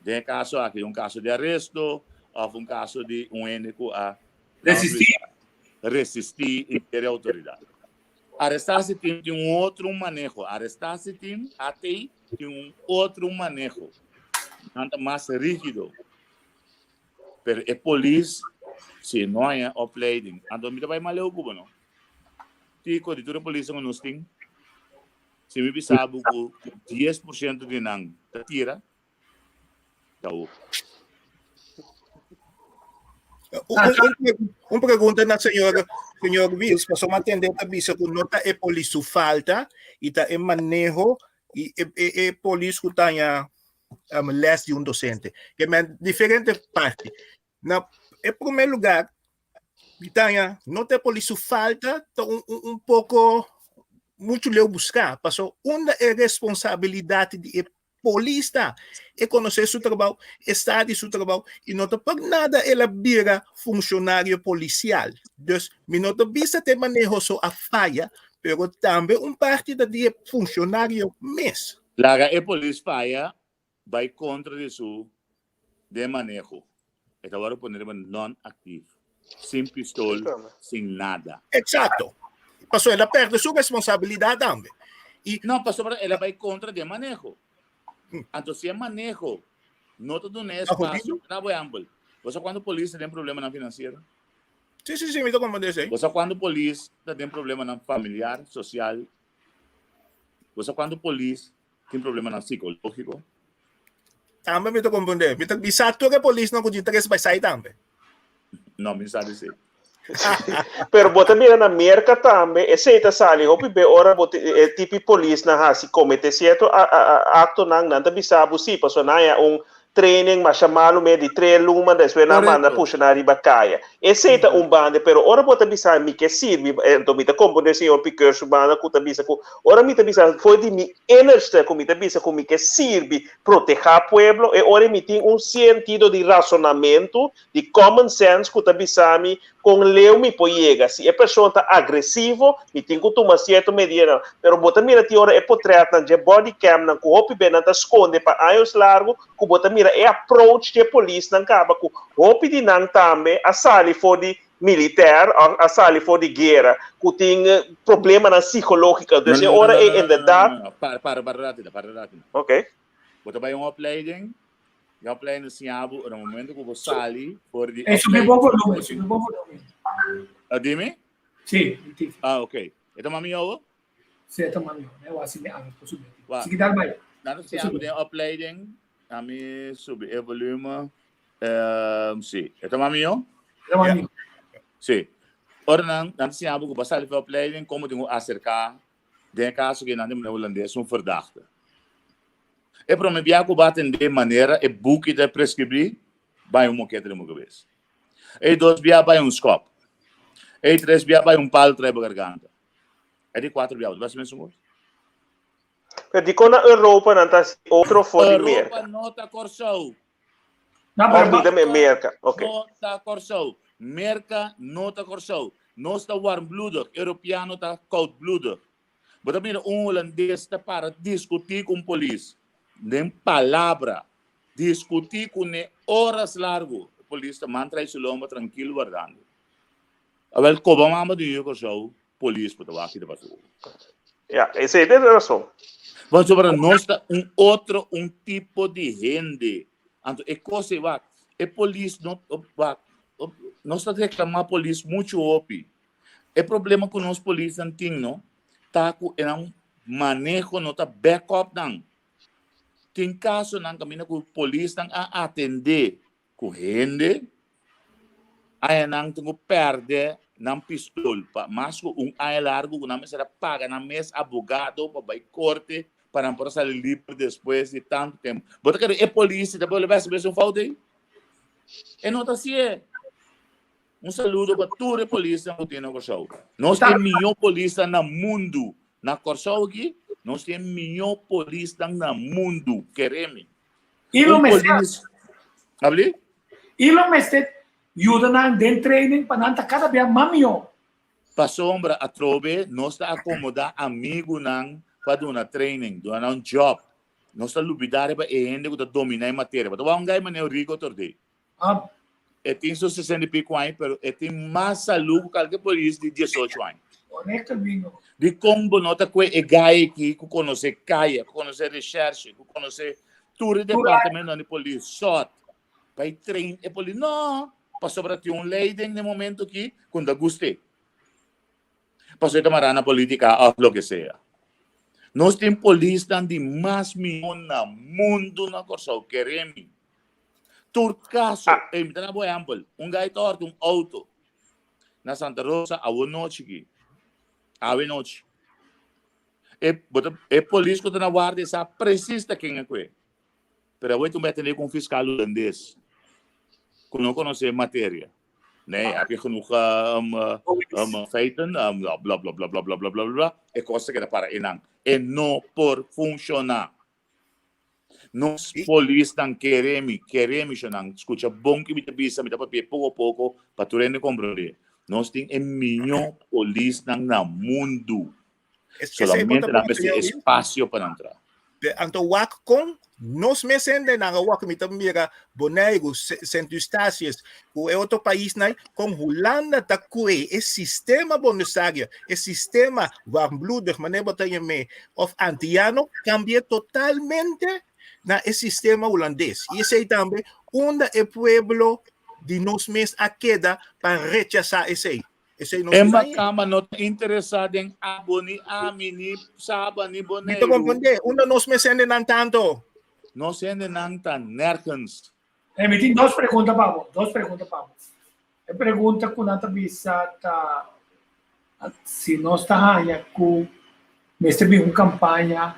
den e kaso aki, un kaso di aresto òf un kaso di un hende ku a Resistí. Resistí inter e outoridat. Arrestatieteam tin un otro maneho. Arrestatieteam, AT, tin un otro maneho. Nan ta mas rígido. Pero e polis, si no haña opleiding, anto mi ta bai maleu ku bo no. Kiko di tur e polisnan ku nos tin, si mi bisa bo ku 10% di nan ta tira, ta hopi. Un pregunta na señor señor Wiels, pasobra mi a tende ta bisa ku no ta e polis su falta i ta e maneho i e e e polis ku ta haña um, les di un docente. Ke men diferente parti. Na e primer lugar, Britania, no ta e polis su falta, ta un, un, un poco mucho leu buscar. Paso unda e responsabilidad di e polis ta? E conoce su trabao, e sa di su trabao y no ta por nada el a bira funcionario policial. Dus mi no ta bisa te maneho so a falla, pero tambe un parti ta di e funcionario mes. Laga e polis faya bai kontra di su den maneho. E ta wòrdu pone riba non-actief, sin pistol, sin nada. Exacto. Pasobra el a perde su responsabilidad tambe. Y No, pasobra el a bai kontra di e maneho. Anto si e maneho no ta duna e espacio, na bo ehempel, bo sa cuando polis ta den problemanan financiero? Si, si, si, mi ta comprende esey. Bo sa cuando polis ta den problemanan familiar, social? Bo sa cuando polis tin problemanan psicologico? Tambe mi ta comprende. Mi ta bisa tur e polisnan cu tin tres bai sai tambe. No, mi sa di esey. Pero bo ta mira na Merca tambe, esey ta sali hopi be ora bo e tipi polisnan haci comete cierto actonan, nan ta bisa bo si, pasobra nan haya un training masha malu me di tres luma despues nan manda pusha nan riba kaya. Esey ta un banda, pero ora bo ta bisa mi ke sirbi, enton mi ta comprende señor Piqueur su banda cu ta bisa cu ora mi ta bisa for di mi innerste cu mi ta bisa cu mi ke sirbi proteha pueblo, e ora mi tin un sentido di rasonamento di common sense cu ta bisa mi con leu mi por yega. Si e persona ta agresivo, mi tin cu tuma cierto medidanan. Pero bo ta mira tin ora e potretnan dje body camnan cu hopi be nan ta sconde pa años largo cu bo ta mira e approach dje polisnan caba cu hopi di nan tambe a sali for di militair of a sali for di guera cu tin problemanan psicologico. No, Dus e no, no, ora no, ey no, no, no, no, inderdaad. no. Para, para, para ratito, para ratito. Ok. Bo ta bay un opleiding E opleiding ta siña bo na momento ku bo sali for di Ey, subi bo volumen, subi bo volumen. Ah, dime? Sí, mi Ah, ok. E ta mami awo? Sí, e ta mami awo. E wasi mi awo por subi. Sigui dal bai. Nan ta siña bo den opleiding, ami subi e volume. Um, sí. E ta mami awo? E ta mami. Sí. Ora nan, nan ta siña bo ku bo sali for opleiding, komo tin ku aserká Den e kaso ku nan di manera hulandes un verdachte. E prome bia ku bo atendé manera e buki ta preskribí, bai un mokete den bo kabes. E dos bia bai un skòp. E tres bia bai un palo trae bo garganta. E di kuater bia bo ta bai hasi mesun kos. Pero dikon na Europa nan ta hasi otro for di Europa Merka? no ta Kòrsou. Oh, mi ta Merka, ok. No ta Kòrsou. Merka no ta Kòrsou. Nos ta warmbloedig, Europeano ta koudbloedig. Bo ta mira un Holandes ta para diskutí ku un polis den palabra, diskutí kuné oras largu. E polis ta man trae su lomba trankil wardando. Awel, koba mama di yu Kòrsou, polis bo ta wak ki ta pasa ku bo. Ya, esei ta e rason. Pasobra nos ta un otro, un tipo di hende. Anto e kos ei wak, e polis no wak, nos ta reklamá polis muchu hopi. E problema ku nos polisnan tin no, ta ku e nan maneho no ta back up nan. Tin kasonan kaminda ku polisnan a atendé ku hende aña nan tin ku pèrdè nan pistol pa mas ku un aña largu ku nan mester a paga nan mes abogado pa bai korte pa nan por a sali liber despues di tantu tempu. Bo ta kere e polis ta bolbe hasi mes un fout ei? E no ta hasié. Un saludo pa tur e polisnan ku tin na Kòrsou. Nos tin mihó polisnan na mundu. Na Kòrsou aki nos tin e mihó polisnan na mundu, kere mi. I lo Un mester. polis. Abli? I lo mester yuda nan den training pa nan ta kada bia mas mihó. Pasobra atrobe nos ta akomodá amigunan pa duna training, duna nan job. Nos ta lubidá riba e hende ku ta dominá e materia. Bo ta wak un gai manera Rico Tordé. E tin su sesenta i pico aña, pero e tin mas salú ku kalke polis di diesocho aña. Correcto, amigo. Dikon bo no ta kue e gai aki ku konosé kaya, ku konosé reshèrshe, ku konosé tur e departamentonan di polis, sòt, pa e train e polis? No, pasobra tin un lei den e momento aki ku no ta gust'é. Pasobra e ta mará na polítika òf loke sea. Nos tin polisnan di mas mihó na mundu na Kòrsou, kere mi. Tur kaso, ey mi ta na bo ehèmpel, un gai ta hòrta un outo na Santa Rosa awe nochi aki, awe nochi. E bo ta e polis ku ta na wardia sa presis ta ken a kue. Pero awe ta un bai atendé ku un fiskal hulandes ku no konosé e materia. Nee, heb je genoeg feiten? Bla bla bla bla bla bla bla bla bla. E kos ta keda para einan. E no por funshoná. Nos polisnan kere mi, kere mi shonnan, skucha bon ki mi ta bisa, mi ta papia poko poko pa tur hende komprondé. Nos tin e mihó polisnan na mundu. Solamente nan mester espasio pa nan traha. Anto wak kon nos mes hendenan a wak mi ta mira Boneiru, Sint Eustatius ku e otro paisnan kon Hulanda ta kue e sistema bondesario, e sistema warmbloedig manera bo ta yam'é of antiano kambia totalmente. na e sistema hulandes. I esei tambe unda e pueblo di nos mes a keda pa rechasá esei. Esei no E tin aña. makamba no ta interesá den abo ni ami ni Saba ni Mi ta Boneiru. komprendé unda nos mes hendenan tanto. Nos hendenan ta nergens. Eh, mi tin dos pregunta pa bo, dos pregunta pa bo. E pregunta ku nan ta bisa ta si nos ta haña ku mester bin un kampaña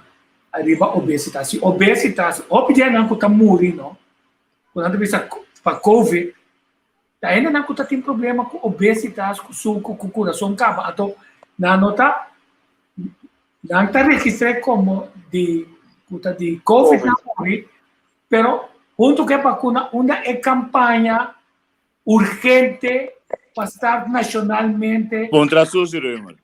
ariba obesitas. Si obesitas, hopi di nan ku ta muri no, ku nan ta bisa pa covid, ta hendenan ku ta tin problema ku obesitas, ku suku, ku kurason kaba. Anto nan no ta, nan ta registr'é komo di ku ta di covid nan muri, pero huntu ku e bakuna unda e kampaña urgente pa start nacionalmente. Contra Suzy Römer.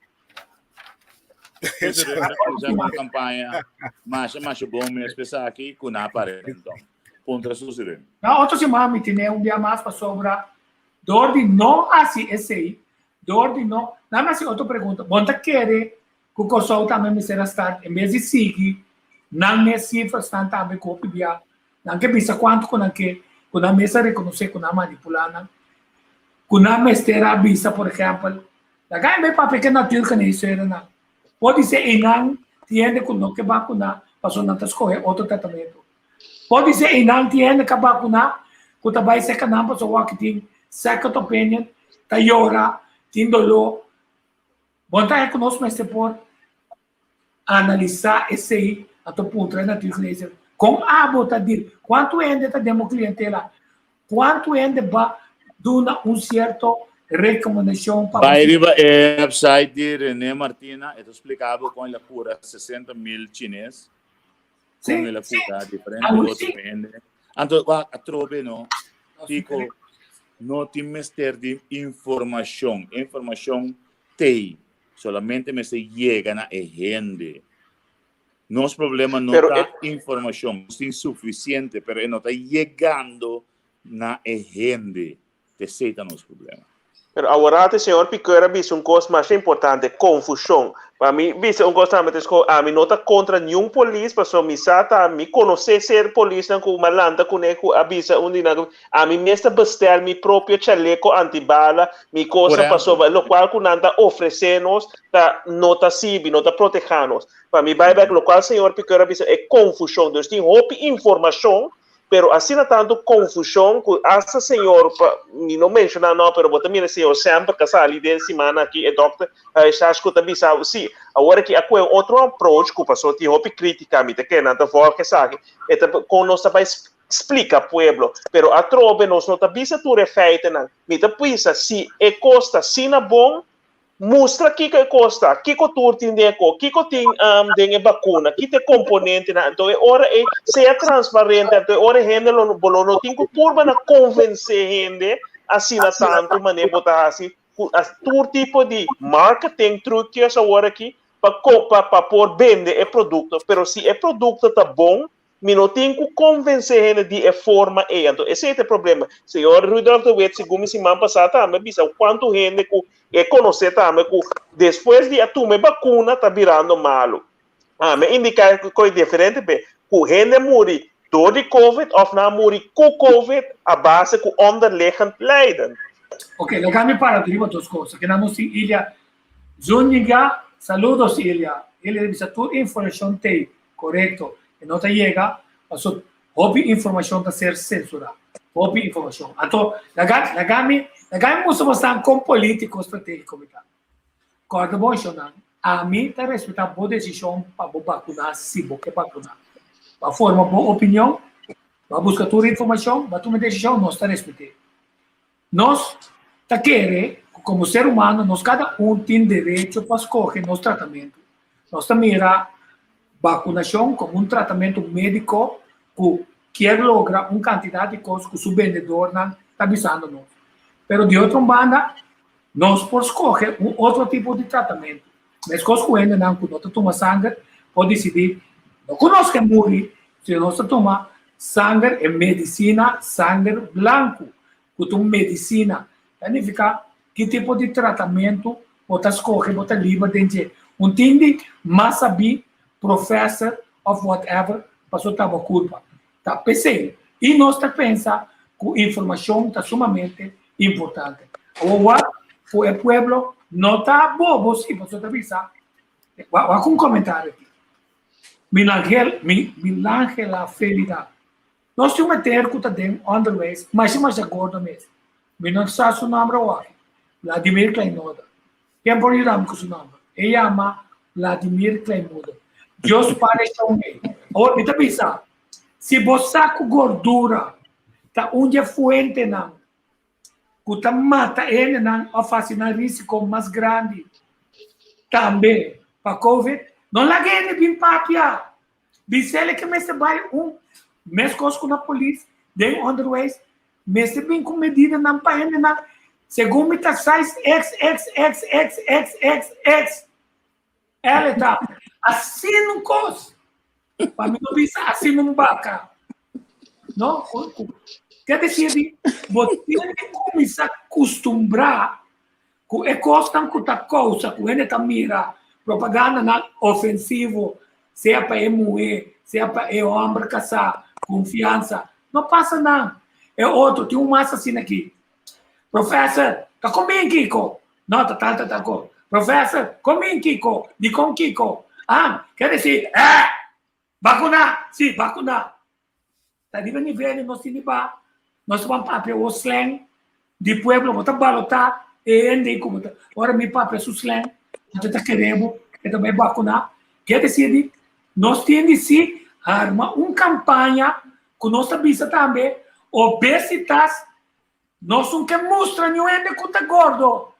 Suzy Römer usa una campaña masha masha bon mes pesa aki ku na aparece enton. Contra Suzy Römer. Na otro siman mi tene un bia mas pasobra dor di no hasi esei, dor di no, nan hasi otro pregunta, bon ta kere ku Kòrsou tambe mester a start en bes di sigui nan mes sifrasnan tambe ku hopi bia Nan ke bisa kuantu ku nan ke, ku nan mes a rekonosé ku nan manipulá nan, ku nan mester a bisa, por ehèmpel, laga e bai papia ke natuurgeneeskunde nan. Podisé einan tin hende ku no ke bakuná pasobra nan ta skohe otro tratamentu. Podisé einan tin hende ka bakuná ku ta bai serka nan pasobra wak tin second opinion, ta yora, tin doló. Bon ta e ku nos mester por Analisá esei, anto puntra e natuurgenezer, Kon abo ta dil? Kuantu hende ta den bo klientela? Kuantu hende ba duna un sierto rekomendashon pa bo? Bai riba e website di Rene Martina, e ta splika bo kon el a kura 60 mil chines, kon el a kura diferente otro hende. Anto wak atrobe no, Kiko, no tin mester di informashon, informashon t'ei. Solamente mester yega na e hende. Nos problema no Pero ta e informacion, nos tin suficiente, pero e no ta yegando na e hende. Esey ta nos problema. Pero aworati señor Piqueur a bisa un cos masha importante, confusion. Pa mi bisa un cos tambe ta esco, ami no ta contra niun polis, pasobra mi sa ta, mi conoce ser polisnan cu m'a lanta cune cu a bisa un di nan, Ami mes ta bestel mi propio chaleco antibala, mi Por cosa ehempel. pasobra locual cu nan ta ofrece nos ta no ta sirbi, no ta proteha nos. Pa mi bai bek locual señor Piqueur a bisa e confusion. Dus tin hopi informacion, pero asina tanto confusion cu hasta señor, pa mi no menciona no, pero bo ta mira señor Semper ca sali den siman aki, e dokter Huisarts cu ta bisa, si, awor aki a coge otro approach cu pasobra tin hopi critica, mi ta kere nan ta volg esaki, e ta con nos ta bai splika pueblo, pero atrobe nos no ta bisa tur e feitenan. Mi ta bisa si e kos ta asina bon, mustra kiko e kos ta, kiko tur tin den e kos, kiko tin den e bakuna, ki ta e komponentenan. Anto e ora ei sea transparente, anto e ora e hende lo bo lo no tin ku purba na konvensé hende asina tantu manera bo ta hasi ku tur tipo di marketing trucjes awor aki pa pa por bende e produkto. Pero si e produkto ta bon, Mi no tin ku konvensé hende di e forma ei. Anto esei ta e problema. Señor Rudolf de Wit segun mi siman pasá tambe a bisa kuantu hende ku e konosé tambe ku despues di a tuma e bakuna ta birando malu. Ami a indiká ku e diferente be ku hende a muri dor di covid òf nan a muri ku covid a base ku onderliggend lijden. Ok, laga mi para riba dos kos. Aki nan nos tin Ilia Zúñiga. Saludos Ilia. Ilia ta bisa tur informashon t'ei. Korekto. E no ta yega paso hopi informashon ta ser sensurá. Hopi informashon. Anto, laga, laga mi, laga mi mustra bosnan kon polítiko stratégiko mi ta. Kòrda bon, shonnan, ami ta respetá bo desishon pa bo bakuná si bo ke bakuná. Bo a forma bo opinion, bo a buska tur informashon, bo a tuma e desishon, nos ta respet'é. Nos ta kere ku komo ser humano nos kada un tin derecho pa skohe nos tratamentu. Nos ta mira bakunashon komo un tratamentu médiko ku kier logra un kantidat di kos ku su bendedornan ta bisando nos. Pero di otro banda nos por skohe un otro tipo di tratamentu. Meskos ku hendenan ku no ta tuma sanger por disidí no ku nos ke muri, sino nos ta tuma sanger, e medisina sanger blanku ku ta un medisina. Ta nifiká ki tipo di tratamentu bo ta skohe, bo ta liber den dje. Un tin di mas sabí, profèser òf whatever, pasobra ta bo kulpa. Ta p'esei i nos ta pensa ku informashon ta sumamente importante. Awor wak ku e pueblo no ta bobo si, pasobra ta bisa, wak un komentario aki. Milangel, mi, Milangela Felida. Nos tin un meter ku ta den onderwijs, masha masha gordo mes. Mi no sa su nomber awor. Vladimir Kleinoda. Ken por yuda mi ku su nomber? E yama Vladimir Kleinoda. Dios pare shon ei. Awor mi ta bisa, si bo sa ku gordura ta un dje fuentenan ku ta mata hendenan òf hasi nan risiko mas grandi tambe pa covid, no laga hende bin papia. Bis'el ke mester bai un meskos ku na polis den onderwijs mester bin ku medidanan pa hendenan segun mi ta size XXXXXXX L ta asina un kos pa mi no bisa asina un baka no ke desir di bo tin di kuminsá kustumbrá Ku e kosnan ku ta kousa ku hende ta mira propagandanan ofensivo, sea pa e muhé, sea pa e hòmber kasá, konfiansa, no pasa nan. E otro, tin un mas asina aki, Professor, ta kombin kiko? No, ta tal, ta tal kos. Professor, kombin kiko? Dikon kiko? Ah, ke desi, eh! Bakuná! Si, bakuná. Ta riba nivel di nos tin di ba, nos ta ban papia o slang di pueblo, bo ta balotá e hende ku bo ta, ora mi papia su slang, bo ta kere bo, e ta bai bakuná. Ke desir di, nos tin di si arma un kampaña ku nos ta bisa tambe, obesitas, nos no ke mustra niun hende ku ta gordo.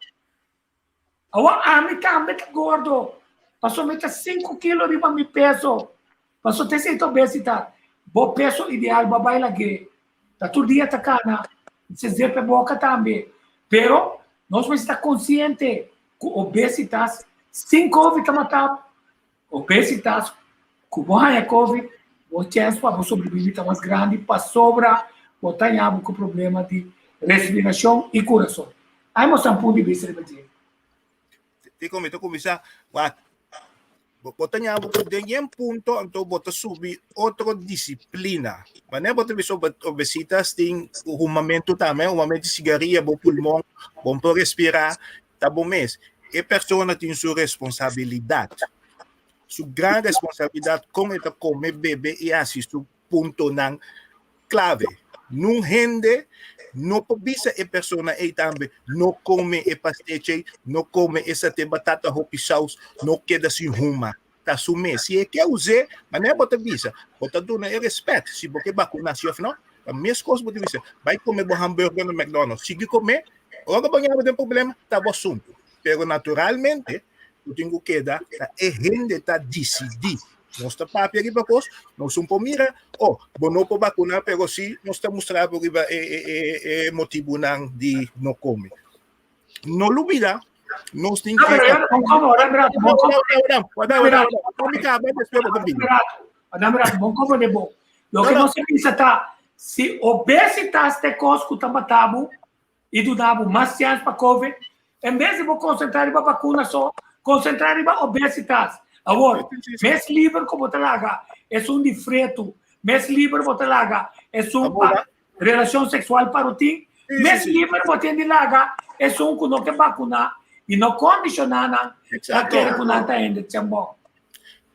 Awor ami tambe ta gordo, pasobra mi ta sinku kilo riba mi peso. Pasobra te sinti obesitas, bo peso ideal bo a bai lag'é. Ta tur dia ta kana, se zepe boka tambe. Pero nos mester ta konsiente ku obesitas sin covid ta mata bo. Obesitas ku bo haña covid, bo chèns pa bo sobrevivi ta mas grandi pasobra bo ta haña bo ku problema di respirashon i kurason. Ai mostra un punto di bista riba dje. Tiko mi ta kuminsá wak bo bo ta haña bo ku den yen punto anto bo ta subi otro disiplina. Manera bo ta bisa obesitas tin humamentu tambe, humamentu di sigaria bo pulmon bo no por respirá Ta bo mes. E persona tin su responsabilidad. Su gran responsabilidad con e ta come, bebe y haci su puntonan clave. Nun hende no por bisa e persona ey tambe no come e pastechi ey, no come e sate batata hopi saus, no keda sin huma. Ta su mes. Si e ke us'é, manera bo ta bisa, bo ta duna e respet. Si bo ke bakuna si of no, ta mes kos bo ta bisa. Bai kome bo hamburger na McDonald's. Sigui kome, ora bo ñaba den problema, ta bo asuntu. Pero naturalmente, bo tin ku keda ta e hende ta disidí. Nos ta papia riba kos, nos un por mira, oh, bo no por bakuna, pero si nos ta mustra bo riba e, e, e, e motibunan di no kome. No lubida, nos tin que... Loke nos a bisa ta, si obesitas ta e kos ku ta mata bo i duna bo mas chèns pa covid, en bes di bo konsentrá riba bakuna so, konsentrá riba obesitas. Awor, mes liber ku bo ta laga esun di fretu, mes liber bo ta laga esun pa Relashon seksual pa rutin, mes liber bo tin di laga esun ku no ke bakuná i no kondishoná nan pa kere ku nan ta hende chambon.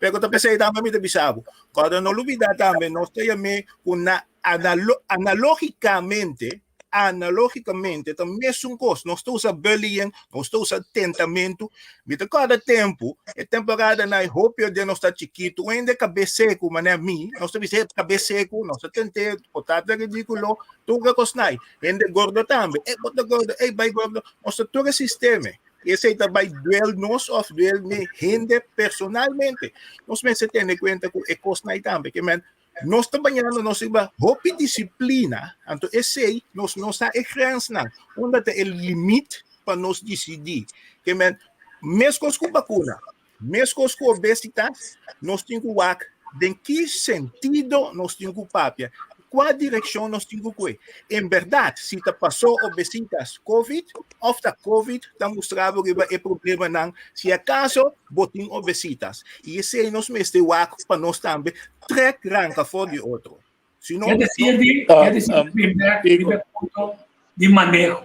Pero ta p'esei tambe mi ta bisa bo, kòrda no lubidá tambe nos ta yam'é ku na analogikamente, analogikamente ta mesun kos, nos ta usa bullying, nos ta usa tentamentu, Mi ta kòrda tempu, e temporada na e hopi den nos ta chikitu, un hende kabes seku manera mi, nos ta bisa e kabes seku, nos ta tent'é, bo ta ta ridíkulo, tur e kosnan. Hende gordo tambe, e bo ta gordo, ey bai gordo, nos ta tur e sistema. I esei ta bai duel nos òf duel mi hende personalmente. Nos mester tene kuenta ku e kosnan ei tambe, ke men nos ta bañando nos riba hopi disiplina, anto esei nos no sa e grensnan, unda ta e limit pa nos disidí. Ke men, meskos ku bakuna, meskos ku obesitas, nos tin ku wak den ki sentido nos tin ku papia, kua direkshon nos tin ku kue. En bèrdat, si ta pasó obesitas covid òf ta covid ta mustra bo riba e problemanan, si akaso bo tin obesitas. I esei nos mester wak pa nos tambe trek ranka for di otro. Si no, Ke desir di, Ah, ke desir um, bek Diego. riba e punto di maneho.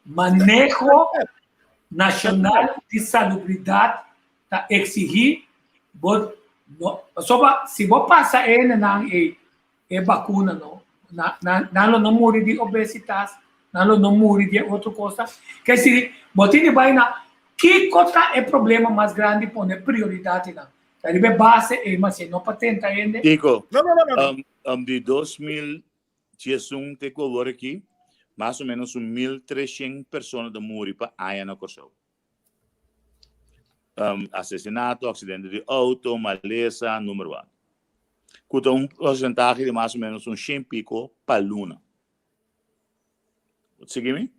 Maneho nashonal di salubridat ta eksigí bo no pasobra si bo pasa e hendenan ei e bakuna no na nan nan lo no muri di obesitas, nan lo no muri di e otro kosnan. Ke desir bo tin di bai na kiko ta e problema mas grandi pone prioridat einan. Ta riba e base ei mas e no pa tenta hende. Kiko, No, no, no, no, no. um, um, di 2011 te ku awor aki, mas o menos un 1300 persona ta muri pa aña na Kòrsou. Um, asesinato, aksidente di outo, malesa, number one. Ku ta un porsentahe di mas o menos un 100 piko pa luna. Bo ta sigui mi?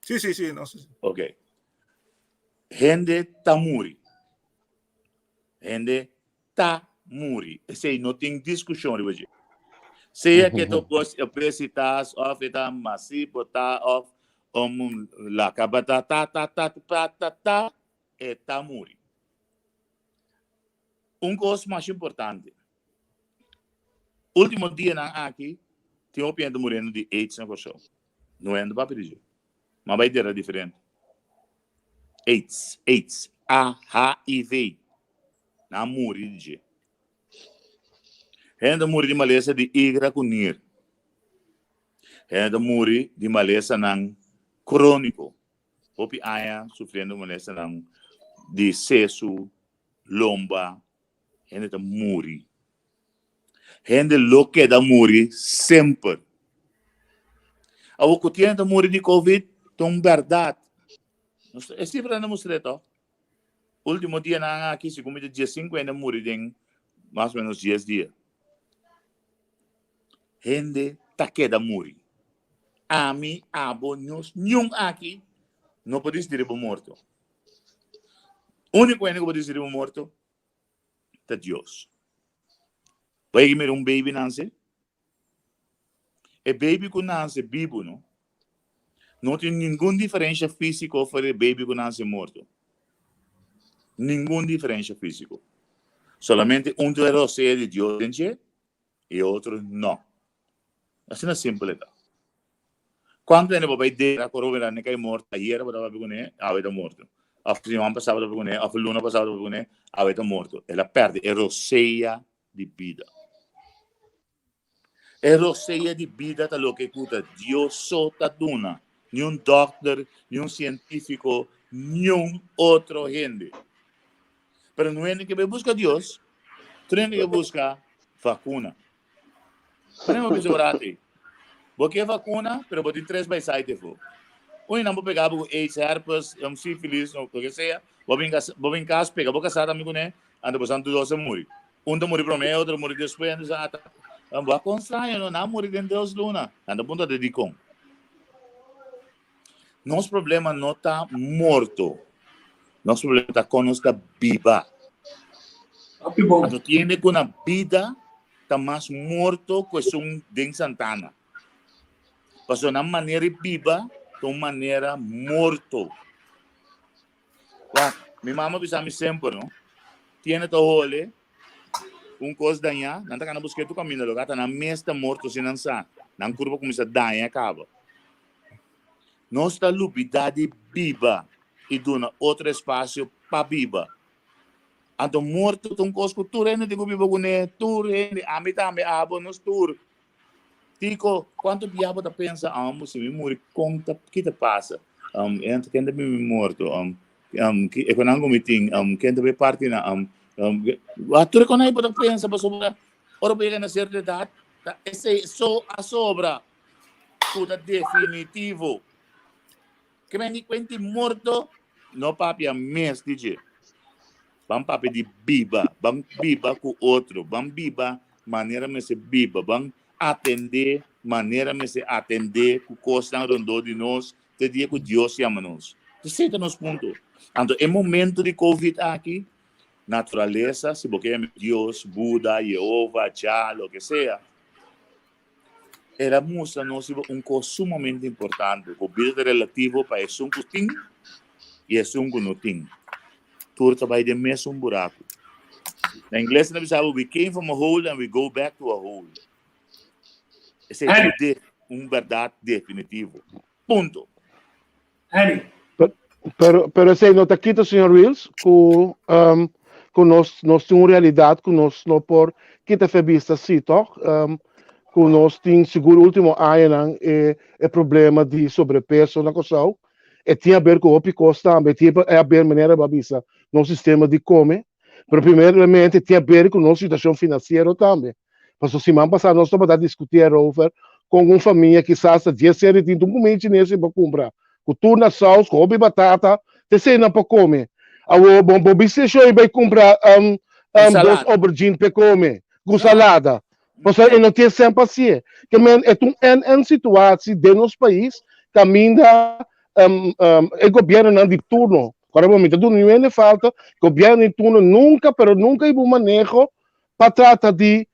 Sí, sí, sí, no, sí, sí. Ok. Hende ta muri. Hende ta muri. Esei no tin diskushon riba dje. Sea ke ta obesitas òf e ta masivo ta òf um la kaba ta ta ta ta ta ta ta e ta muri. Un kos masha importante. Último dianan aki tin hopi hende muriendo di AIDS na Kòrsou. No hende papia di dje. Ma bai dera diferente. AIDS, AIDS, A-H-I-V. Nan a muri di dje. Hende ta muri di malesa di igra ku nir. Hende ta muri di malesanan króniko. Hopi aña sufriendo malesanan di sesu, lomba. Hende ta muri. Hende lo keda muri semper. Awor ku tin hende ta muri di covid ta un bèrdat. E sifranan ta mustra to. Ultimo dianan aki segun mi ta diesinku hende a muri den mas o menos dies dia. Hende ta keda muri. Ami, abo, nos, niun aki no por disidi riba morto. Úniko hende ku por disidi riba morto ta Dios. Bo yega mira un baby nanse? E baby ku nanse bibu no, no tin ningun diferensha físiko for e baby ku nanse morto. Ningun diferensha físiko. Solamente un ta rosea di Dios den dje i e otro no. Asina simpel e ta. Kuantu hende bo bai dera ku Robin Rane kai morto ayera bo ta papia kuné, awe ta morto. Òf siman pasá bo ta papia kuné, òf luna pasá bo ta papia kuné, awe ta morto. El a pèrdè e rosea di bida. E rosea di bida ta loke ku ta Dios so ta duna, niun dòkter, niun sientífiko, niun otro hende. Pero no hende ke bai buska Dios, tur hende ke buska vakuna. Mane bo bisa ora ati? Bo ke vakuna, pero bo tin tres baisai tefo. Un nan bo pega bo ku AIDS, herpes, um, sífilis, o lo ke sea, bo bin kas, bo bin kas pega bo kasá tambe kuné, anto bo san tur dos a muri. Un ta muri promé, otro ta muri despues, anto sa ata. Bo a kon straño no, nan a muri den dos luna. Nan ta puntra te dikon. Nos problema no ta morto. Nos problema ta kon nos ta biba. Anto tiende ku na bida ta mas morto ku esun den Santana. Pasobra nan manera di biba ta un manera morto. Wak, mi mama bisa mi semper, no? Tiende ta hole un kos dañá, nan ta kana busk'é tur kaminda, lo gata nan mes ta morto sin nan sa. Nan kurpa kuminsá daña kaba. Nos ta lubidá di biba i duna otro espasio pa biba. Anto morto ta un kos ku tur hende tin ku biba kuné, tur hende, ami tambe, abo, nos tur. Tiko, kuantu bia bo ta pensa, um, si mi muri, kon ta, ki ta pasa? Um, e ken ta bin mi morto? Um, um, ki, e konan ku mi tin? Um, ken ta bai parti na? Um, um, wa tur e konai bo ta pensa pasobra ora bo yega na sierto edat, ta esei so a sobra ku ta definitivo. Ke men di kuenti morto, no papia mes di dje. Ban papia di biba, ban biba ku otro, ban biba manera mester biba, ban atendé manera mester atendé ku kosnan rondó di nos te dia ku Dios yama nos. Esei ta nos punto. Anto e momento di Covid aki, naturalesa, si bo ke yama Dios, Buda, Yehova, Jah, loke sea, El a mustra nos riba un kos sumamente importante, ku bida ta relativo pa esun ku tin i esun ku no tin. Tur ta bai den mesun buraku. Na ingles nan ta bisa bo, we came from a hole and we go back to a hole. Esei ta un un bèrdat definitivo. Punto. Henry. Pero, pero esei no ta kita, señor Wiels, ku, um, ku nos, nos tin un realidat ku nos no por kita fe bista sí, toch? Um, ku nos tin sigur último añanan e, e problema di sobrepeso na Kòrsou. E tin aber ku hopi kos tambe, e tin aber manera bo a bisa, nos sistema di kome, pero primeramente tin aber ku nos situashon finansiero tambe. Pasobra siman pasá nos tabata diskutí erover kon un famia kisas ta dies seri tin un kuminda chines pa kumpra, ku tur na saus, ku hopi batata, te esei nan por kome. Awor bo bo bisa esei bai kumpra dos aubergine p'e kome ku salada. Pasobra e no tin esei pa hasié. Ke men e ta un en-en situatie den nos pais kaminda e gobiernonan di turno, ora bo mi ta duna niun hende falta, gobierno di turno nunka pero nunka hiba un maneho pa trata di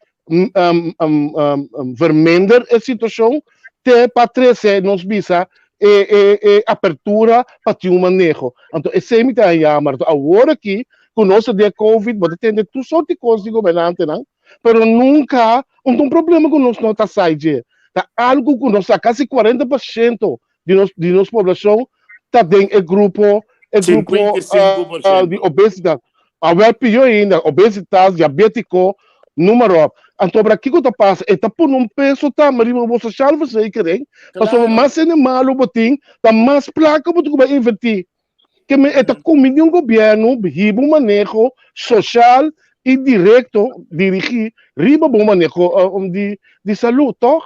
verminder e situashon te pa trese nos bisa e e e apertura pa tin un maneho. Anto esei mi ta jammer. Anto awor aki ku nos ta den e covid bo ta tende tur sort di kos di gobernantenan pero nunka un ta un problema ku nos no ta sai dje. Ta algu ku nos sa kasi 40% di nos di nos poblashon ta den e grupo e grupo 55%. di obesitas. Awel pió ainda, obesitas, diabétiko, noem maar op. Anto bra kiko ta pasa? E ta pone un peso tambe riba bo sociale verzekering, pasobra mas hende malu bo tin, ta mas plaka bo tin ku bai invertí. Ke men e ta kumbiní un gobièrnu hiba un maneho sosial i direkto dirigí riba bo maneho di di salú, tòg?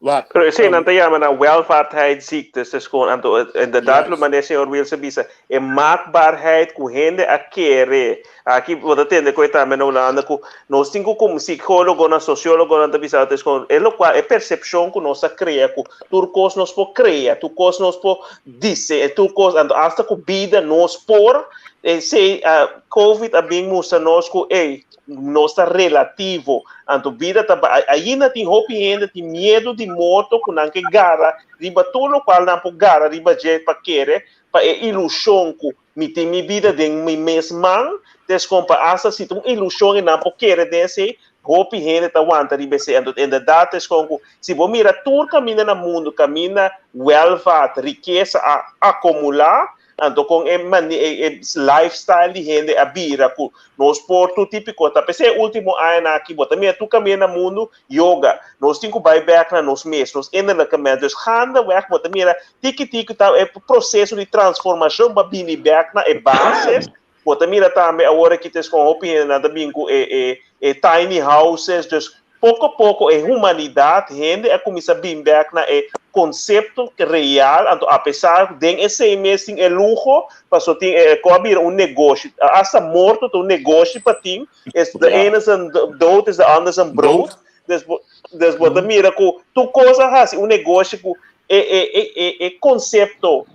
Wak, Pero esei nan ta yama nan welvaartheidsziektes, dus gewoon anto inderdaad lo manera señor Wiels a bisa, e maakbaarheid ku hende a kere, aki bo ta tende ku e tambe na Hulanda ku nos tin ku komo psicólogonan, sociólogonan ta bisa dus gewoon e lokual e persepshon ku nos a krea ku tur kos nos por krea, tur kos nos por dise, tur kos anto asta ku bida nos por, esei covid a bin mustra nos ku ey nos ta relativo. Anto bida ta ba ainda tin hopi hende tin miedu di morto ku nan ke gara riba tur lokual nan por gara riba dje pa kere pa e ilushon ku mi tin mi bida den mi mes man des kon pa asta si ta un ilushon e nan por kere den esei hopi hende ta wanta riba esei. Anto inderdat es kon ku si bo mira tur kaminda na mundu kaminda welvaart rikesa a akomulá Anto kon e mani e e lifestyle di hende a bira ku nos por tur tipiko ta p'esei e ultimo añanan aki bo ta mira tur kaminda na mundu yoga nos tin ku bai bek na nos mes nos innerlijke mens dus gaandeweg bo ta mira tiki tiki ta e proseso di transformashon pa bini bek na e basis bo ta mira tambe awor aki ta eskon hopi hendenan ta bin ku e e e tiny houses dus Poko poko e humanidat, hende a kuminsá bin bèk na e konsepto real, anto apesar ku den esei mes tin e luho, pasobra tin e ku a bira un negoshi, asta morto ta un negoshi pa tin, es de ene zijn dood is de ander zijn brood, dus bo dus bo ta mira ku tur kos a hasi un negoshi ku e e e e konsepto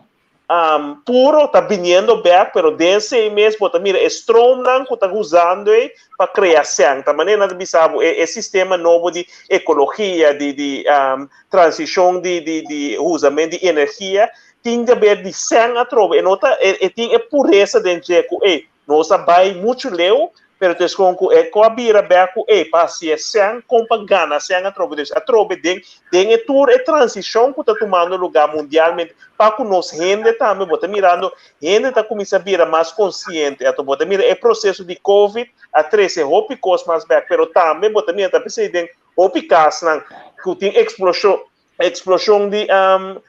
Um, puro ta biniendo bek, pero den esei mes bo ta mira e stroomnan ku ta usando ei pa krea sèn. Ta manera nan ta bisa bo e, e sistema nobo di ekologia, di, di um, transishon di, di, di usament di energia, tin di haber di sèn atrobe. E no ta, e, e tin e puresa den dje ku ei, Nos a bai muchu leu, pero ta eskon ku e ku a bira bek ku e pa hasi e sèn, kon pa gana sèn atrobe. Dus atrobe den den e tur e transishon ku ta tumando lugá mundialmente pa ku nos hende tambe, bo ta mirando hende ta kuminsá bira mas konsiente. Anto bo ta mira e proseso di covid a trese hopi kos mas bek, pero tambe bo ta mira ta p'esei den hopi kasnan ku tin eksploshon eksploshon di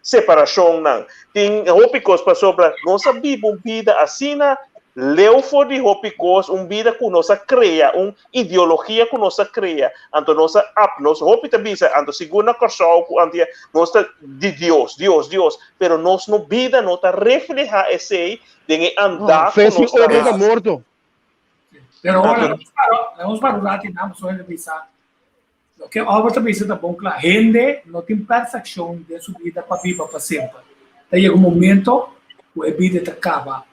separashonnan. Tin hopi kos pasobra nos a biba un bida asina leu for di hopi kos, un bida ku nos a krea, un ideologia ku nos a krea. Anto nos a ap, nos hopi ta bisa, anto sigur na Kòrsou ku Antia, nos ta di Dios, Dios, Dios, pero nos no bida no ta reflehá esei den e andá Fe ku sin nos ta obra ta hasi. morto. Pero ora, nos para un rato, nos bisa, Loke Albert ta bisa ta bon kla, hende no tin perfekshon den su bida pa biba pa semper. Ta yega un momento ku e bida ta kaba.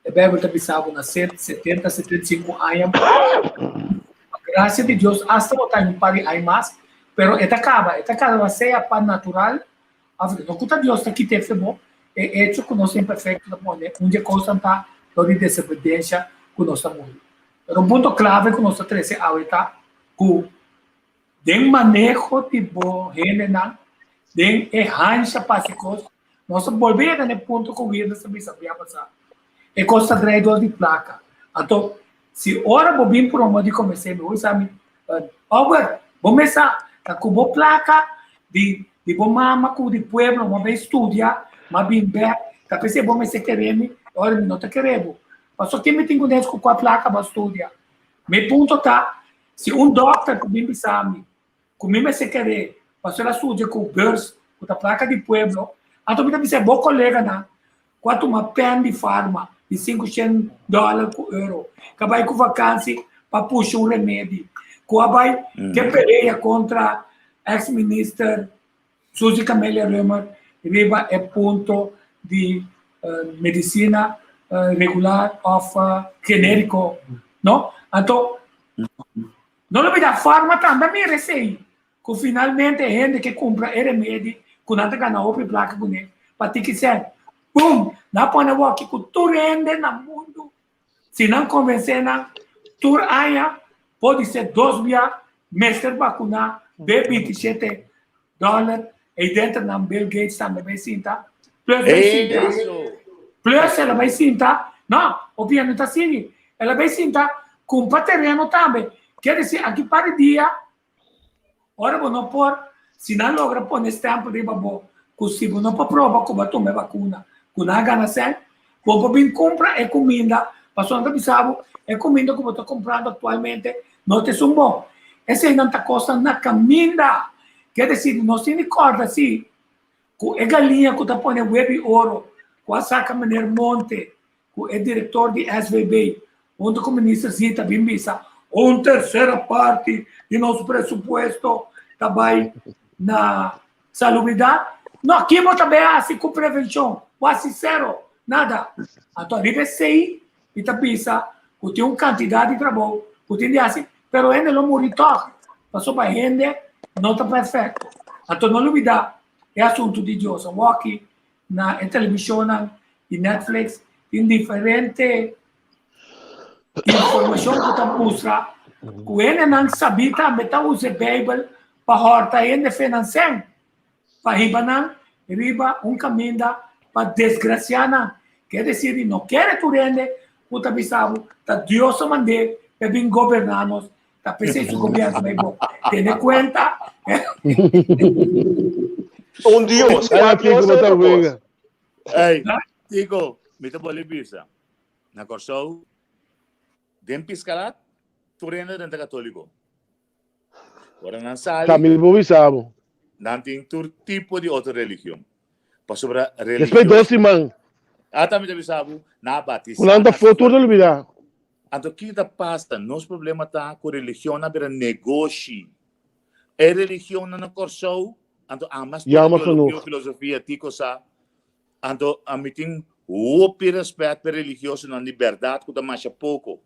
E Beibel ta bisa bo na setenta, 75 aña, pa grasia di Dios asta bo ta un par di aña mas, pero e ta kaba, e ta kaba sea pa natural òf no ku ta Dios ta kit'é fe bo, e echo ku nos ta imperfekto ta pone un di e kosnan ta dor di desobediensia ku nos ta muri. Pero un punto klave ku nos ta trese awe ta ku. Den maneho di bo hendenan, den e hansha pa hasi kos, nos ta bolbe yega na e punto ku Wirda sa bisa bia pasá. E kos ta drai dor di plaka. Anto, si ora bo bin promo di komensé, mi hopi sa mi, Albert, bo mes sa ta ku bo plaka di di bo mama ku di pueblo bo a bai studia, mi a bin bèk, ta p'esei bo mester kere mi, ora mi no ta kere bo. Pasobra ken mi tin ku nes ku kua plaka bo a studia? Mi punto ta, Si un dòkter ku bin bisa mi ku mi mester keré pasobra el a studia ku beurs ku ta plaka di pueblo, anto mi ta bisa e bo koleganan ku a tuma pèn di farma di sinkushen dòler ku euro, ku a bai ku vakansi pa pusha un remedi, ku a bai ke pelea kontra eks minister Suzy Camelia Römer riba e punto di medisina regular òf genériko, no? Anto, no lo bida farma tambe a mira esei, ku finalmente e hende ke kumpra e remedi ku nan ta gana hopi plaka kuné pa tiki sèn, bum! Nan a pone awor aki ku tur hende na mundu Si nan konvensé nan, tur aña podisé dos bia mester bakuná be 27 dòler ei denter nan Bill Gates tambe bai sinta plus bai sinta plus el a bai sinta no opia no ta sigui el a bai sinta kumpra tereno tambe kier desi aki par di dia Ora bo no por, si nan logra pone stempel riba bo ku si bo no por proba ku bo a tuma e bakuna ku nan a gana sèn, bo por bin kumpra e kuminda pasobra nan ta bisa bo e kuminda ku bo ta kumprando aktualmente no ta esun bon. Eseinan ta kosnan na kaminda. Ke desir nos tin di kòrda si ku e galiña ku ta pone webi oro ku a saka meneer Monte ku e direktor di SVB huntu ku minister Zita bin bisa un tersera parti di nos presupuesto ta bai na salubridat. No, ki bo ta bai hasi ku prevenshon? Bo hasi sero, nada. Anto riba esei mi ta bisa ku tin un kantidat di trabou ku tin di hasi, pero hende lo muri tòg, pasobra hende no ta perfekto. Anto no lubida e asuntu di Dios. Awor aki na e televishonnan di Netflix tin diferente informashon ku ta mustra ku hendenan sabí tambe ta usa e Beibel pa hòrta hende fe nan sèn, pa hiba nan riba un kaminda pa desgrasiá nan. Ke desir di no kere tur hende ku ta bisa bo ta Dios a mand'é pa e bin goberná nos, ta p'esei su gobièrnu bai bo. Tene kuenta. Un Dios, Ay, kua Tico, Dios bo ta e otro kos? wega. Ey, Tico, mi ta bolbe bisa. Na Kòrsou, den Piskalat, tur hende den ta katóliko. Ora nan sali, Ta mi bo bisa bo. nan tin tur tipo di otro religion. Pasobra Despues religion. dos siman, Ata mi ta bisa bo, nan a ku batisá nan ta na for tur skol. ta lubida. Anto ki ta pasa? Nos problema ta ku religion a bira negoshi. E religionnan na Kòrsou, anto ami a studia Jammer teologia genoeg. o filosofia, Tico sa, anto ami tin hopi rèspèt pa e religiosonan di bèrdat ku ta masha poko.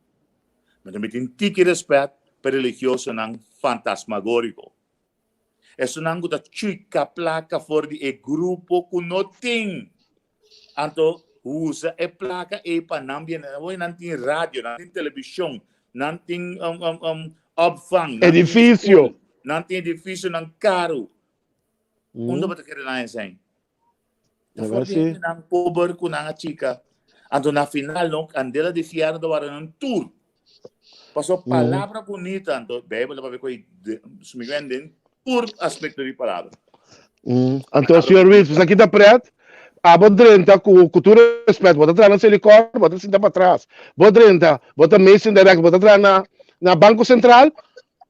Anto mi tin tiki rèspèt pa e religiosonan fantasmagóriko. Esunnan ku ta chika plaka for di e grupo ku no tin. Anto usa e plaka ei pa nan bien. Awor nan tin radio, nan tin televishon, nan tin um, um, um, opvang, nan tin Edifisio. skol, nan tin edifisionan karu. Unda bo ta kere nan esei? Ta for di hendenan pober ku nan a chika. Anto na final no, kandela di fièrnu ta wara nan tur. Paso palabra bunita, anto Bijbel ta papia ku e sumiguen den tur aspekto di palabra. Anto señor Wills, pues aki ta pret, abo drenta ku ku tur respet, bo ta traha na Selikor, bo ta sinta patras. Bo drenta, bo ta meesten direct, bo ta traha na na Banko Sentral,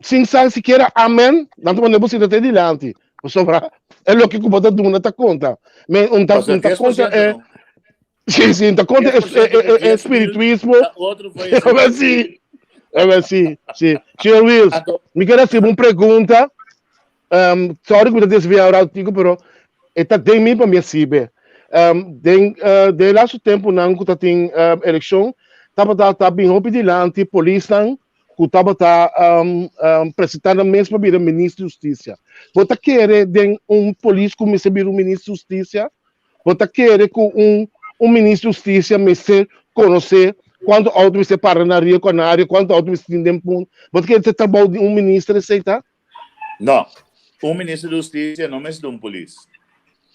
sin sa sikiera amen, nan ta pone bo sinta te dilanti. Pasobra e loke ku bo ta duna ta konta. Men un ta Pasobra un ta 10% kontra e no. Sí, sí, ta kontra e, 10% e, di e, e 10 mil spirituismo. ta otro for e Wel sí, wel sí, sí. Señor Wills, Anto, mi quiero hacer un pregunta. Sorry ku mi ta desviá un ratico, pero e ta den mi pa mi a sibe. Den, den laatste temponan ku ta tin elekshon, tabata ta bin hopi dilanti polisnan ku tabata presentá nan mes pa bira minister di hustisia. Bo ta kere den un polis ku mester bira un minister di hustisia? Bo ta kere ku un un minister di hustisia mester konosé kuantu outo mester para na Rio Canario, kuantu outo mester tin den Punt? Bo ta kere ta trabou di un minister esei ta? No. Un minister di hustisia no mester un polis.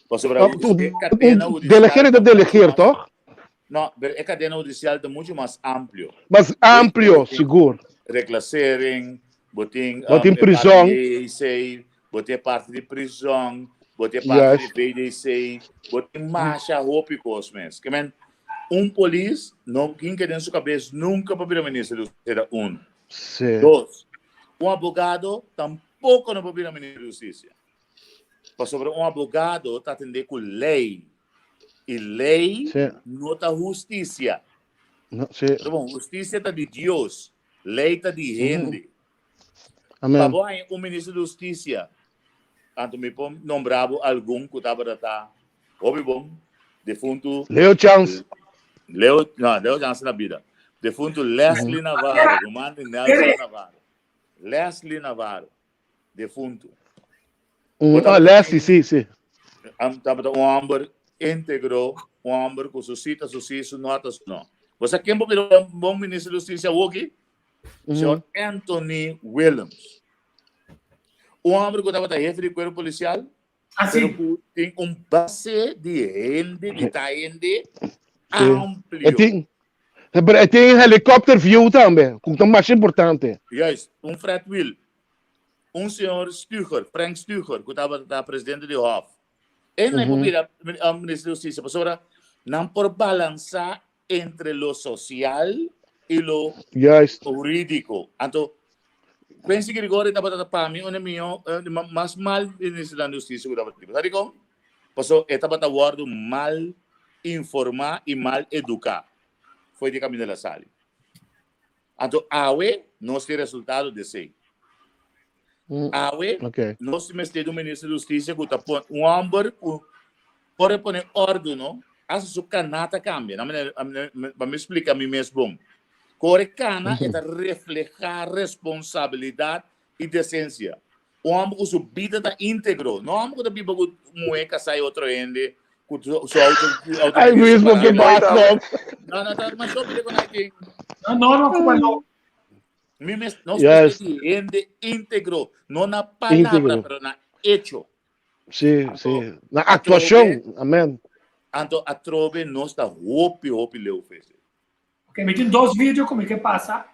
Pasobra e kadena hudisial. Delegeer ta delegeer, toch? No, pero e kadena hudisial ta mucho mas amplio. Mas amplio, sigur. Reclassering, bo tin Bo tin prison. EEC, bo tin parti di prison, bo tin parti di VDC, bo tin masha hopi kos mes. Ke men, un polis no hinka den su kabes nunka pa bira minister di hustisia, un. Sí. Dos, un abogado tampoko no por bira minister di hustisia. Pasobra un abogado ta atendé ku lei. I lei Sí. no ta hustisia. No, sí. Bon, hustisia ta di Dios, lei ta di hende. Amen. Pa bo haña un minister di hustisia, anto mi por nombra bo algun ku tabata ta hopi bon, defuntu Leo Chance. Leo, no, Leo Chance na bida. Defuntu Leslie Navarro, ruman di Nelson Navarro. Leslie Navarro. Defuntu. Ah, Leslie, sí, sí. Tabata un homber íntegro, un homber ku su sí ta su sí, su no ta su no. Bo sa ken por bira un bon minister di hustisia awoki? Señor Anthony Willems. Un homber ku tabata hefe di kuerpo polisial, Ah, pero sí. ku tin un base di hende, di ta hende Sí. amplio. E tin, pero e tin helicopter view tambe, ku ta mas importante. Juist, un Fred Wiel, un señor Stuger, Frank Stuger, ku tabata presidente di Hof. E nan por bira minister di hustisia, pasobra nan por balansá entre lo social y lo Juist. jurídico. Anto, Quincy Gregory tabata pa mi un de mihó, mas mal minister di hustisia ku tabata tin. Sabi kon? Paso e tabata wòrdu mal informá i mal eduká fo'i di kaminda el a sali. Anto awe nos tin resultado di esei. Awe nos mester di un minister di hustisia ku ta pon un hòmber ku por e pone òrdu no, hasta su kana ta kambia. Pa mi splika mi mes bon. Ku ora e kana e ta reflehá responsabilidat i desensia. Un hòmber ku su bida ta íntegro, no hòmber ku ta biba ku muhé kasá i otro hende ku su auto auto Ay Luis, bo ke bas no. No, no, ta mas hopi ku nan tin. No, no, no, ku balor. Mi mes, nos Yes. mester di hende íntegro, no na palabra, Íntegro. pero na hecho. Sí, sí. Na actuacion. Amen. Anto atrobe nos ta hopi, hopi leu fese. Ok, mi tin dos video ku mi ke pasa.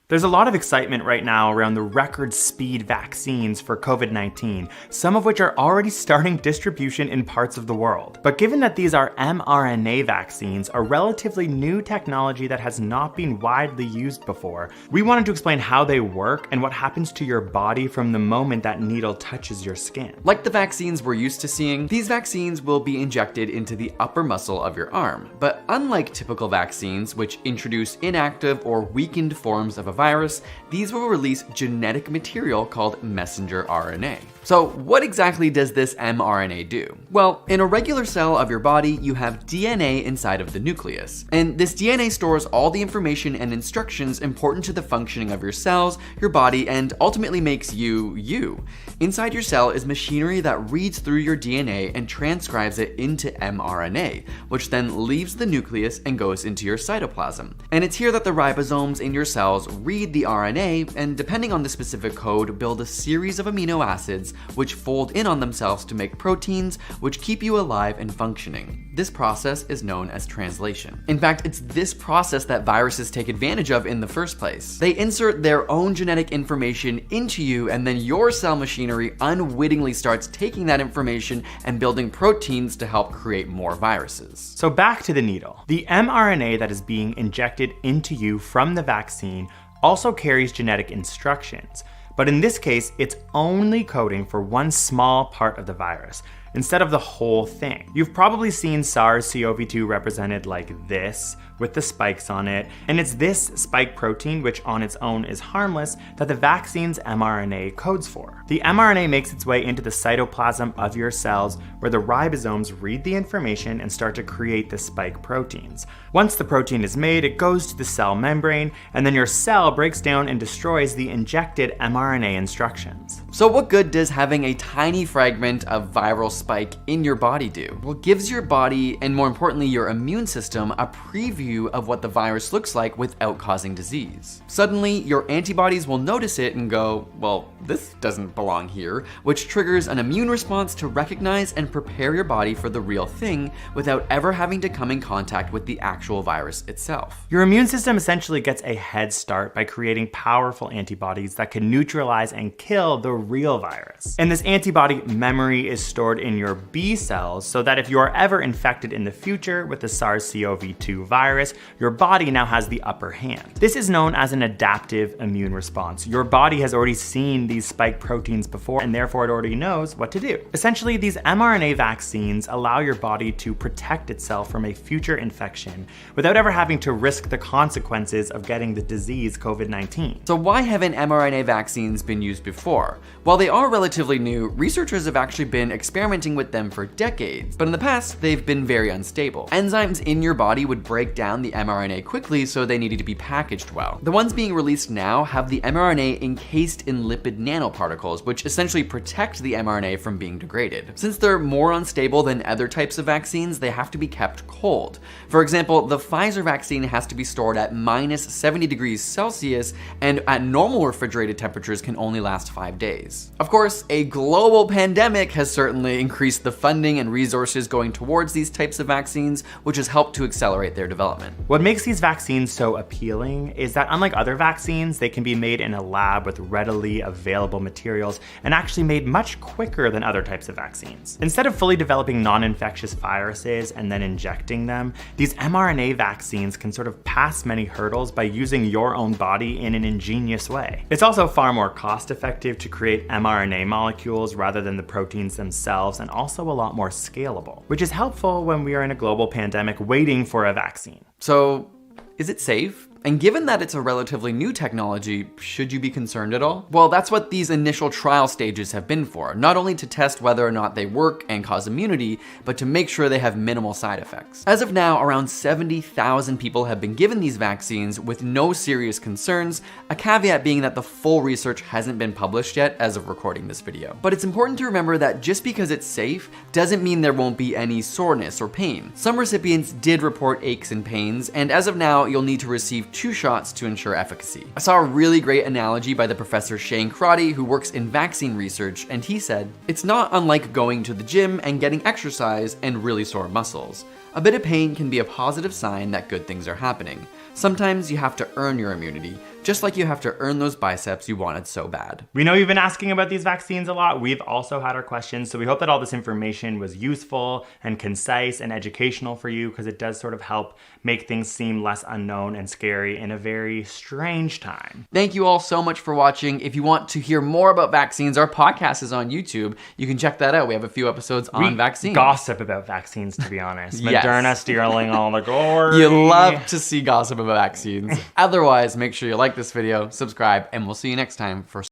There's a lot of excitement right now around the record speed vaccines for COVID 19, some of which are already starting distribution in parts of the world. But given that these are mRNA vaccines, a relatively new technology that has not been widely used before, we wanted to explain how they work and what happens to your body from the moment that needle touches your skin. Like the vaccines we're used to seeing, these vaccines will be injected into the upper muscle of your arm. But unlike typical vaccines, which introduce inactive or weakened forms of a virus, these will release genetic material called messenger RNA. So, what exactly does this mRNA do? Well, in a regular cell of your body, you have DNA inside of the nucleus. And this DNA stores all the information and instructions important to the functioning of your cells, your body, and ultimately makes you, you. Inside your cell is machinery that reads through your DNA and transcribes it into mRNA, which then leaves the nucleus and goes into your cytoplasm. And it's here that the ribosomes in your cells read the RNA and, depending on the specific code, build a series of amino acids which fold in on themselves to make proteins which keep you alive and functioning. This process is known as translation. In fact, it's this process that viruses take advantage of in the first place. They insert their own genetic information into you, and then your cell machinery unwittingly starts taking that information and building proteins to help create more viruses. So back to the needle. The mRNA that is being injected into you from the vaccine also carries genetic instructions. But in this case, it's only coding for one small part of the virus instead of the whole thing. You've probably seen SARS CoV 2 represented like this, with the spikes on it, and it's this spike protein, which on its own is harmless, that the vaccine's mRNA codes for. The mRNA makes its way into the cytoplasm of your cells, where the ribosomes read the information and start to create the spike proteins. Once the protein is made, it goes to the cell membrane, and then your cell breaks down and destroys the injected mRNA instructions. So, what good does having a tiny fragment of viral spike in your body do? Well, it gives your body, and more importantly, your immune system, a preview you of what the virus looks like without causing disease. Suddenly, your antibodies will notice it and go, well, this doesn't belong here, which triggers an immune response to recognize and prepare your body for the real thing without ever having to come in contact with the actual virus itself. Your immune system essentially gets a head start by creating powerful antibodies that can neutralize and kill the real virus. And this antibody memory is stored in your B cells so that if you are ever infected in the future with the SARS-CoV-2 virus, your body now has the upper hand. This is known as an adaptive immune response. Your body has already seen these spike proteins before and therefore it already knows what to do. Essentially, these mRNA vaccines allow your body to protect itself from a future infection without ever having to risk the consequences of getting the disease COVID-19. So why haven't mRNA vaccines been used before? While they are relatively new, researchers have actually been experimenting with them for decades, but in the past, they've been very unstable. Enzymes in your body would break down the mRNA quickly, so they needed to be packaged well. The ones being released now have the mRNA encased in lipid nanoparticles, which essentially protect the mRNA from being degraded. Since they're more unstable than other types of vaccines, they have to be kept cold. For example, the Pfizer vaccine has to be stored at minus 70 degrees Celsius and at normal refrigerated temperatures can only last 5 days. Of course, a global pandemic has certainly increased the funding and resources going towards these types of vaccines, which has helped to accelerate their development. What makes these vaccines so appealing is that unlike other vaccines, they can be made in a lab with readily available materials and actually made much quicker than other types of vaccines. Instead of fully developing non-infectious viruses and then injecting them, these mRNA vaccines can sort of pass many hurdles by using your own body in an ingenious way. It's also far more cost-effective to create mRNA molecules rather than the proteins themselves, and also a lot more scalable, which is helpful when we are in a global pandemic waiting for a vaccine. So, is it safe? And given that it's a relatively new technology, should you be concerned at all? Well, that's what these initial trial stages have been for, not only to test whether or not they work and cause immunity, but to make sure they have minimal side effects. As of now, around 70,000 people have been given these vaccines with no serious concerns, a caveat being that the full research hasn't been published yet as of recording this video. But it's important to remember that just because it's safe doesn't mean there won't be any soreness or pain. Some recipients did report aches and pains, and as of now, you'll need to receive 2 shots to ensure efficacy. I saw a really great analogy by the professor Shane Crotty, who works in vaccine research, and he said, It's not unlike going to the gym and getting exercise and really sore muscles. A bit of pain can be a positive sign that good things are happening. Sometimes you have to earn your immunity, just like you have to earn those biceps you wanted so bad. We know you've been asking about these vaccines a lot. We've also had our questions, so we hope that all this information was useful and concise and educational for you, because it does sort of help make things seem less unknown and scary in a very strange time. Thank you all so much for watching. If you want to hear more about vaccines, our podcast is on YouTube. You can check that out. We have a few episodes on We vaccines. gossip about vaccines, to be honest. Yes. Moderna stealing all the glory. You love to see gossip about vaccines. Otherwise, make sure you like this video, subscribe, and we'll see you next time for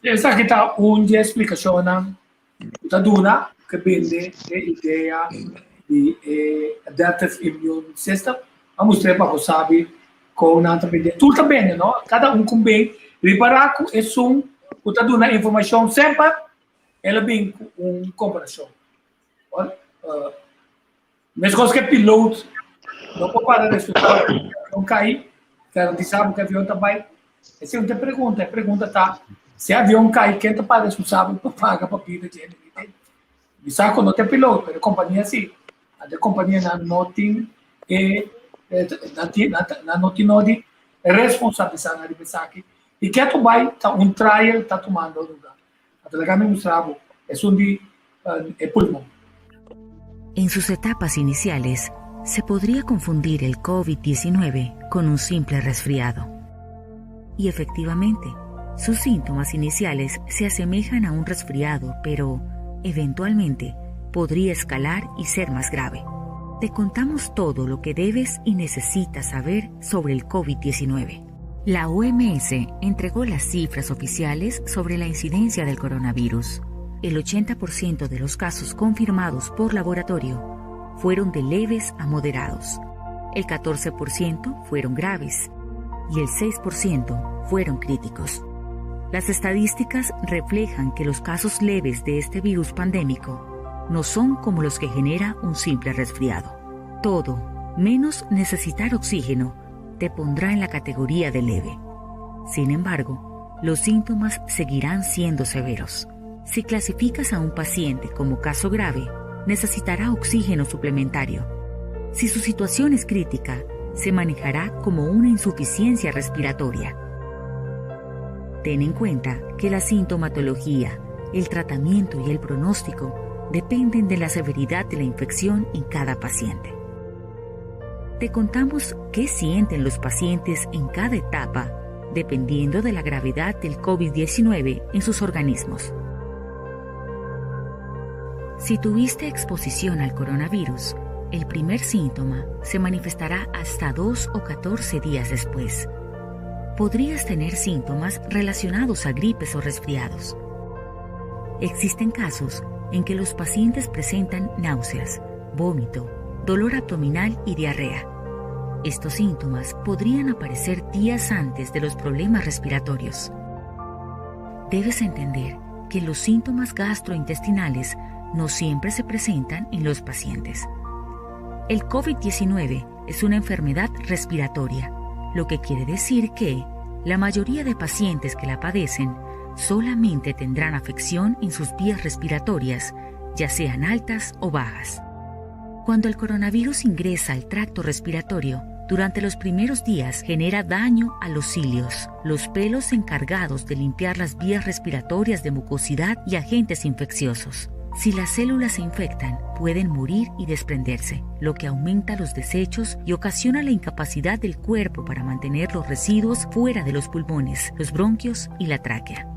Esaki ta un di e splikashonnan ku ta duna ku bende e idea di e adaptive immune system. A mustr'é pa bo sabi kon nan ta bende. Tur ta bende, no? Kada un ku bin ripará ku esun ku ta duna informashon semper el a bin ku un komparashon. Meskos ku e pilot no por para resultado ku e avion kai, garantisá bo ku e avion ta bai. Esei un ta e pregunta. E pregunta ta, si e avion kai, ken ta para responsabel pa paga pa bida di hende ki den? Mi sa ku no ta e pilot, pero e kompania si. Anto e kompanianan no tin e nan tin nan no tin no di responsabilisá nan riba esaki. I ketu bai ta un trial ta tumando luga. Anto laga mi mustra bo esun di e pulmon. En sus etapas iniciales, se podría confundir el COVID-19 con un simple resfriado. Y efectivamente, sus síntomas iniciales se asemejan a un resfriado, pero eventualmente podría escalar y ser más grave. Te contamos todo lo que debes y necesitas saber sobre el COVID-19. La OMS entregó las cifras oficiales sobre la incidencia del coronavirus. El 80% de los casos confirmados por laboratorio fueron de leves a moderados. El 14% fueron graves y el 6% fueron críticos. Las estadísticas reflejan que los casos leves de este virus pandémico no son como los que genera un simple resfriado. Todo, menos necesitar oxígeno, te pondrá en la categoría de leve. Sin embargo, los síntomas seguirán siendo severos. Si clasificas a un paciente como caso grave, necesitará oxígeno suplementario. Si su situación es crítica, se manejará como una insuficiencia respiratoria. Ten en cuenta que la sintomatología, el tratamiento y el pronóstico dependen de la severidad de la infección en cada paciente. Te contamos qué sienten los pacientes en cada etapa, dependiendo de la gravedad del COVID-19 en sus organismos. Si tuviste exposición al coronavirus, el primer síntoma se manifestará hasta 2 o 14 días después. Podrías tener síntomas relacionados a gripes o resfriados. Existen casos en que los pacientes presentan náuseas, vómito, dolor abdominal y diarrea. Estos síntomas podrían aparecer días antes de los problemas respiratorios. Debes entender que los síntomas gastrointestinales no siempre se presentan en los pacientes. El COVID-19 es una enfermedad respiratoria, lo que quiere decir que la mayoría de pacientes que la padecen solamente tendrán afección en sus vías respiratorias, ya sean altas o bajas. Cuando el coronavirus ingresa al tracto respiratorio, durante los primeros días genera daño a los cilios, los pelos encargados de limpiar las vías respiratorias de mucosidad y agentes infecciosos. Si las células se infectan, pueden morir y desprenderse, lo que aumenta los desechos y ocasiona la incapacidad del cuerpo para mantener los residuos fuera de los pulmones, los bronquios y la tráquea.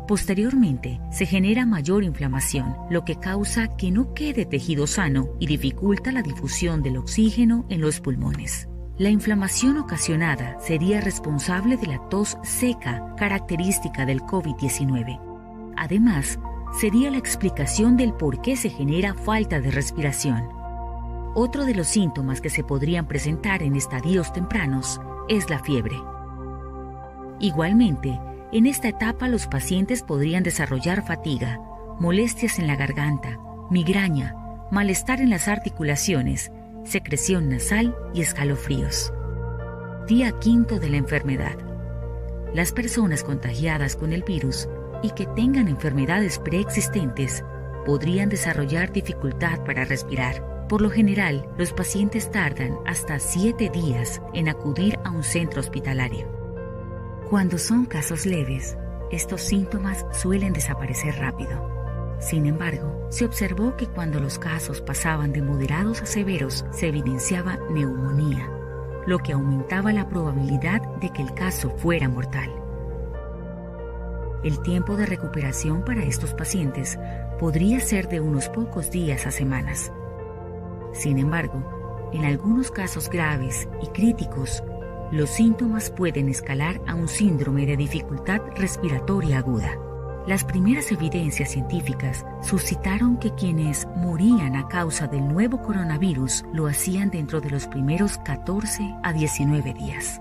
Posteriormente, se genera mayor inflamación, lo que causa que no quede tejido sano y dificulta la difusión del oxígeno en los pulmones. La inflamación ocasionada sería responsable de la tos seca característica del COVID-19. Además, sería la explicación del por qué se genera falta de respiración. Otro de los síntomas que se podrían presentar en estadios tempranos es la fiebre. Igualmente, en esta etapa los pacientes podrían desarrollar fatiga, molestias en la garganta, migraña, malestar en las articulaciones, secreción nasal y escalofríos. Día quinto de la enfermedad. Las personas contagiadas con el virus y que tengan enfermedades preexistentes podrían desarrollar dificultad para respirar. Por lo general, los pacientes tardan hasta 7 días en acudir a un centro hospitalario. Cuando son casos leves, estos síntomas suelen desaparecer rápido. Sin embargo, se observó que cuando los casos pasaban de moderados a severos, se evidenciaba neumonía, lo que aumentaba la probabilidad de que el caso fuera mortal. El tiempo de recuperación para estos pacientes podría ser de unos pocos días a semanas. Sin embargo, en algunos casos graves y críticos, los síntomas pueden escalar a un síndrome de dificultad respiratoria aguda. Las primeras evidencias científicas suscitaron que quienes morían a causa del nuevo coronavirus lo hacían dentro de los primeros 14 a 19 días.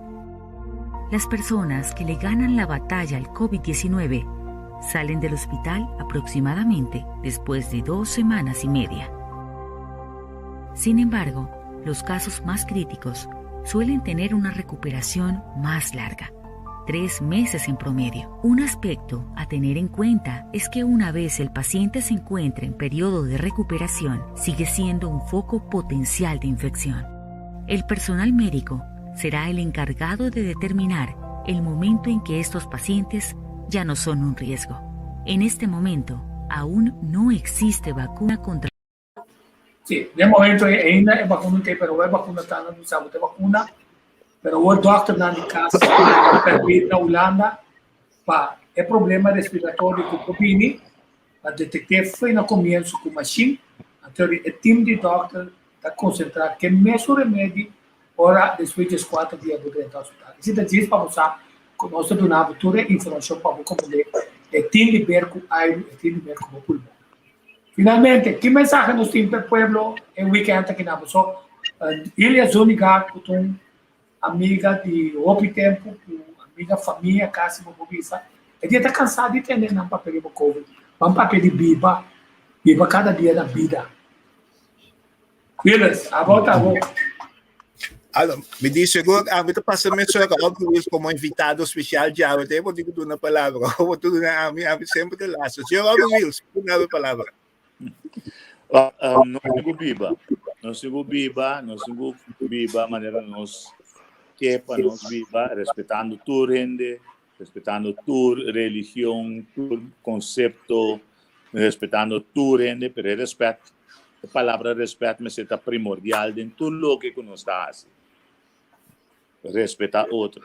Las personas que le ganan la batalla al COVID-19 salen del hospital aproximadamente después de 2 semanas y media. Sin embargo, los casos más críticos suelen tener una recuperación más larga, 3 meses en promedio. Un aspecto a tener en cuenta es que una vez el paciente se encuentra en periodo de recuperación, sigue siendo un foco potencial de infección. El personal médico será el encargado de determinar el momento en que estos pacientes ya no son un riesgo. En este momento, aún no existe vacuna contra... Sí, de momento ainda é vacuna tem, pero é vacuna tá no sabe, tem vacuna, pero o doctor na casa permite na Holanda pa é problema respiratório que o a detectar foi no começo com machine, então o time de doctor tá concentrado que mesmo remédio ora depois de 4 dias do dentro hospital. E se diz para você, nós donamos toda a informação para você compreender, é time de ver com aire, é time de ver com o pulmão. Finalmente, que mensagem nos tem para o pueblo em weekend aqui na pessoa? Ilha Zuniga, com amiga de outro tempo, amiga família, quase uma visa. Ele está cansado de ter não papel de Covid. Vamos papel de biba, biba cada dia da vida. Willis, a volta a volta. Alo, mi di seguro a mi ta pasa mesora ku Albert Wills komo invitado spesial djawe te bo tin ku duna palabra. Bo ta duna ami, ami semper ta laatste. Señor Albert Wills, duna e palabra. Um, nos tin ku biba. Nos tin ku biba, nos tin ku biba manera nos ke pa nos biba, respetando tur hende, respetando tur religion, tur konsepto, respetando tur hende, pero e respet, e palabra respet mester ta primordial den tur loke ku nos ta hasi. Respetá otro.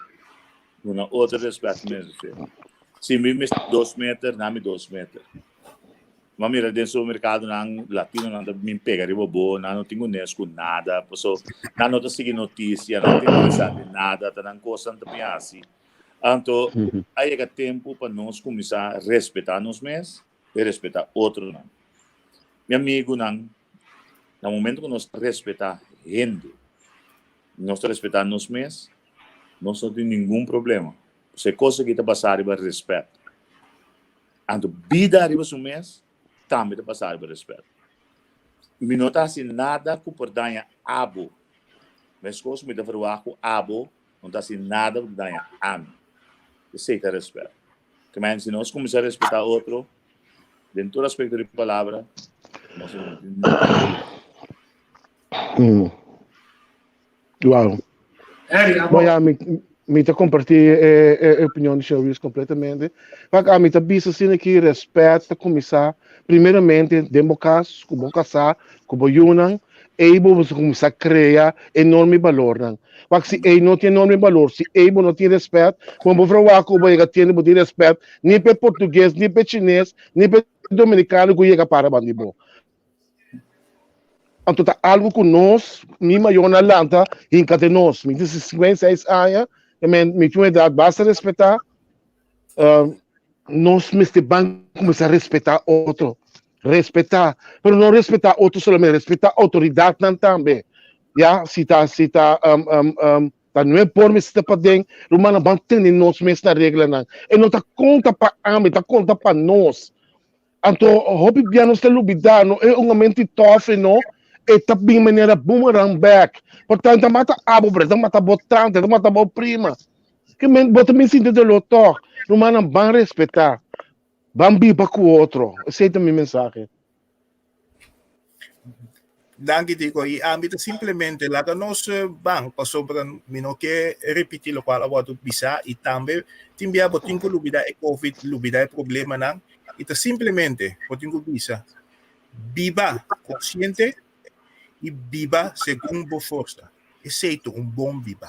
Duna otro respet mester. Si mi mester dos meter, na mi dos meter. M'a mira den supermercadonan, latinonan ta bin pega riba bo, nan no tin kunes ku nada, paso nan no ta sigui noticia, nan no ta interesa den nada, ta nan kosnan ta bin hasi. Anto a yega tempu pa nos kuminsá respetá nos mes i respetá otronan. Mi amigunan, na momento ku nos ta respetá hende, nos ta respetá nos mes, nos no tin ningun problema. Pasobra e kos aki ta basá riba respèt. Anto bida riba su mes tambe ta basá riba respèt. Mi no ta hasi nada ku por daña abo, meskos mi ta ferwagt ku abo No ta hasi nada ku ta daña ami. Esei ta rèspèt. Ke manera si nos kuminsá respetá otro den tur aspekto di palabra, nos lo no tin ningun problema. Wow. Bon ya, mi, mi ta kompartí e, e, e opinion di señor Wills kompletamente. Wak, ami ta bisa asina ki rèspèt ta kuminsá primeramente den bo kas, ku bo kasá, ku bo yunan, ei bo mester kuminsá krea e norma i balornan. Wak si ei no tin norma i balor, si ei bo no tin rèspèt, kon bo vrouwak ku bo yega tiende bo tin rèspèt ni pa e portugues, ni pa e chines, ni pa e dominikano ku yega para banda di bo. Anto ta algu ku nos, mi mayornan a lanta hinka den nos. Mi tin 56 aña, mi tin un edat basta respetá. Nos mester ban kuminsá respetá otro. Respetá, pero no respetá otro solamente, respetá outoridatnan tambe. Ya, si ta, si ta, um, um, um, ta no e por mester ta paden, rumannan ban tene nos mes na reglanan. E no ta konta pa ami, ta konta pa nos. Anto hopi bia nos ta lubidá, no e un ambiente tòf e no, e ta bin manera boomerang bèk. Por tanto, ta mata abo, pero e ta mata bo tanta, e ta mata bo prima. Ke men, bo ta bin sinti doló tòg. Rumannan, ban respetá. Ban biba ku otro. Esei ta mi mensahe. Danki Tico. I ami ta simplemente laga nos ban pasobra mi no ke repiti lokual a wòrdu bisa i tambe tin bia bo tin ku lubida e covid, lubida e problemanan i ta simplemente bo tin ku bisa biba konsiente i biba segun bo forsa. Esei ta un bon biba.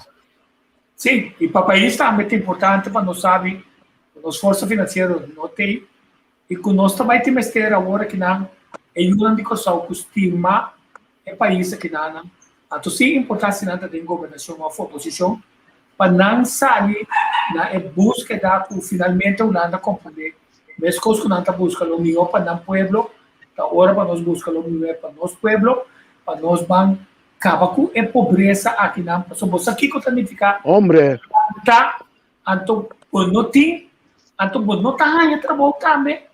Sí, i pa pais tambe ta importante pa nos sabi ku nos forsa finansiero no t'ei i ku nos ta bai tin mester awor akinan e yunan di Kòrsou ku stima e pais akinanan. Anto sin importá si nan ta den gobernashon òf oposishon, pa nan sali na e búskeda ku finalmente Hulanda komprondé meskos ku nan ta buska lo mihó pa nan pueblo, ta ora pa nos buska lo mihó pa nos pueblo, pa nos ban Kaba ku e pobresa akinan, pasobra bo sa kiko ta nifiká Hombre. ta, anto bo no tin, anto bo no ta haña trabou tambe.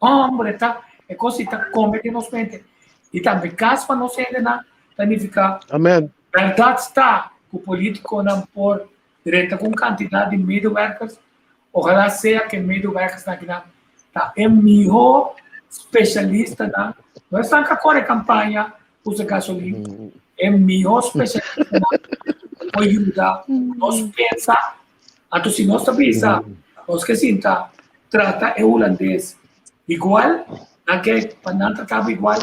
Hombre, ta e kos ei ta kome den nos mente. I tambe kas pa nos hendenan ta nifiká. Amen. Bèrdat sta ku polítikonan por drenta ku un kantidat di medewerkers, ojalá sea ku e medewerkersnan akinan ta e mihó spesialistanan, no esnan ku a kore kampaña usa gasolin, e mihó spesialistanan por yuda nos pensa. Anto si nos ta bisa, nos ke sinta trata e hulandes igual, nan ke pa nan trata bo igual,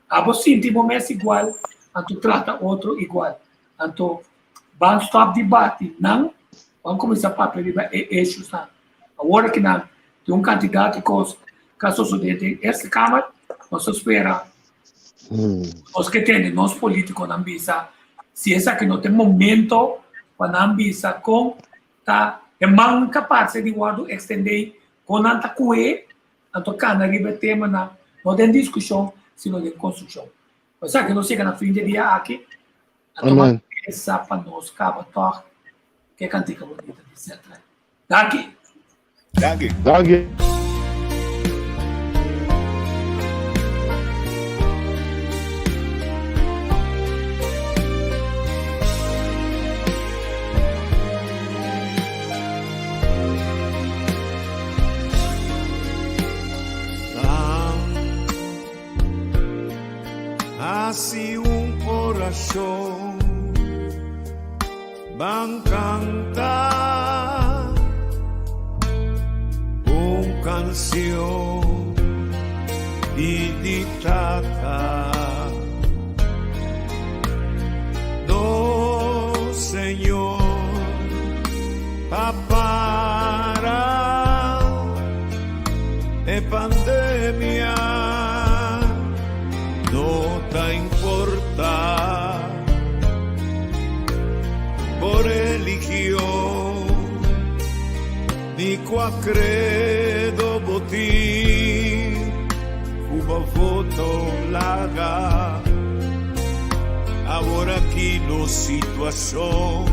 abo sinti bo mes igual, anto trata otro igual. Anto ban stop di bati nan, ban kuminsá papia riba e issuesnan. Awor aki nan tin un kantidat di kos ku a sosodé den Eerste Kamer, nos ta spera nos ke tende nos polítikonan bisa si esaki no ta e momento pa nan bisa kon ta e man kapas di wòrdu ekstendé, kon nan ta kuhé, anto kana riba e temanan, no den diskushon sino den konstrukshon. Esaki nos yega na fin di e dia aki. A tuma pensa pa nos kaba tòg ke kantika bonita di Cetra. Danki. Danki. Danki. orashon Ban kanta un kansion di di Tata. No, Señor, pa para e pandemia no ta importa bo religion ni cua credo bo tin cu bo voto laga awor aki nos situacion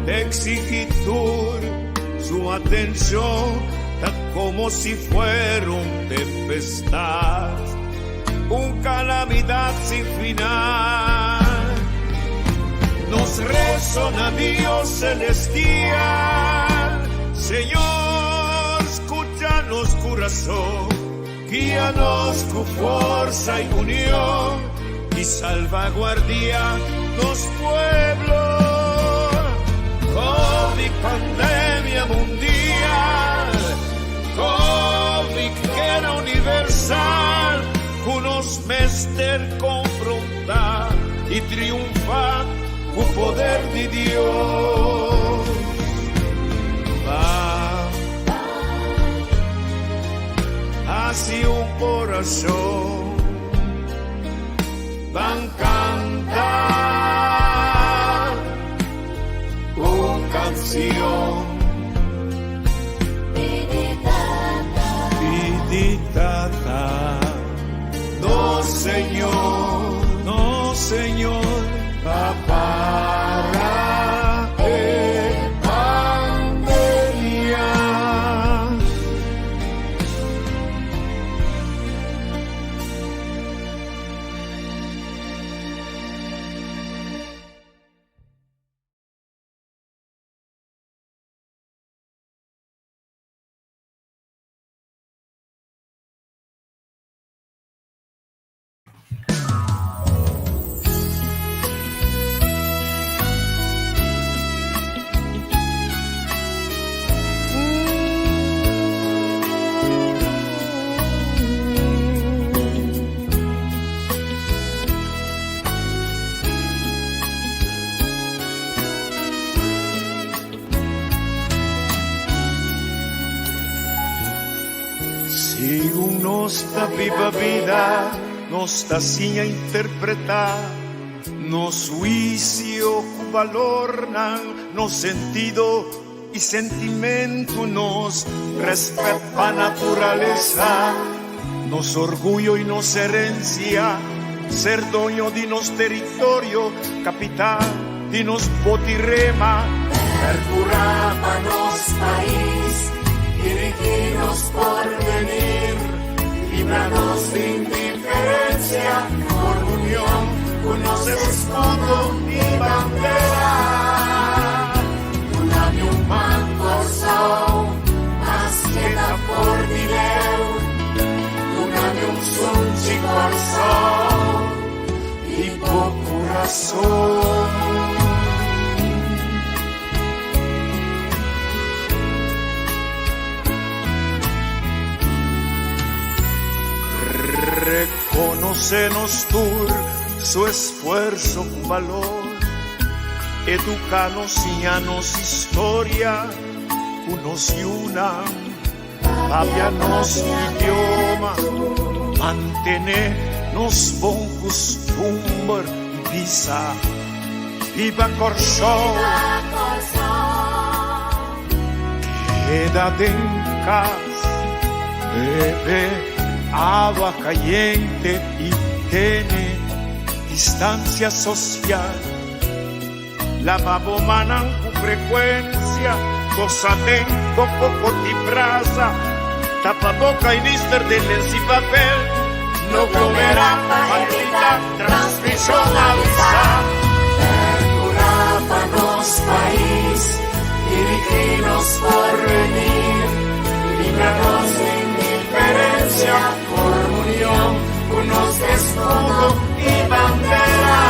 ta exigi tur su atencion ta como si fuera un tempestad un calamidad sin final. Nos rezo na Dios celestial, Señor, scucha nos curazón, guíanos cu forza y unión y salvaguardia nos pueblo. Covid pandemia mundial, Covid guera universal, cu nos mester confronta y triunfa cu poder di Dios. Ban haci un oracion, ban canta un cancion. Pidi Tata, nos Señor, nos Señor, pa para e pandemia. Segun nos ta biba bida, nos ta siña interpretá nos huisio ku balornan, nos sentido i sentimentu, nos rèspèt pa naturalesa, nos orguyo i nos herensia, ser doño di nos teritorio, kapital di nos boti rema. Percurá pa nos pais, dirigí nos porvenir, libra nos di indiferencia, forma union cu nos escudo y bandera. Duna mi un man Corsou, maske ta for di leu, duna mi un sunchi Corsou di bo curason. Reconoce nos tur su esfuerzo cu balor, educa nos, siña nos historia cu nos yunan, papia nos idioma, mantene nos bon custumber y bisa, Biba Corsou! Keda den cas, bebe awa cayente y tene distancia social. Lava bo mannan cu frecuencia, cosa den bo poco di brasa, tapa boca y nister den lens y papel. No glomera pa evita transmision avisa. Percura pa nos pais, dirigi nos porvenir, libra nos di indiferencia, forma union cu nos escudo y bandera.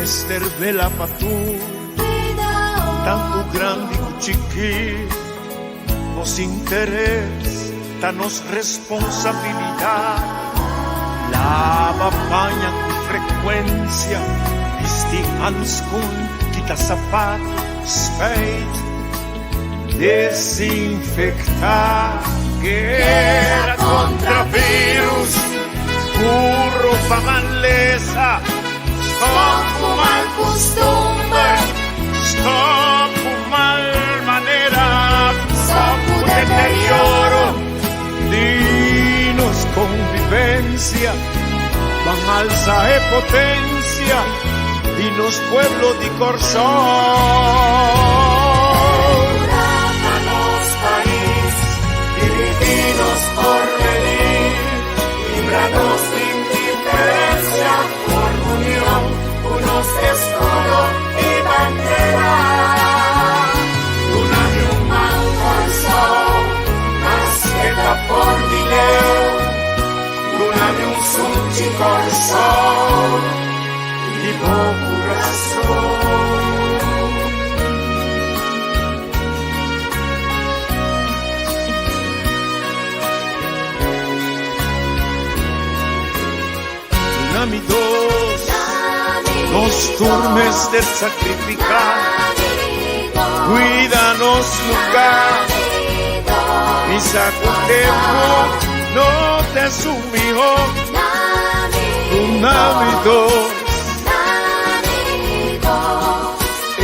mester vela pa tur, tantu grandi ku chikí. Nos interes ta nos responsabilidat. Laba paña ku frekuensia, bisti hanskun, kita sapato, spijt, desinfektá. Guera kontra virus, puro pa malesa, stòp ku mal kustumber, stòp ku mal manera, stòp ku deterioro di nos konvivensia, ban alsa e potensia di nos pueblo di Kòrsou. Ora pa nos pais, dirigí nos porvenir, libra nos di indiferencia, forma union ku nos escudo i bandera. Duna mi un man Kòrsou, maske ta por di leu, duna mi un sunchi Kòrsou di bo kurason. Duna mi dos, nos tur mester sacrifica, cuida nos lugar. Mi sa cu tempo no ta su miho. Duna mi dos,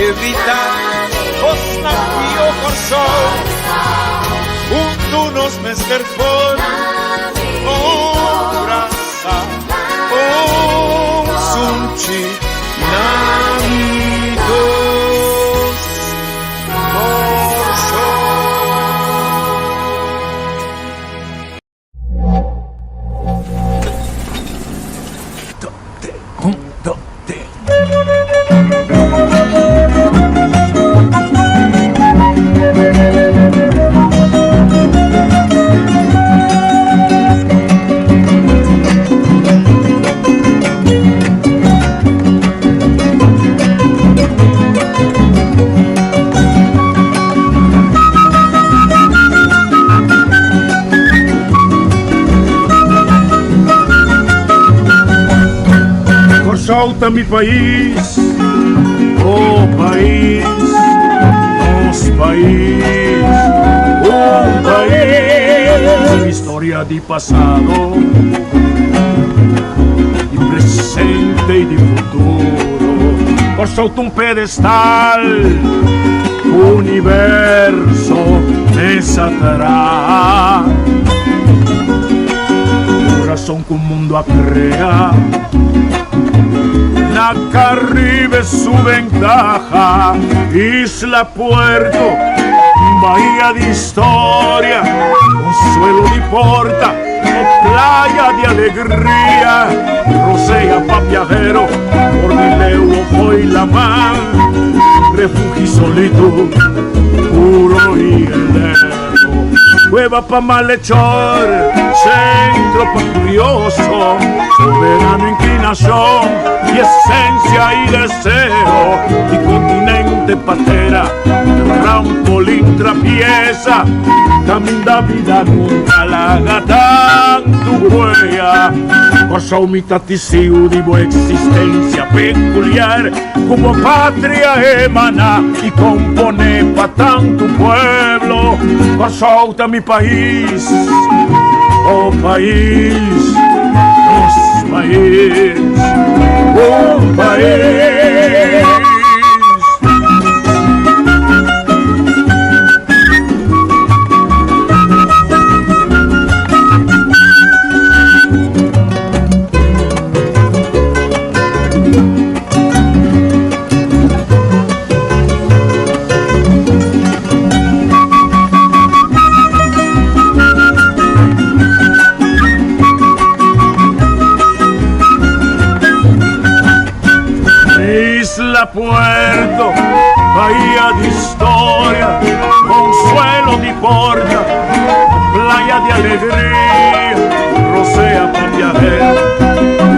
evita cosnan pio Corsou. Huntu nos mester forma un brasa, un sunchi na mi dos Corsou. Kòrsou ta mi pais, oh pais, nos pais, un pais. Historia di pasado, di presente i di futuro. Kòrsou ta un pedestal, universo mesa traha. Kurason ku mundu a krea. Na Caribe su ventaha, isla puerto, bahía di historia, consuelo di porta, o playa di alegria, rosea pa viajero, por di leu o fo'i laman, refugio solitud, puro y eterno. Cueva pa malhechor, centro pa curioso, soberano inclinación y esencia y deseo, y continente patera, trampolín trapieza, caminda vida nunca laga tantu huella. Kòrsou mi ta tisiu di bo existencia peculiar, ku bo patria emana i komponé pa tantu pueblo. Kòrsou ta mi pais, oh pais, nos pais, un pais. Isla Puerto, bahía de historia, consuelo di porta, playa de alegría, rosea pa viajero,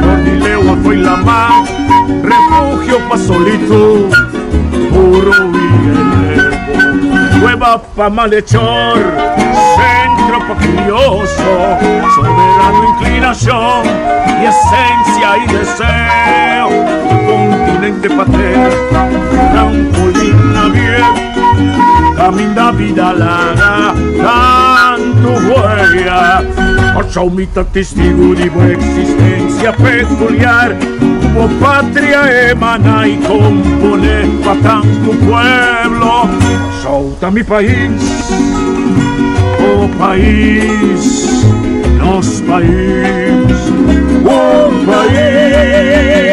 por di lewa fo'i laman, refugio. Sitio pa solitud, puro y eterno. Cueva pa malhechor, centro pa curioso, soberano inclinación y esencia y deseo. Continente pater, trampolín abierto, caminda vida laga, tanto huella. Kòrsou mi ta testigu di bo eksistensia pekuliar, ku bo patria emaná i komponé pa tantu pueblo. Kòrsou ta mi pais, bo pais, nos pais, un pais.